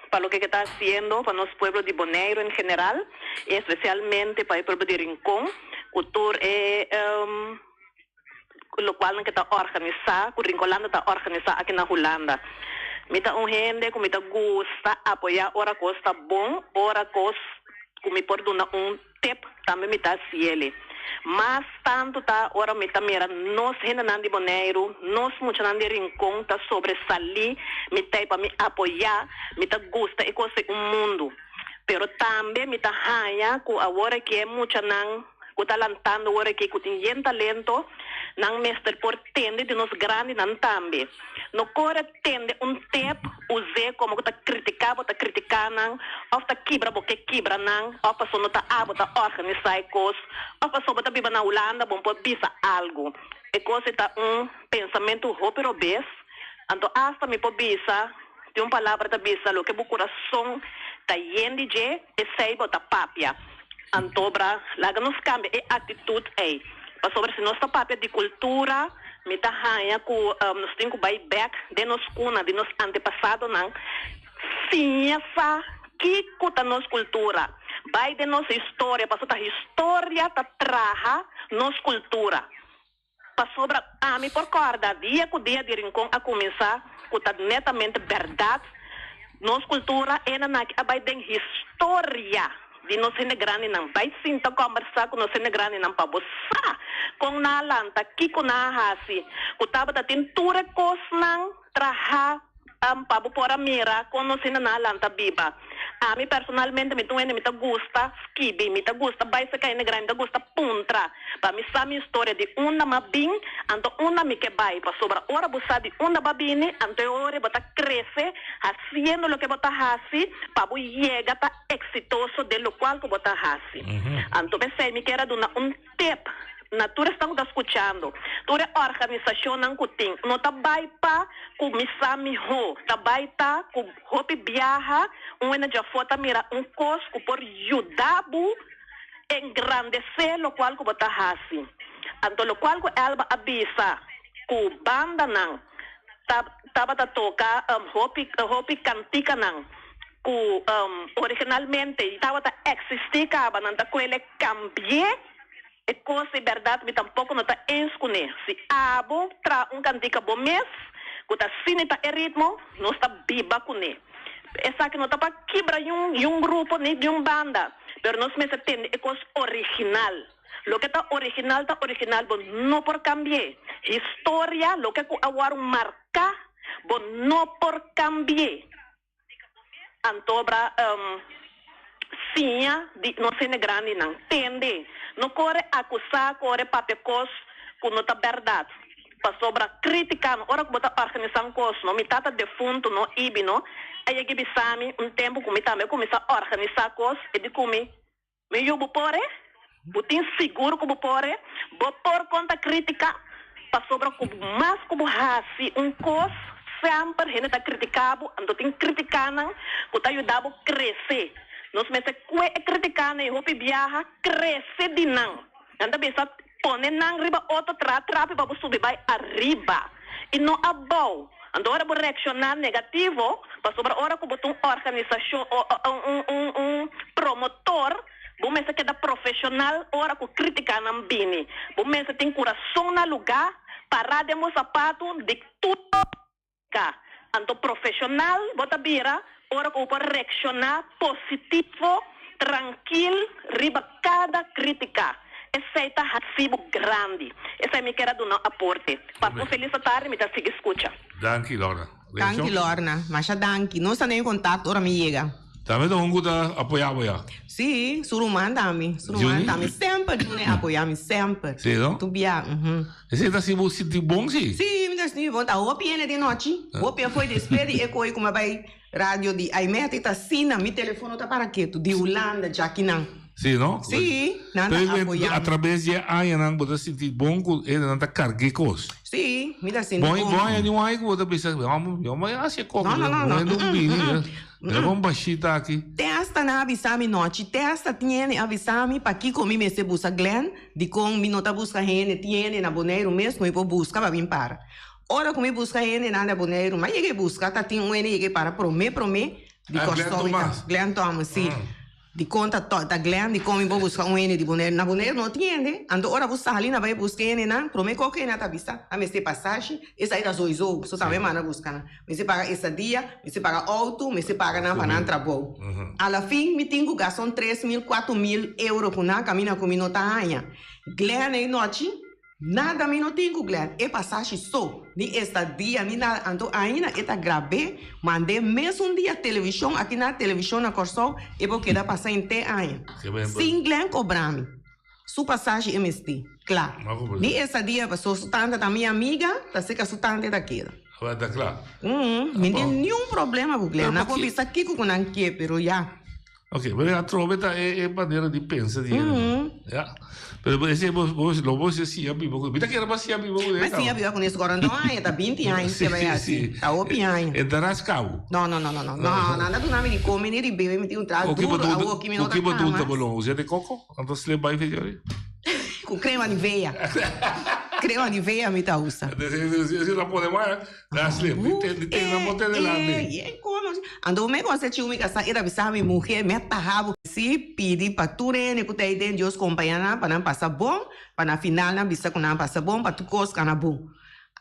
pa loke ke ta haciendo pa nos pueblo di Boneiru en general y especialmente pa e pueblo di Rincon cu tur e locualnan ke ta organisa, cu Rincolanda ta organisa aki na Hulanda. Mi ta un hende cu mi ta gusta apoya ora cos ta bon, ora cos cu mi por duna un Tep tambe mi ta haciele. Mas tantu ta ora mi ta mira nos hendenan di Boneiru, nos muchanan di Rincon ta sobresalí, mi ta ei pa mi apoyá, mi ta gusta e cos ei un mundu. Pero tambe mi ta haña cu awor aki e muchanan cu ta lantando awor aki cu tin yen talento, nan mester por tende di nos grandinan tambe. No kore tende un tep us'é komo ku ta kritiká bo ta kritiká nan òf ta kibra bo ke kibra nan òf pasobra no ta abo ta organisá e kos òf pasobra bo ta biba na Hulanda bo por bisa algu. E kos ei ta un pensamentu hopi robes. Anto asta mi por bisa tin un palabra ta bisa loke bo kurason ta yen di dje esei bo ta papia. Antobra laga nos kambia e aktitut ei pasobra si nos ta papia di kultura mi ta haña ku nos tin ku bai bèk den nos kuna di nos antepasadonan siña sa kiko ta nos kultura bai den nos historia pasobra ta historia ta traha nos kultura pasobra ami por kòrda dia ku dia di Rincon a kuminsá ku ta netamente bèrdat nos kultura e nan aki a bai den historia. Di nos hende grandinan, bai sinta kòmbersá ku nos hende grandinan pa bo sa kon nan a lanta, kiko nan a hasi, ku tabata tin tur e kosnan trahá pa bo por a mira kon nos hendenan a lanta biba. Ami personalmente mi ta un hende mi ta gusta skibi, mi ta gusta bai serka hende grandi, mi ta gusta puntra pa mi sa mi historia di unda m'a bin, anto unda mi ke bai, pasobra ora bo sa di unda bo a bini, anto e ora bo ta krese hasiendo loke bo ta hasi pa bo yega ta exitoso den locual cu bo ta haci. Anto p'esey mi kier a duna un tip na tur esnan cu ta scuchando, tur e organisacionnan cu tin, no ta bay pa cu mi sa miho, ta bay ta cu hopi biaha un wende djafó ta mira un cos cu por yuda bo engrandece locual cu bo ta haci. Anto locual cu Elba a bisa cu bandanan ta tabata toca hopi hopi canticanan cu originalmente tabata existi caba nan ta cuele cambi'e e cos di berdad mi tampoco no ta eens cune si abo traha un cantica bo mes cu ta asina ta e ritmo nos ta biba cune esaki no ta pa kibra yun grupo ni yun banda pero nos mester tende e cos original loke ta original ta original bo no por cambi'e historia loke cu a wor marca bo no por cambi'e. Antobra siña di nos hende grandinan, tende, no kore akusá, kore papia kos ku no ta bèrdat. Pasobra krítika no, ora ku bo ta organisá un kos, no, mi tata defuntu no, Ibi no, a yega i bisa mi un tempu ku mi tambe a kuminsá organisá kos, e di ku mi, Mi yu bo por e? Bo tin sigur ku bo por e? Bo por konta krítika? Pasobra ku mas ku bo hasi un kos, semper hende ta kritiká bo, anto tin kritikánan ku ta yuda bo krese. Nos mester kue e kritikánan i hopi biaha krese di nan. Nan ta bisa pone nan riba otro tra trapi pa bo subi bai ariba. i no abou. Anto ora bo reakshoná negativo, pasobra ora ku bo ta un organisashon o un un un promotor, bo mester keda profeshonal ora ku krítikanan bini. Bo mester tin kurason na lugá, pará den bo sapatu di tur Ka. Anto profeshonal bo ta bira ora ku bo por reakshoná positivo, trankil riba kada krítika. Esei ta hasi bo grandi. Esei mi kier a duna un aporte. Pasa un felis atardi, mi ta sigui skucha. Danki Lorna. Danki Lorna. Masha danki. Nos ta den kontakto ora mi yega. Tambe ta un ku ta apoyá bo ya. Sí, su ruman tambe. Su ruman tambe. Semper Juni apoyá mi, semper. Sí, no? Tu bia, mhm. Esei ta hasi bo sinti bon, sí? Sí, mi ta sinti bon. Ta hopi hende di nochi. Hopi a foi despues di e koe ku mi a bai radio di Aimee ta asina mi telefono ta para ketu. Di Hulanda, djakinan. Sí, no? Sí, nan ta apoyá mi. Atrabes di e añanan bo ta sinti bon ku hendenan ta karga e kos. Sí, mi ta sinti bon. Bo haña niun aña ku bo ta bisa, mi a hasi e kos, No, no, no, no. Hende un bini. Mira kon bashita aki. Te hasta nan a bisa mi nochi, te hasta tiene a bisa mi pakiko mi mester buska Glenn, dikon mi no ta buska hende tiene na Boneiru mes ku mi por buska pa bin para. Ora ku mi buska hende nan na Boneiru, m'a yega e buska, ta tin un hende yega e para promé promé di Kòrsou mi ta, Glenn Thomas, si. Dikon ta ta Glenn, dikon mi por buska un hende di Boneiru? Na Boneiru no tin hende, anto ora bo sali na bai buska hendenan, promé kok hende a ta bisa, a mester pasashi, esei ta soiso, so tambe manda buska nan. Mester paga estadia, mester paga auto, mester paga nan pa nan trabou. A la fin mi tin ku gasta un 3000, 4000 euro ku nan kaminda ku mi no ta haña. Glenn ei nochi, nada mi no tin ku Glenn, e pasashi so, ni estadia ni nada. Anto ainda e ta grab'é, mand'é mesun dia televishon, aki na televishon na Kòrsou, e por keda pasa henter aña. Sin Glenn kobra mi. Su pasashi e mester kla. Ni estadia paso su tanta ta mi amiga, ta seka su tanta e ta keda. Ta kla. Mi no tin niun problema ku Glenn. Nan por bisa kiko ku nan ke, pero ya. Ok, pero atrobe ta e manera di pensa di hende. Ya. Pero esei bo lo bo siña biba ku. Mi ta kere pa siña biba ku Mi siña biba ku nes kòròntò aña, ta binti aña ke bai hasi. Ta hopi aña. E ta raska bo. No, no, no, no, no. No, nan ta duna mi di kome ni di bebe, mi tin un traha duru awo ki mi no ta kama. Ku ki bo dunta bo lo? Usa di koko? Anto slip bai fe jori. Ku crema di vea. Crema di vea mi ta usa. Si la pone mas, da slip. Di te na bote delante. Eh, kono. Anto me konse chiu mi kasa era bisa mi mujer, mi a taha bo. Si pidi pa tur hende ku ta ei den Dios kompaña nan pa nan pasa bon, pa na final nan bisa ku nan pasa bon, pa tur kos kana bon.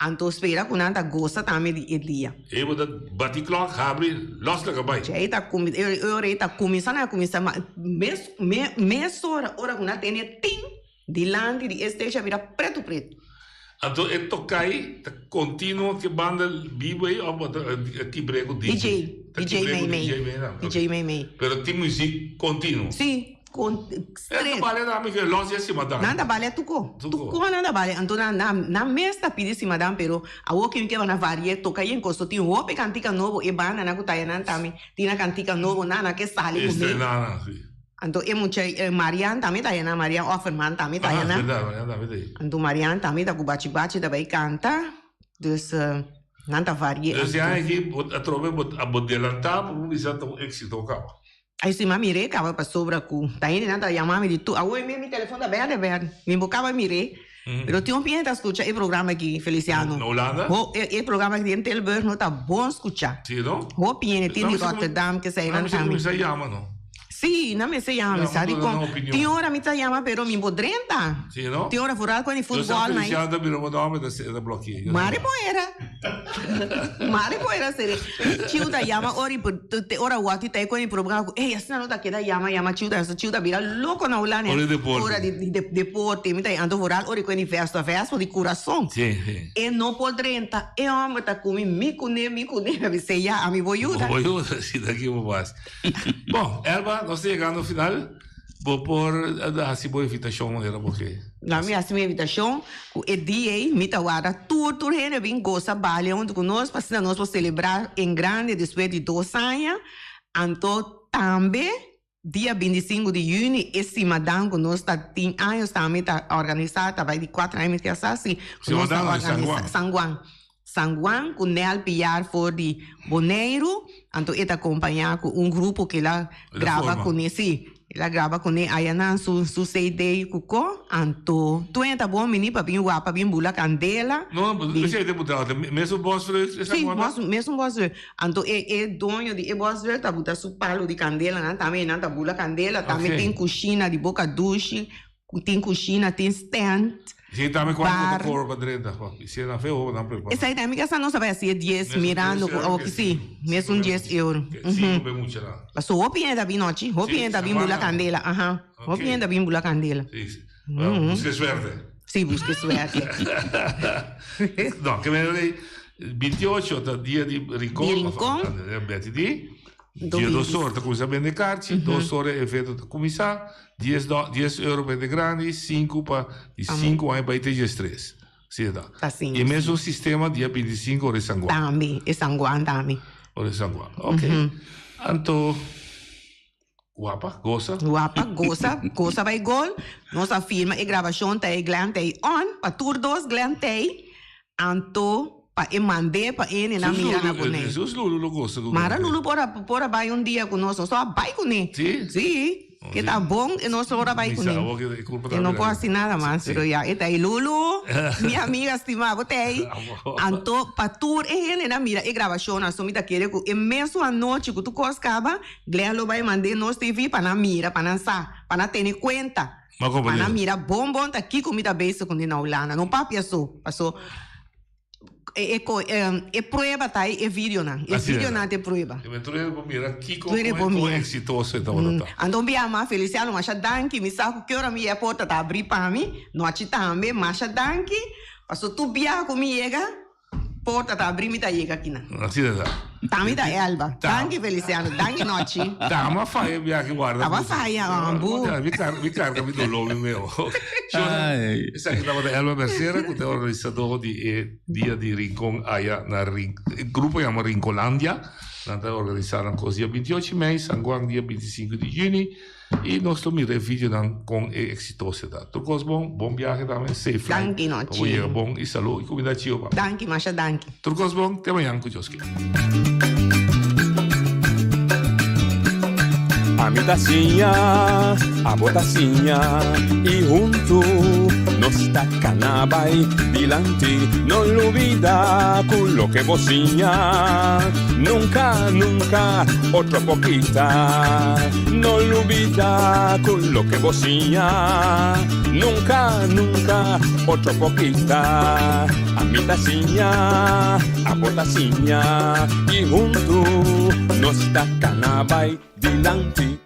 Anto spera ku nan ta gosa tambe di e dia. E bo ta bati klok, habri, los laga bai. Djei ta kuminsá, e ora ei ta kuminsá, nan a kuminsá, ma mes, me, mesora ora ku nan tene tin dilanti di e stage a bira pretu pretu. Anto e tokai ta kontinuo ku e banda bibu ei òf bo ta kibr'é ku DJ? DJ, DJ Meimei, DJ Meimei. Pero tin muzik kontinuo? Sí. Con straight. Nan ta bale na mi los ya simadan. Nan ta bale tuco. Tuco nan ta bale. Anto nan nan mes ta pidi simadan pero awor ke mi ke bana varie toca yen cos. Tin hopi cantica nobo e banda nan cu ta nan tambe tin nan cantica nobo nan nan ke sali cu mi. Anto e mucha Marian tambe ta nan Marian Offerman tambe ta nan. Anto Marian tambe ta cu bachi bachi ta bay canta. Dus nan ta varie. Dus ya aki atrobe bo delanta pa bo bisa ta un exito caba. Ay si m'a mir'é kaba pasobra ku ta hendenan ta yama mi di tur. Awor mi mi telefon ta berde berde. Mi bo kaba mir'é. Pero tin hopi hende ta skucha e programa aki, Feliciano. Na Hulanda? Ho, e e programa aki den Tilburg no ta bon skucha. Si no? Hopi hende tin di Rotterdam keseinan tambe. Nan mester kuminsá yama no? Si, nan mester yama. Mi sa dikon. Tin ora mi ta yama pero mi bo drenta. Si no? Tin ora vooral ku e futbòl na. Yo sa Feliciano ta bira bo nòmber ta blòkié. Mari bo era. Mari bo era sere. Chiu ta yama ora y te ora wak ta e con e programa cu ey asina no ta keda yama yama chiu ta chiu ta bira loco na Hulanda. Ora di deporte. Ora di deporte mi ta anto vooral ora cu e verso verso di curason. Si si. E no por drenta e homber ta cumi mi cune mi cune mi bisa ya ami bo yuda. Bo yuda si ta aki bo bas. Bon Elba nos ta yegando final. Bo por hasi bo invitashon manera bo ke. Na mi hasi mi invitashon ku e dia ei mi ta warda tur tur hende bin gosa balia huntu ku nos pa asina nos por selebrá en grande despues di dos aña. Anto tambe dia 25 di yüni e simadan ku nos ta tin años tambe ta organisá ta bai di kuater aña mi ta sa si ku nos ta organisá San Juan. San Juan ku Nel Piar for di Boneiru anto e ta kompañá ku un grupo ku el a graba kuné si. El a graba kuné ayanan su su CD ku ko, anto tuña ta bon bini pa bin wak pa bin bula kandela. No, esei ta buta ota mesun bòsvreug esa Sí, bòs mesun bòsvreug. Anto e e doño di e bòsvreug ta buta su palu di kandelanan tambe, nan ta bula kandela, tambe tin kushina di boka dushi. Ku tin kushina, tin stand, Esei tambe kuantu bo ta kobra pa drenta? Si e nan fe hopi nan prepara. Esei tambe kasa nos a bai hasi e dies mirando ku awor ki si, mesun dies euro. Sinku pa e muchanan. Paso hopi hende ta bin nochi, hopi hende ta bin bula kandela, aha, hopi hende ta bin bula kandela. Si, si. Buska e suerte. Si, buska e suerte. No, ke menen ei, 28 ta dia di Rincon. Di Rincon. Beti di. Dia dos ora ta kuminsá bende karchi, dos ora e evento ta kuminsá, dies do, dies euro pa hende grandi, sinku pa di sinku aña bai te diestres. Asina ta. Asina, I e mesun sistema dia bintisinko ora e San Juan. Tambe, e San Juan tambe. Ora e San Juan, ok. Anto, wapa, gosa. Wapa, gosa, gosa bai gol. Nos a firma e grabashon ta e Glen t'ei on, pa tur dos Glen t'ei. Anto pa e mand'é pa e ne nan mira na Boneiru. Jesus Lulu lo gosta ku Mara Lulu por a por a bai un dia ku nos, nos a bai kuné. Sí? Sí, ke ta bon e nos por a bai kuné. E no por hasi nada mas, pero ya e ta ei. Lulu, mi amiga stimá, bo ta ei? Anto pa tur e hendenan mira e grabashonnan, so mi ta kere ku e mesun anochi ku tur kos kaba, Glenn lo bai mand'é nos TV pa nan mira, pa nan sa, pa nan tene kuenta. Pa nan mira bon bon ta kiko mi ta bezig ku na Hulanda. No papia so, paso e e prueba ta e videonan. E videonan ta e prueba. Tur hende por mira kiko kon eksitoso e tabata ta. Anto un bia mas Feliciano masha danki. Mi sa ku ki ora mi yega porta ta abri pa mi. Nochi tambe masha danki. Paso tur bia ku mi yega. Porta ta abri mi ta yega kina. Asina ta. Tami ta Elba. Danki Feliciano. Danki Nochi. Tama faya biahe warda. Tama faya ambu. Mi carga mi carga mi dolor mi meo. Esaki tabata Elba Mercera cu ta e organisador di e dia di Rincon aya na Rin e grupo yama Rincolandia. Nan ta organisa nan cos dia 28 mei, San Juan dia 25 di juni. Y nos lo mira e videonan con e exitoso e ta. Tur cos bon, bon biahe tambe, safe flight. Danki no Pa bo yega bon y salud y cuminda chiu pa. Danki, masha danki. Tur cos bon, te mañan cu Dios kier. Ami ta siña, abo ta siña y huntu nos ta cana bay dilanti. No lubida cu loke bo siña nunca, nunca otro por kita. No lubida cu loke bo siña nunca, nunca otro por kita. Ami ta siña, abo ta siña y huntu nos ta cana bay dilanti.